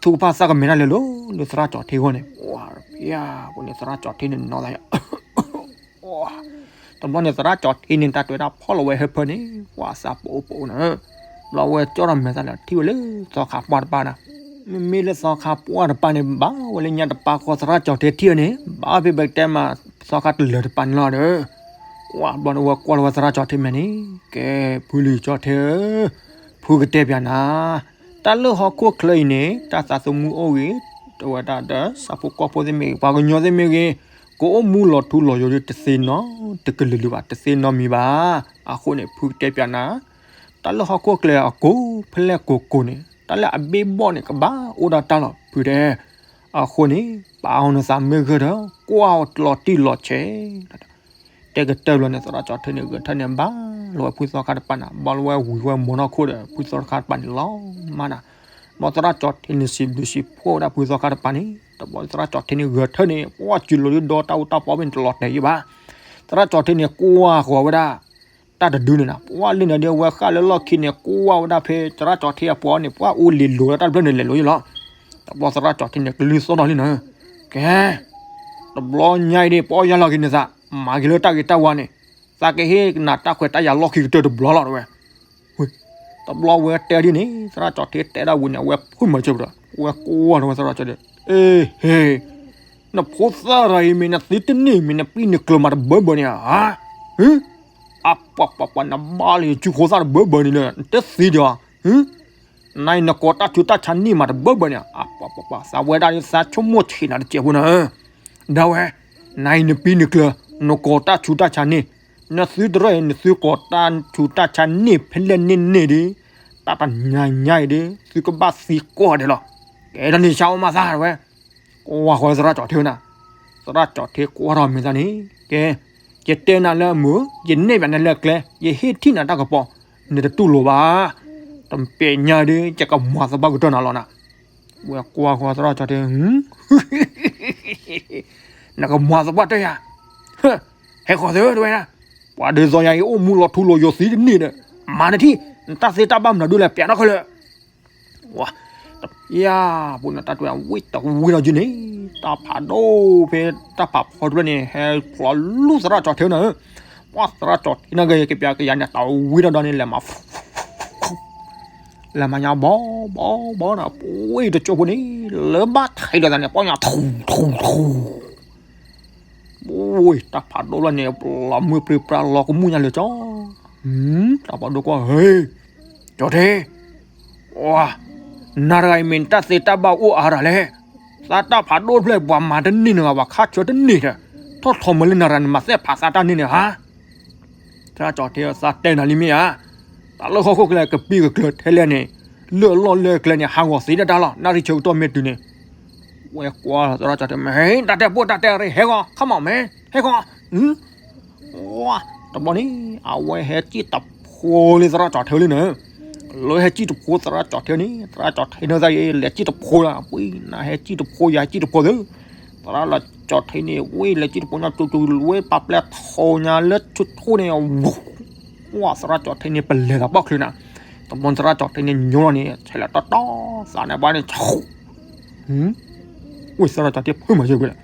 ထူကဖၣ်သးကမဲာ်ဒၣ်လဲာ်လီၤ လၢသရၣ်ကၠီထ့အဂီၢ်န့ၣ် ပှၤ ပယါ ပှၤန့ၣ်သရၣ်ကၠီထ့န့ၣ်နီၤသးယါ တဘျီန့ၣ်သရၣ်ကၠီထ့န့ၣ် တၢ်တွဲတၢ်ဖီၣ်လီၤဝဲဟၢဖၢန့ၣ် ပှၤသးပအိၣ်ပအိၣ်နၤ ဘျီဝဲကၠီထီၣ်မဲာ်သၣ်လၢထံၣ်ဝဲလၢသီခါပှၢ်တပၤနၤ မ့မ့ၢ်လၢသီခါပှၢ်တပၤန့ၣ် ဘၣ်ဝဲလၢညါတပၤဃီသရၣ်ကၠီထ့ထံၣ်အီၤန့ၣ် ဘၣ်ဖဲပကတဲမးသီခါတလၢာ်တပၤန့ၣ်လီၤဒီး ပှၤဘျီန့ၣ်ဝဲကွၢ်လီၤဝဲသရၣ်ကၠီထ့မဲာ်န့ၣ် ကဲ ဖုလံၤကၠီထ့ဧၢ ဖုကတဲပၠးနၤ တၢ်လၢဟီၣ်ခိၣ်ချၢအံၤန့ၣ် တၢ်သးသမူအိၣ်ဂ့ၤ တဝဲဒၣ်ဒီး ဆၣ်ဖိကီၢ်ဖိသ့ၣ်မ့ၢ်ဂ့ၤ ပှၤကညီသ့ၣ်မ့ၢ်ဂ့ၤ ကအိၣ်မူလီၤထူလီၤယိာ်ဒီးတသ့နီတကလုာ်လုာ်ဘၣ် တသ့နီတမံၤဘၣ်. အဃိန့ၣ် ဖုကတဲပၠးနၤ တၢ်လၢဟီၣ်ခိၣ်ချၢအကိးဖဲလဲၣ်ကိးကိးန့ၣ် တၢ်လၢအဘ့ၣ်ဘီၣ်န့ၣ် ကဘၣ်အိၣ်ဒၣ်တၢ်လီၤ ဖုတဲ. အဃိန့ၣ် ပာ်အီၤနသးမ့ၢ်ဂ့ၤဒီး ကွၢ်အီၤလီၤတံၢ်လီၤဆဲး တဲကတၢၢ်ဘျီန့ၣ် သရၣ်ကၠီထ့န့ၣ် ဂဲၤထၢၣ်န့ၣ် ဘၣ်လီၤဝဲဖုသီခါတပၤန့ၣ် ဘၣ်လီၤဝဲဝံၤဝဲမီၤနီၢ်ခိၣ်ဒီး ဖုသီခါတပၤန့ၣ်လီၤမးနၤ. ဘျီသရၣ်ကၠီထ့န့ၣ် စံးဘျုးစံးဖှိၣ်ဝဲဒၣ်ဖုသီခါတပၤန့ၣ် တဘျီသရၣ်ကၠီထ့န့ၣ် ဂဲၤထၢၣ်န့ၣ် ပှၤစူၤလီၤဒုးဒီတၢ်အူတၢ်ပီမ့ၢ်တလီၤတဲာ်ယံၤဘၣ်. သရၣ်ကၠီထ့န့ၣ် ကွၢ်ဃီၤဝဲဒၣ် တၢ်တဒုန့ၣ်နၤ ပှၤလၢန့ၣ်ဒီး အဝဲဃၣ်လၢလီၢ်ခံန့ၣ် ကွၢ်ဝဲဒၣ်ဖဲသရၣ်ကၠီထ့အပှၤန့ၣ် ပှၤအိၣ်လ့ၤလိၤလၢတၢ်တဖျၢၣ်န့ၣ်လဲၤလိၤယံၤလီၤ. တဘျီသရၣ်ကၠီထ့န့ၣ် ကလုၢ်သီၣ်ထီၣ်လံနၤ ကဲ တဘျီညါအံၤဒၣ် ပအီၣ်ယၢ်လီၤက့ၤနသး မၤက့ၤလၢတၢ်ဂ့ၤတၢ်ဝါန့ၣ် သးကဟ့ၣ်နၤတၢ်ခွဲးတၢ်ယာ်လီၢ်ခံကတၢၢ်တဘျီလီၤ တဲဝဲ. တဘျီဝဲတဲဒ်န့ၣ် သရၣ်ကၠီထ့တဲဒၣ်ဝံၤန့ၣ် အဝဲဖုၣ်မၤစၢၤဒီး ဝဲကွၢ်ထီၣ်ဝဲသရၣ်ကၠီထ့ အ့ဟ့ နဖိသၣ်တဂၤအံၤမ့ၢ် နသံတန့ၢ်မ့ၢ် နပံၢ်နကျၢၤမးတဘၢဘၢန့ၣ်ဧါ အပှၤပှၤပှၤ နဘၣ်လၢယစုဖိသၣ်တဘၢဘၢန့ၣ်လၢ နတသံဒံးဧါ နအံၤ နကိးတၢ်ဆူးတၢ်ဆါန့ၢ်မးတဘၢဘၢန့ၣ် အပှၤပှၤပှၤ သးဝဲဒၣ်န့ၣ် သးဆိကမိၣ်ဆံးနၤတစဲးဖိနၤ ဒၣ်ဝဲ နအံၤ နပံၢ်နကျၢၤ နကိးတၢ်ဆူးတၢ်ဆါန့ၢ် နသုတရၢၣ်အံၤ နသုကိးတၢ်ဆူးတၢ်ဆါန့ၢ်ဖဲလဲၣ်န့ၣ်န့ၣ်ဒီး တၢ်တညါညါအံၤဒီး သုကဘၣ်သံကိးဂၤဒဲးလီၤ. ကဲဒ်န့ၣ် ဆါအီၣ်မၤသးဝဲ ကွၢ်ဃီၤသရၣ်ကၠီထ့နၤ သရၣ်ကၠီထ့ကွၢ်ထီၣ်မဲာ်သးန့ၣ် ကဲ ယတဲနၤလၢအမုာ် ယနဲၣ်ပၠးနၤလၢအကျဲ ယဟ့ၣ်ထံၣ်နၤတၢ်ကပီၤ နတတူၢ်လိာ်ဘၣ် တပဲာ်ညါဒီး ယကမၤသဘၣ်ကတၢၢ်နၤလီၤနၤ ဝဲကွၢ်ဃီသရၣ်ကၠီၤထံ, နကမၤသပှၢ်တၢၢ်ယၤ, ဟဲဃီၤသုတဝဲဒၣ်, ပှၤဒုးသီယၤအံၤအိၣ်မူလီၤထူလီၤယိာ်သံတန့ၢ်ဒီး, မၤနထံၣ်, နတၢ်သ့တၢ်ဘၣ်မနုၤဒိၣ်လဲၣ် ပျးထီၣ်ခဲလၢာ်. ဝဲ, တပျၢ်, ပှၤနတၢ်တဝဲဝံတဝံဒီးယုၢ်န့ၣ်, တၢ်ဖးဒိၣ်ဖဲတၢ်ဖးဖီတဖျၢၣ်န့ၣ် ဟဲဖျိးလူၢ်သရၣ်ကၠီၤထံနၤဧၢ, ပှၤသရၣ်ကၠီၤထံနၤဂ့ၤကပျးကယၤန့ၣ် တဝံဒီးဒီးန့ၣ် လဲၤမၤ လဲၤမၤညါဘီဘီဘီဒီး ပှၤတကၠိဖိန့ၣ် လၢဘၣ်ထံးဒီးသးန့ၣ် ပှၤညါထူထူထူ, ပှၤတၢ်ဖးဒိၣ်လီၤန့ၣ် လီၤမုၢ်ပြံပြါလီၤကမူၣ်ညါလၢာ်ကၠီ, တၢ်ဖးဒိၣ်ကွၢ်, ဟ့, ကၠီၤထံ, နၤတဂၤအံၤမ့ၢ်နတၢ်သ့တၢ်ဘၣ်အိၣ်အါတၢ်လဲၣ်, သးတၢ်ဖးဒိၣ်တဖျၢၣ် ပှၤမၤတန့ၢ်နဂၤဘၣ် ခါဆၢတန့ၢ်ဒီး, ထီၣ်ထီမၤလၢနၤတဂၤန့ၣ် မၤသ့ၣ်ဖးသးတၢ်န့ၢ်န့ၣ်ဧါ. သရၣ်ကၠီၤထံသးတဲနၤလံမ့ၢ်ဧါ, တၢ်လၢဟီၣ်ခိၣ်ချၢကပံၢ်ကကျၢၤထဲလဲၣ်န့ၣ်, လၢအလီၢ်လၢအကျဲန့ၣ် ဟးဂီၤသ့တၢ်တၢ်လီၤ နၣ်ရံၣ်ဆၢကတီၢ်မ့ၢ်တုၤန့ၣ်, ဝဲကွၢ်သရၣ်ကၠီၤထံမ့ၢ် တၢ်တဲပိၢ်တၢ်တဲရ့ ဟဲဂီၤ ခီမီၣ်မ့ၢ် ဟဲဂီၤ, တဘျီန့ၣ် အဝဲဟဲစံၣ်တဖိလံသရၣ်ကၠီၤထံလံန့ၣ်, လၢဟဲစံၣ်တဖိသရၣ်ကၠီၤထံန့ၣ် သရၣ်ကၠီၤထံန့ၣ်သးအံၤ လဲၤစံၣ်တဖိလီၤ ပှၤနၤဟဲစံၣ်တဖိယၤဟဲစံၣ်တဖိသ့, သရၣ်လၢကၠီၤထံန့ၣ် ဝဲလဲၤစံၣ်တဖိညါကၠူကၠူဝဲပာ်ပျဲထီညါလၢဆူထူန့ၣ်, ဝဲသရၣ်ကၠီၤထံန့ၣ် ပလဲၤသးပီၣ်ချုးနၤ, တဘျီသရၣ်ကၠီၤထံန့ၣ်ညိလီၤန့ၣ် ဆဲးလီၤတီတီ, သးန့ၣ်ဘၣ်န့ၣ် ဝဲသရၣ်ကၠီၤထံဖုမၤစၢၤကွံာ်လီၤ,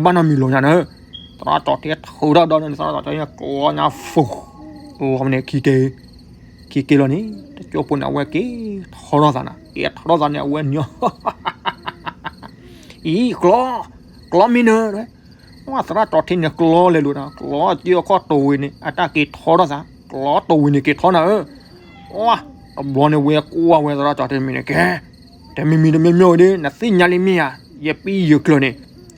ဘၣ်နီတမံၤလီၤညါန့ၣ်, သရၣ်ကၠီၤထံထုးထီၣ်ဒီးန့ၣ် သရၣ်ကၠီၤထံန့ၣ်ကျီညါဖူ, လီၤန့ၣ်ခံက့ၤ, ခံက့ၤလီၤန့ၣ် တကၠိဖိန့ၣ် အဝဲက့ၤထီထီၣ်သးနၤ က့ၤထီထီၣ်သးန့ၣ် အဝဲနံၤ အံၤ ကျီ, ကျီမံနၢၤ, ဝဲသရၣ်ကၠီၤထံန့ၣ်ကျီလဲၤလိာ်ဒီး ကျီစုအခီၣ်တဝံၤန့ၣ် အတၢ်က့ၤထီထီၣ်သး, ကျီတဝံၤန့ၣ်က့ၤထီနၤဧၢ, ဝဲ, တဘျီန့ၣ်ဝဲကွၢ်ဝဲသရၣ်ကၠီၤထံမံၤန့ၣ် ကဲ, တမံၤမံၤတမံၤမံၤဒ် နသ့ၣ်ညါလံမ့ၢ်ဧါ, ယပံယကျၢၤန့ၣ်,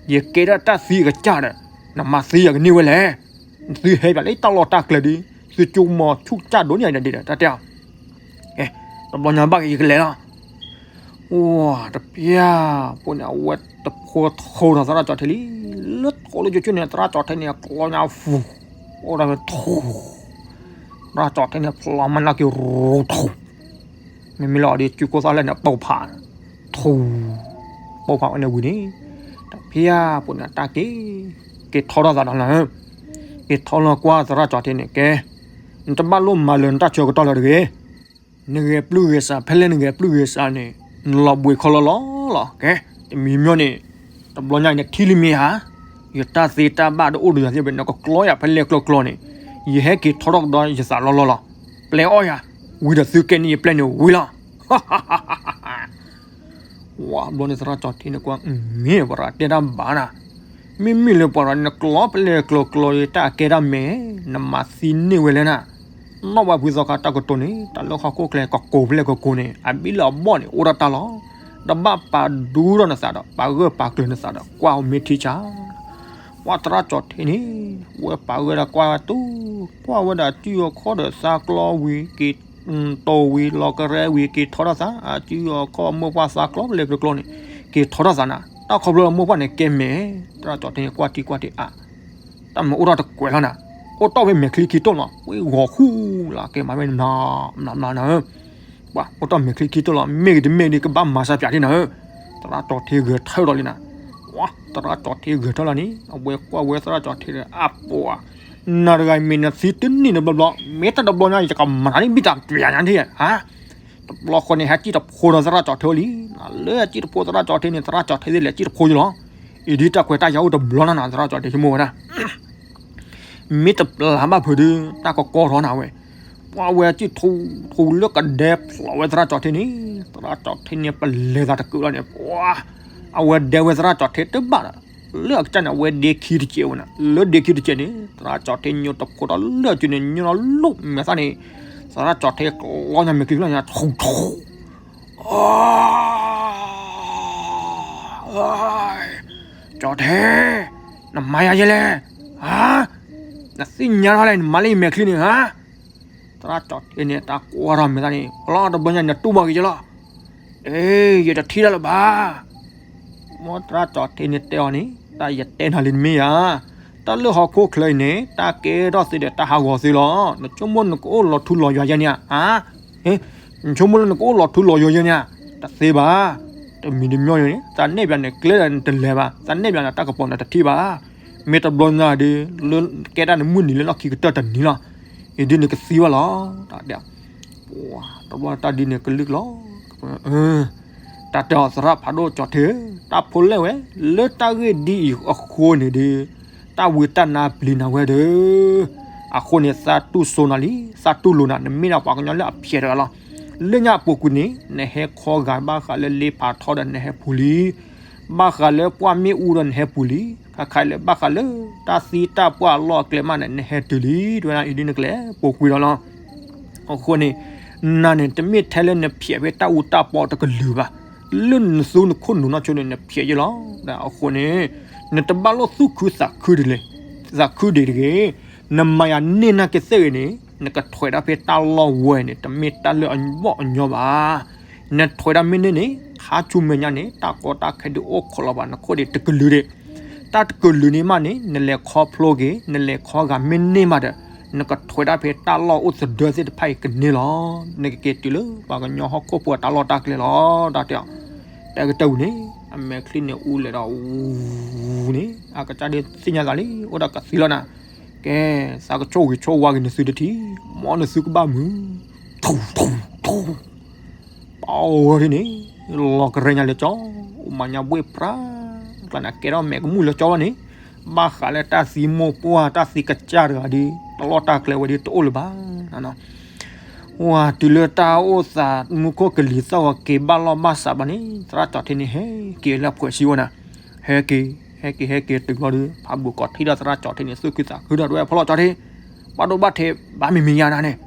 ယကဲဒၣ်တၢ်သံအကစၢ်ဒီး, နမၤသံယၤကန့ၢ်ဝဲလဲၣ်, နသုဟဲပၠးလၢတၢ်လီၢ်တၢ်ကျဲဒ်, သုကၠိမီၤဆူၣ်ကၢ်ဒိၣ်န့ၣ်ဒ်ဒီး တၢ်တဲအီၤ တဘျီညါဘၣ်က့ၤယကလဲၤလီၤ, ဝဲ, တပျၢ်, ပှၤန့ၣ် အဝဲတဖိထိဒီးသရၣ်ကၠီၤထံလံ, လၢထိးလၢကၠိကၠိန့ၣ် သရၣ်ကၠီၤထံန့ၣ် ကျီညါဖူ, အိၣ်ဒၣ်ဝဲထိ, သရၣ်ကၠီၤထံန့ၣ် ဖျီမၤလၢက့ၤရူထိ မ့မ့ၢ်လီၤဒီး စုကိၢ်သၣ်လဲၣ်န့ၣ် ပိာ်ဖး, ထူ, ပိာ်ဖးဝဲန့ၣ်ဝံၤန့ၣ်, တဖျၢၣ်ပူၤန့ၣ်တၢ်က့ၤ, က့ၤထီထီၣ်သးဒီးလီၤ, က့ၤထီလီၤကွၢ်သရၣ်ကၠီၤထံန့ၣ် ကဲ, နတဘၣ်လိၣ်မၤလၢၤနတၢ်ဆၢကတီၢ်လၢၤတဂ့ၤ, နဂဲၤပျုၢ်ဂဲၤဆး ဖဲလဲၣ်နဂဲၤပျုၢ်ဂဲၤဆးန့ၣ်, နလီၤဘှံးခီလီၤလီၤလီၤ, ကဲ, တမံၤမံၤန့ၣ်, တဘျီညါအံၤနထံၣ်လံမ့ၢ်ဧါ, ယတၢ်သ့တၢ်ဘၣ်တအိၣ်ဒီးယၤသ့ၣ်ဘၣ် နကကျီယၤဖဲလဲၣ်ကျီကျီန့ၣ်, ယဟဲက့ၤထီထီၣ်ကဒီးယသးလီၤလီၤလီၤ, ပျဲအီၣ်ယၤ, ဝံၤဒီးသုကဲန့ၣ်ယပျဲန့ၣ်ဝံၤလီၤ ဝဲဘျီန့ၣ်သရၣ်ကၠီၤထံန့ၣ်ကွၢ်, မ့ၢ်ပှၤတဲတၢ်ဘၣ်နၤ, မ့မ့ၢ်လၢပှၤဒီးနကျီဖဲလဲၣ်ကျီကျီတၢ်ကဲတၢ်မဲာ်, နမၤသံန့ၢ်ဝဲလဲၣ်နၤ, နီၣ်ဝဲဖုသီခါတၢ်ကတိၤန့ၣ် တၢ်လၢဟီၣ်ခိၣ်ချၢကကိးဖဲလဲၣ်ကကိးန့ၣ် အဘံၣ်လၢအဘီၣ်န့ၣ် အိၣ်ဒၣ်တၢ်လီၤ, တဘၣ်ပာ်ဒူထီၣ်နသးဒီး ပာ်ဂၢၢ်ပာ်ကျၢၤနသးဒီး ကွၢ်မ့ၢ်ထံဆး ပှၤသရၣ်ကၠီၤထံန့ၣ်, ဝဲပာ်ဂၢၢ်ဒီးကွၢ်ဝဲတူၢ်, ကွၢ်ဝဲဒၣ်အစုအခီၣ်ဒီးသးကျီဝံၤက့ၤ, တိၤဝံၤလီၤကရဲဝံၤက့ၤထီထီၣ်သး, အစုအခီၣ်မိၢ်ပှၢ်သးကျီဖဲလဲၣ်ကျီကျီန့ၣ်, က့ၤထီထီၣ်သးနၤ, တၢ်ခီဖျိလၢမိၢ်ပှၢ်န့ၣ်ကဲမဲာ်, သရၣ်ကၠီၤထံန့ၣ်ကွၢ်ထံကွၢ်ထံအါ, တၢ်မၤအိၣ်ထီၣ်တကွဲးလီၤနၤ, အိၣ်တီၢ်ဖဲမဲာ်ချံခံတိၢ်လီၤ, ဝံဂီၤဃူလၢ် ကဲမၤဝဲနၤ, မနၤမနၤနၤ ပှၤအိၣ်တီၢ်မဲာ်ချံခံတိၢ်လီၤ မ့ၢ်ဂ့ၤတမ့ၢ်ဂ့ၤ ကဘၣ်မၤစၢ်ပၠးဒ်နၤဧၢ, သရၣ်ကၠီၤထံဂဲၤထၢၣ်ဒီးလံနၤ, ဝဲ, သရၣ်ကၠီၤထံဂဲၤထၢၣ်လီၤန့ၣ် အဝဲကွၢ်ဝဲသရၣ်ကၠီၤထံဒီး အပှၤ, နၤတဂၤအံၤမ့ၢ်နသံတန့ၢ်တဘျီဘျီ, မ့ၢ်တၢ်တဘျီညါအံၤ ယကမၤနၤန့ၣ်ဘံၣ်တၢ်ပျးညါန့ၣ်ဧါ, တဘျီဃီန့ၣ် ဟဲစံၣ်တဖိဒီးသရၣ်ကၠီၤထံလံ, လၢဟဲစံၣ်တဖိသရၣ်ကၠီၤထံန့ၣ် သရၣ်ကၠီၤထံသ့ၣ်လဲၤစံၣ်တဖိယလီၤ, အံၤဒ်တၢ်ခွဲးတၢ်ယာ်အိၣ်တဘျီနၤနၤ သရၣ်ကၠီၤထံဆိကမိၣ်ဝဲဒၣ် မ့ၢ်တပျးဘၣ်ဖုးဒုး တၢ်ကကီထီၣ်နၤဝဲ, ပှၤဝဲစံၣ်ထူထူလၢကဒဲဖျိးဝဲသရၣ်ကၠီၤထံန့ၣ်, သရၣ်ကၠီၤထံန့ၣ် ပလဲၤသးတကုးလီၤန့ၣ် ပှၤ, အဝဲဒဲဝဲသရၣ်ကၠီၤထံတဘၣ်ဒီး, လၢအကစၢ်န့ၣ် အဝဲဒ့ခံတစဲးဝဲနၤ, လၢဒ့ခံတစဲးန့ၣ် သရၣ်ကၠီၤထံညိတဖိဒီးလၢအစုန့ၣ် ညိလီၤလိၣ်မဲာ်သၣ်န့ၣ်, သရၣ်ကၠီၤထံကျီညါမဲာ်ချံကျီညါထူထူ ကၠီၤထံ, နမၤယၤယဲလဲၣ်, ဧါ, နသ့ၣ်ညါထီၣ်လဲၣ် နမၤလၢယမဲာ်ချံန့ၣ်ဧါ, သရၣ်ကၠီၤထံန့ၣ် တၢ်ကွၢ်ထီၣ်မဲာ်သၣ်န့ၣ် လီၤတဘျီညါ နတူၢ်ဘၣ်က့ၤယလီၤ, အ့ ယတထံၣ်တၢ်လၢၤဘၣ် မ်သရၣ်ကၠီၤထံန့ၣ်တဲအီၤန့ၣ် တၢ်ယတဲနၤလံတမ့ၢ်ဧါ, တၢ်လၢဟီၣ်ခိၣ်ချၢအံၤန့ၣ် တၢ်ကဲထီၣ်သ့ဒီးတၢ်ဟးဂီၤသ့လီၤ, နဆိကမိၣ်နကအိၣ်လီၤထူလီၤယွၤယဲန့ၣ်ဧါ, နဆိကမိၣ်လၢနကအိၣ်လီၤထူလီၤယွၤယဲန့ၣ်ဧါ, တသ့ဘၣ်, တ တမံၤတမံၤန့ၣ် သးနဲၣ်ပၠးန့ၣ်ကျဲဒီးနတလဲၤဘၣ်, သးနဲၣ်ပၠးန့ၣ်တၢ်ကပီၤန့ၣ်တထံၣ်ဘၣ်. မ့ၢ်တဘျီညါဒီး လၢကဲတၢ်န့ၣ်မုၢ်နံၤလၢလီၢ်ခံကတၢၢ်တနံၤလီၤ. အံၤဒ်န့ၣ်ကသံဘၣ်လီၤ. တၢ်တဲ တဘျီတၢ်ဒ်န့ၣ်ကလုၢ်ကလီၤ. တၢ်တဲအီၤသရၣ်ဖးဒိၣ်ကၠီၤထ့ဧၢ, တၢ်ဖိလဲၣ်ဝဲ, လၢတၢ်ဂ့ၢ်ဒ်အံၤအဃိန့ၣ်ဒီး တၢ်ဝံတၢ်နါပျံၤနၤဝဲဒီး အဃိန့ၣ် သးတူၢ်စိနၤလံ, သးတူၢ်လိာ်နၤ, နမ့ၢ်ဒၣ်ပှၤကညီလၢအဖျဲးတဂၤလီၤ. လၢညါအပူၤကွံာ်န့ၣ် နဟဲခီဂာ်ဘၣ်ဃးလၢလ့ဖးထီဒီးနဟဲပူၤလံ, ဘၣ်ဃးလၢပှၢ်မ့ၣ်အူဒီးနဟဲပူၤလံ, ခါခါလၢဘၣ်ဃးလၢတၢ်သံတၢ်ပှၢ်အလီၢ်အကျဲမးန့ၣ် နဟဲတုၤလံ, တဲဝဲဒၣ်အံၤဒ်န့ၣ်ကလဲၤပူၤကွံာ်လီၤလီၤ. အဃိန့ၣ် နၤန့ၣ် တမ့ၢ်ထဲလၢနဖျဲးဖဲတၢ်အူတၢ်ပီတကလုာ်ဘၣ်, လၢနသူနခိၣ်နူာ်နီၢ်ဆိန့ၣ် နဖျဲးယဲလီၤ. အဃိန့ၣ် နတဘၣ်လိၣ်သူၣ်ခုသးခုဒ်လဲၣ်, သးခုဒ်တဂ့ၤ, နမၤယၤန့ၢ်နာ်က့သ့ၣ်ဂ့ၤန့ၣ် နကထွဲးတၢ်ဖဲတၢ်လီၢ်ဝဲန့ၣ် တမ့ၢ်တၢ်လၢအဘီၣ်အညီဘၣ်. နထွဲးတၢ်မ့ၢ်န့ၢ်န့ၣ် ခါဆူမဲာ်ညါန့ၣ် တၢ်ကီတၢ်ခဲဒုးအိၣ်ခိးလီၤဘၣ်နခိၣ်ဒံးတကလုာ်ဒံး, တၢ်တကလုာ်န့ၣ်မးန့ၣ် နလဲၤခီဖျိက့ၤ နလဲၤခီဂာ်မ့ၢ်န့ၢ်မးဒီး နကထွဲးတၢ်ဖဲတၢ်လီၢ်အိၣ်သဒၢသ့ၣ်တဖၣ်အံၤကန့ၢ်လီၤ. နကက့ၤတုၤလၢပှၤကညီဟီၣ်ခိၣ်ဖိအတၢ်လီၢ်တၢ်ကျဲလီၤ. တၢ်တဲအီၤ တၢ်ကတၢၢ်ဝံၤန့ၣ် အမဲာ်ချံန့ၣ်အူလဲၤဒီးအူန့ၣ် အကစၢ်ဒုးသ့ၣ်ညါသးလံ အိၣ်ဒီးကသံလီၤနၤ, ကဲ သးကဆိၣ်ဂ့ၤဆိၣ်ဝါက့ၤနသုတထံၣ်, မ်နသုကဘၣ်မုာ် ထူထူထူ ပှၤဝဲဒၣ်န့ၣ် လီၤကရဲညါလၢကၠီ, အိၣ်မၤညါဘှ့ၣ်ပြၢ်, ကျါန့ၣ်ကဲထီၣ်မဲာ်ကမူၣ်လၢကၠီဝဲန့ၣ်, ဘၣ်ဃးလၢတၢ်သံမိၢ်ပှၢ်တၢ်သံကစၢ်တဂၤဒီး တၢ်လီၢ်တၢ်ကျဲဝဲဒီးတအိၣ်လၢၤဘၣ်. ဝဲတုၤလၢတၢ်အိၣ်သးမူခိၣ်ကလံၤသီၣ်ဂီၤက့ၤဘၣ်လီၢ်ဘၣ်စးဘၣ်န့ၣ် သရၣ်ကၠီၤထ့န့ၣ် ဟဲက့ၤလၢအဖှဲးဆံဝဲနၤ, ဟဲက့ၤ ဟဲက့ၤဟဲက့ၤတုၤဘျီဒီး ဖးဘိၣ်ကီၤထံဒီးသရၣ်ကၠီၤထ့န့ၣ် သူၣ်ခုသးခုဒီး တဝဲဖီလီၤကၠီၤထ့, ဘၣ်ဒိဘၣ်ထံးဘၣ်မံၤမံၤယါနၤန့ၣ်,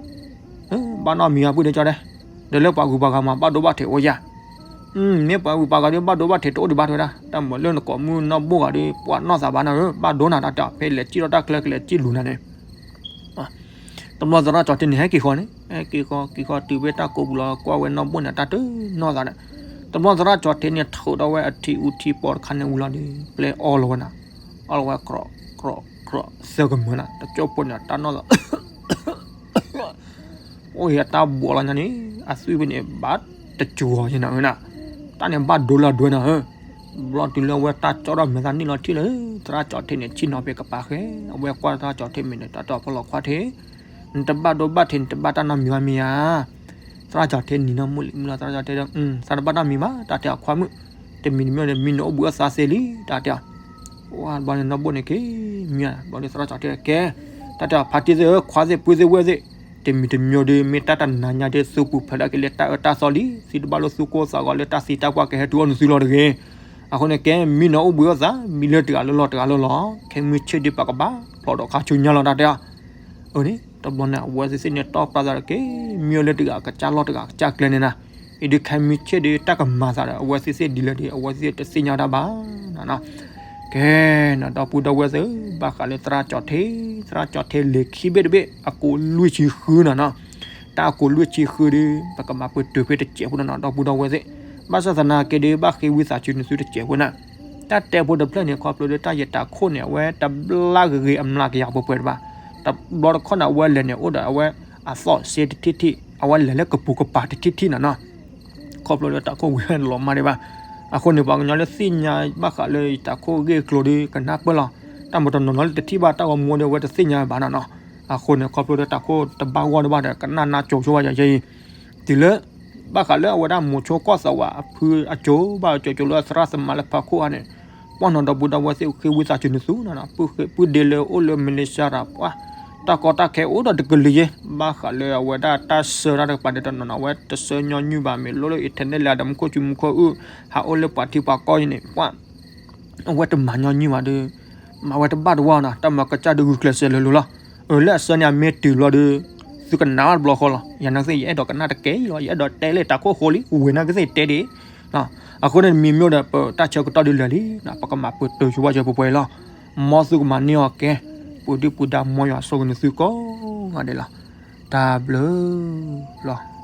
ဘၣ်နီတမံၤအပုၢ်ဒ့ကၠီဒဲး, ဒီးလၢပှၤဂုၤပှၤဂၤမး ဘၣ်ဒိဘၣ်ထံးအိၣ်ယါ, မ့ၢ်ပှၤဂုၤပှၤဂၤဒီး ဘၣ်ဒိဘၣ်ထံးတအိၣ်ဒံးဘၣ်တဲဝဲဒၣ်, တၢ်မၤလၢနကိးမုၢ်နီၢ်ဘိၣ်ဂၤဒီး ပှၤနီၢ်သးဘၣ်နၤဧၢ, ဘၣ်ဒိနၤတၢ်တဲအီၤ ဖဲလဲၤစံၣ်ထီၣ်တၢ်ချၢကလဲၤစံၣ်လူၤနၤန့ၣ် တဘျီသရၣ်ကၠီၤထ့န့ၣ် ဟဲက့ၤဃီန့ၣ် ဟဲက့ၤဃီက့ၤဃီတုၤဖဲတၢ်ကိးပူၤလီၤ ကွၢ်ဝဲနီၢ်ဘိၣ်န့ၣ် တၢ်တနီၢ်သးဒီး, တဘျီသရၣ်ကၠီၤထ့န့ၣ် ထုးဒီးဝဲအထံအူထံပီတခါန့ၣ်ဝံၤလီၤဒီး ပျဲအီလီၤဝဲနၤ, အီလီၤဝဲ ကြီၣ်ကြီၣ်ကြီၣ် သၢကမၢနၤ တကၠိဖိန့ၣ် တၢ်နီၢ်သး အိၣ်ယတၢ်ဘှီးလီၤညါန့ၣ် အသွံၣ်ဖဲန့ၣ် ဘၣ်တစှီၤယဲနၤဧၢနၤ, တၢ်န့ၣ်ဘၣ်ဒိလၢအဒွဲနၤဧၢ, ဘျီတုၤလၢအဝဲတၢ်ကၠီၣ်ထီၣ်မဲာ်သၣ်နံၣ်လီၤထံၣ်လၢ သရၣ်ကၠီၤထ့န့ၣ် ဆ့ၣ်နီၤဖဲကပၤဃဲ, အဝဲကွၢ်သရၣ်ကၠီၤထ့မဲာ်န့ၣ် တၢ်တဲအီၤဖီလီၤခွါထ့, နတဘၣ်ဒိဘၣ်ထံး နတဘၣ်တၢ်နီတမံၤဘၣ်မ့ၢ်ဧါ, သရၣ်ကၠီၤထ့နံၤနီၢ်မုၢ်လံမုၢ်လီၤ သရၣ်ကၠီၤထ့ဒီး သးတဘၣ်တၢ်မံၤဘၣ် တၢ်တဲအီၤခွါမုၣ်, တမံၤတမံၤန့ၣ် မံနီၤအိၣ်ဘှံးအိၣ်သါသ့လံ တၢ်တဲအီၤ ဝဲဘျီန့ၣ် နီၢ်ဘိၣ်န့ၣ်က့ၤ မံဘျီန့ၣ် သရၣ်ကၠီၤထ့ကဲ, တၢ်တဲအီၤ ဖါတံၢ်သ့ၣ်ဧၢ ခွါသ့ၣ် ပုၢ်သ့ၣ်ဝဲၢ်သ့ၣ်, တမံၤတမံၤဒီး မ့ၢ်တၢ်တနၤညါဒီး သုပူၤဖျဲးဒၣ်က့ၤလၢတၢ်အၢတၢ်သီလံ, သုတဘၣ်လိာ်သုကိၢ်သးဂီၤလၢတၢ်သံတၢ်ပှၢ်ကဟဲတုၤအီၤနသုလီၤတဂ့ၤ, အဃိန့ၣ်ကဲ မံနီၤအိၣ်ဘှံးအိၣ်သါ မံလၢတဂၤလၢလီၤတဂၤလၢလီၤ, ခဲမုၢ်ဆ့ၣ်ဒုးပာ်ကဘၣ်ဖျိးဒီးခါဆူညါလီၤ တၢ်တဲအီၤ အန့ၣ် တဘျီန့ၣ် အဝဲသ့ၣ်သ့ၣ်န့ၣ် တီၢ်ပြၢသးဒီးက့ၤ မံလၢတဂၤကစၢ်လီၢ်တဂၤကစၢ်ကျဲန့ၣ်နၤ, အံၤဒုးခဲမုၢ်ဆ့ၣ်ဒုး တၢ်ကမၤသးဒီး အဝဲသ့ၣ်သ့ၣ်ဒ်လဲၣ်ဒီး အဝဲသ့ၣ်တသ့ၣ်ညါတၢ်ဘၣ်နၤ, ကဲနၤ ဒီပုၢ်ဒီဝဲၢ်သ့ၣ်ဧၢ, ဘၣ်ဃးလၢသရၣ်ကၠီၤထ့, သရၣ်ကၠီၤထ့လဲၤခံဘ့ၣ်တဘ့ၣ် အကိးလွံၢ်ဆံဃုနၤနီၤ, တၢ်အကိးလွံၢ်ဆံဃုဒီး ပကမၤပတုာ်ဖဲတစဲးဖိနၤနီၤ ဒီပုၢ်ဒီဝဲၢ်သ့ၣ်, ဘၣ်ဆၣ်သနာ်က့ဒီး ဘၣ်ဃ့ဝံသးစူၤနသုတစဲးဖိနၤ တၢ်တဲဖိတဖျၢၣ်န့ၣ် ခီဖျိလၢတၢ်ယတၤခိၣ်န့ၣ် အဝဲတဘျါဂ့ၤဂ့ၤအမျးကယၤပှဲၤပှဲၤတဘၣ်, တဘျီတခီၣ်န့ၣ် အဝဲလဲၤန့ၣ် အိၣ်ဒီးအဝဲ အသီၣ်စ့တထံၣ်ထံၣ် အဝဲလဲၤလၢကပူၤကပၤတထံၣ်ထံၣ်နၤနီၤ, ခီဖျိလၢတၤခိၣ်ဝံၤလီၤမၢ်ဒံးဘၣ်, အဃိန့ၣ် ပှၤကညီလၢသ့ၣ်ညါဘၣ်ဃးလၢယတၤခိၣ်ဂ့ၢ်ကျိၤဒီး ကနၢ်ပၢၢ်လီၤ, တၢ်မၤတနီၤနီၤလၢတထံၣ်ဘၣ်တၢ်ဂီၤမူဒီး အဝဲတသ့ၣ်ညါဘၣ်နၤနီၤ, အဃိန့ၣ် ခီဖျိလၢတၤခိၣ်တဘၣ်ဂီၢ်ဒံးဘၣ်ဒီး ကနၣ်နါကၠိဆိဝဲယဲအံၤ, တုၤလၢ ဘၣ်ဃးလၢအဝဲဒၣ်မိၤဆိကီၢ်သးဝးအဖုအကၠိ ဘၣ်ကၠိကၠိလၢအသရၣ်သမါလၢဖးခိၣ်ဧါန့ၣ်, ပှၢ်နီၤ ဒီပုၢ်ဒီဝဲၢ်သ့ၣ် ဃ့ဝံသးစူၤနသုနၤနီၤ, ပုၢ်ဒ့လၢအိၣ်လၢမလ့ၡါတၢ်ပှၢ်, တၢ်ကီတၢ်ခဲအိၣ်ဒီးတကလုာ်ယဲ, ဘၣ်ဃးလၢအဝဲဒၣ်တၢ်ဆှၢတၢ်တကပၤန့ၣ် တနီၤနီၤ အဝဲတဆှၢညီနုၢ်ဘၣ် မ့ၢ်လိၣ်လၢ internet လဲၤဒီးမူခိၣ်စုမူခိၣ်အုၣ်, ဟးအိၣ်လၢပှၤထံပှၤကီၢ်အံၤန့ၣ် ပှၢ် အဝဲတမၤညီနုၢ်ဘၣ်ဒီး မၤဝဲတဘၣ်တဝါနီၤ, တၢ်မၤကစၢ်ဒုးဂုာ်ကျဲးစၢးလၢာ်လၢာ်လီၤ, အၢ လၢအဆၢန့ၣ် အမ့ၢ်တုၤဘျီဒီး သုကနၣ်ဘၣ်တဘျီဃီလီၤ, ယၤန့ၣ်သ့ၣ် ယအဲၣ်ဒိးကနၣ်တကဲအံၤလီၤ, ယအဲၣ်ဒိးတဲလၢတၤခိၣ်ဃိလံ ဝဲန့ၣ်ကသ့ၣ်တဲဒံး အဃိန့ၣ် မံၤမျိၣ်ဒီး ပတၢ်ဆၢကတီၢ်ဒုးလၢာ်လံ, ပကမၤပတုာ်ဆိဝဲစၢၤပှဲၤပှဲၤလီၤ, မ်သုကမၤန့ၢ်အီၤကဲ, ပူၤဒုၣ်ပူၤဒါ မ်ယွၤဆိၣ်ဂ့ၤနသုကိးဂၤဒဲးလီၤ, တၢ်ဘျုးလီၤ.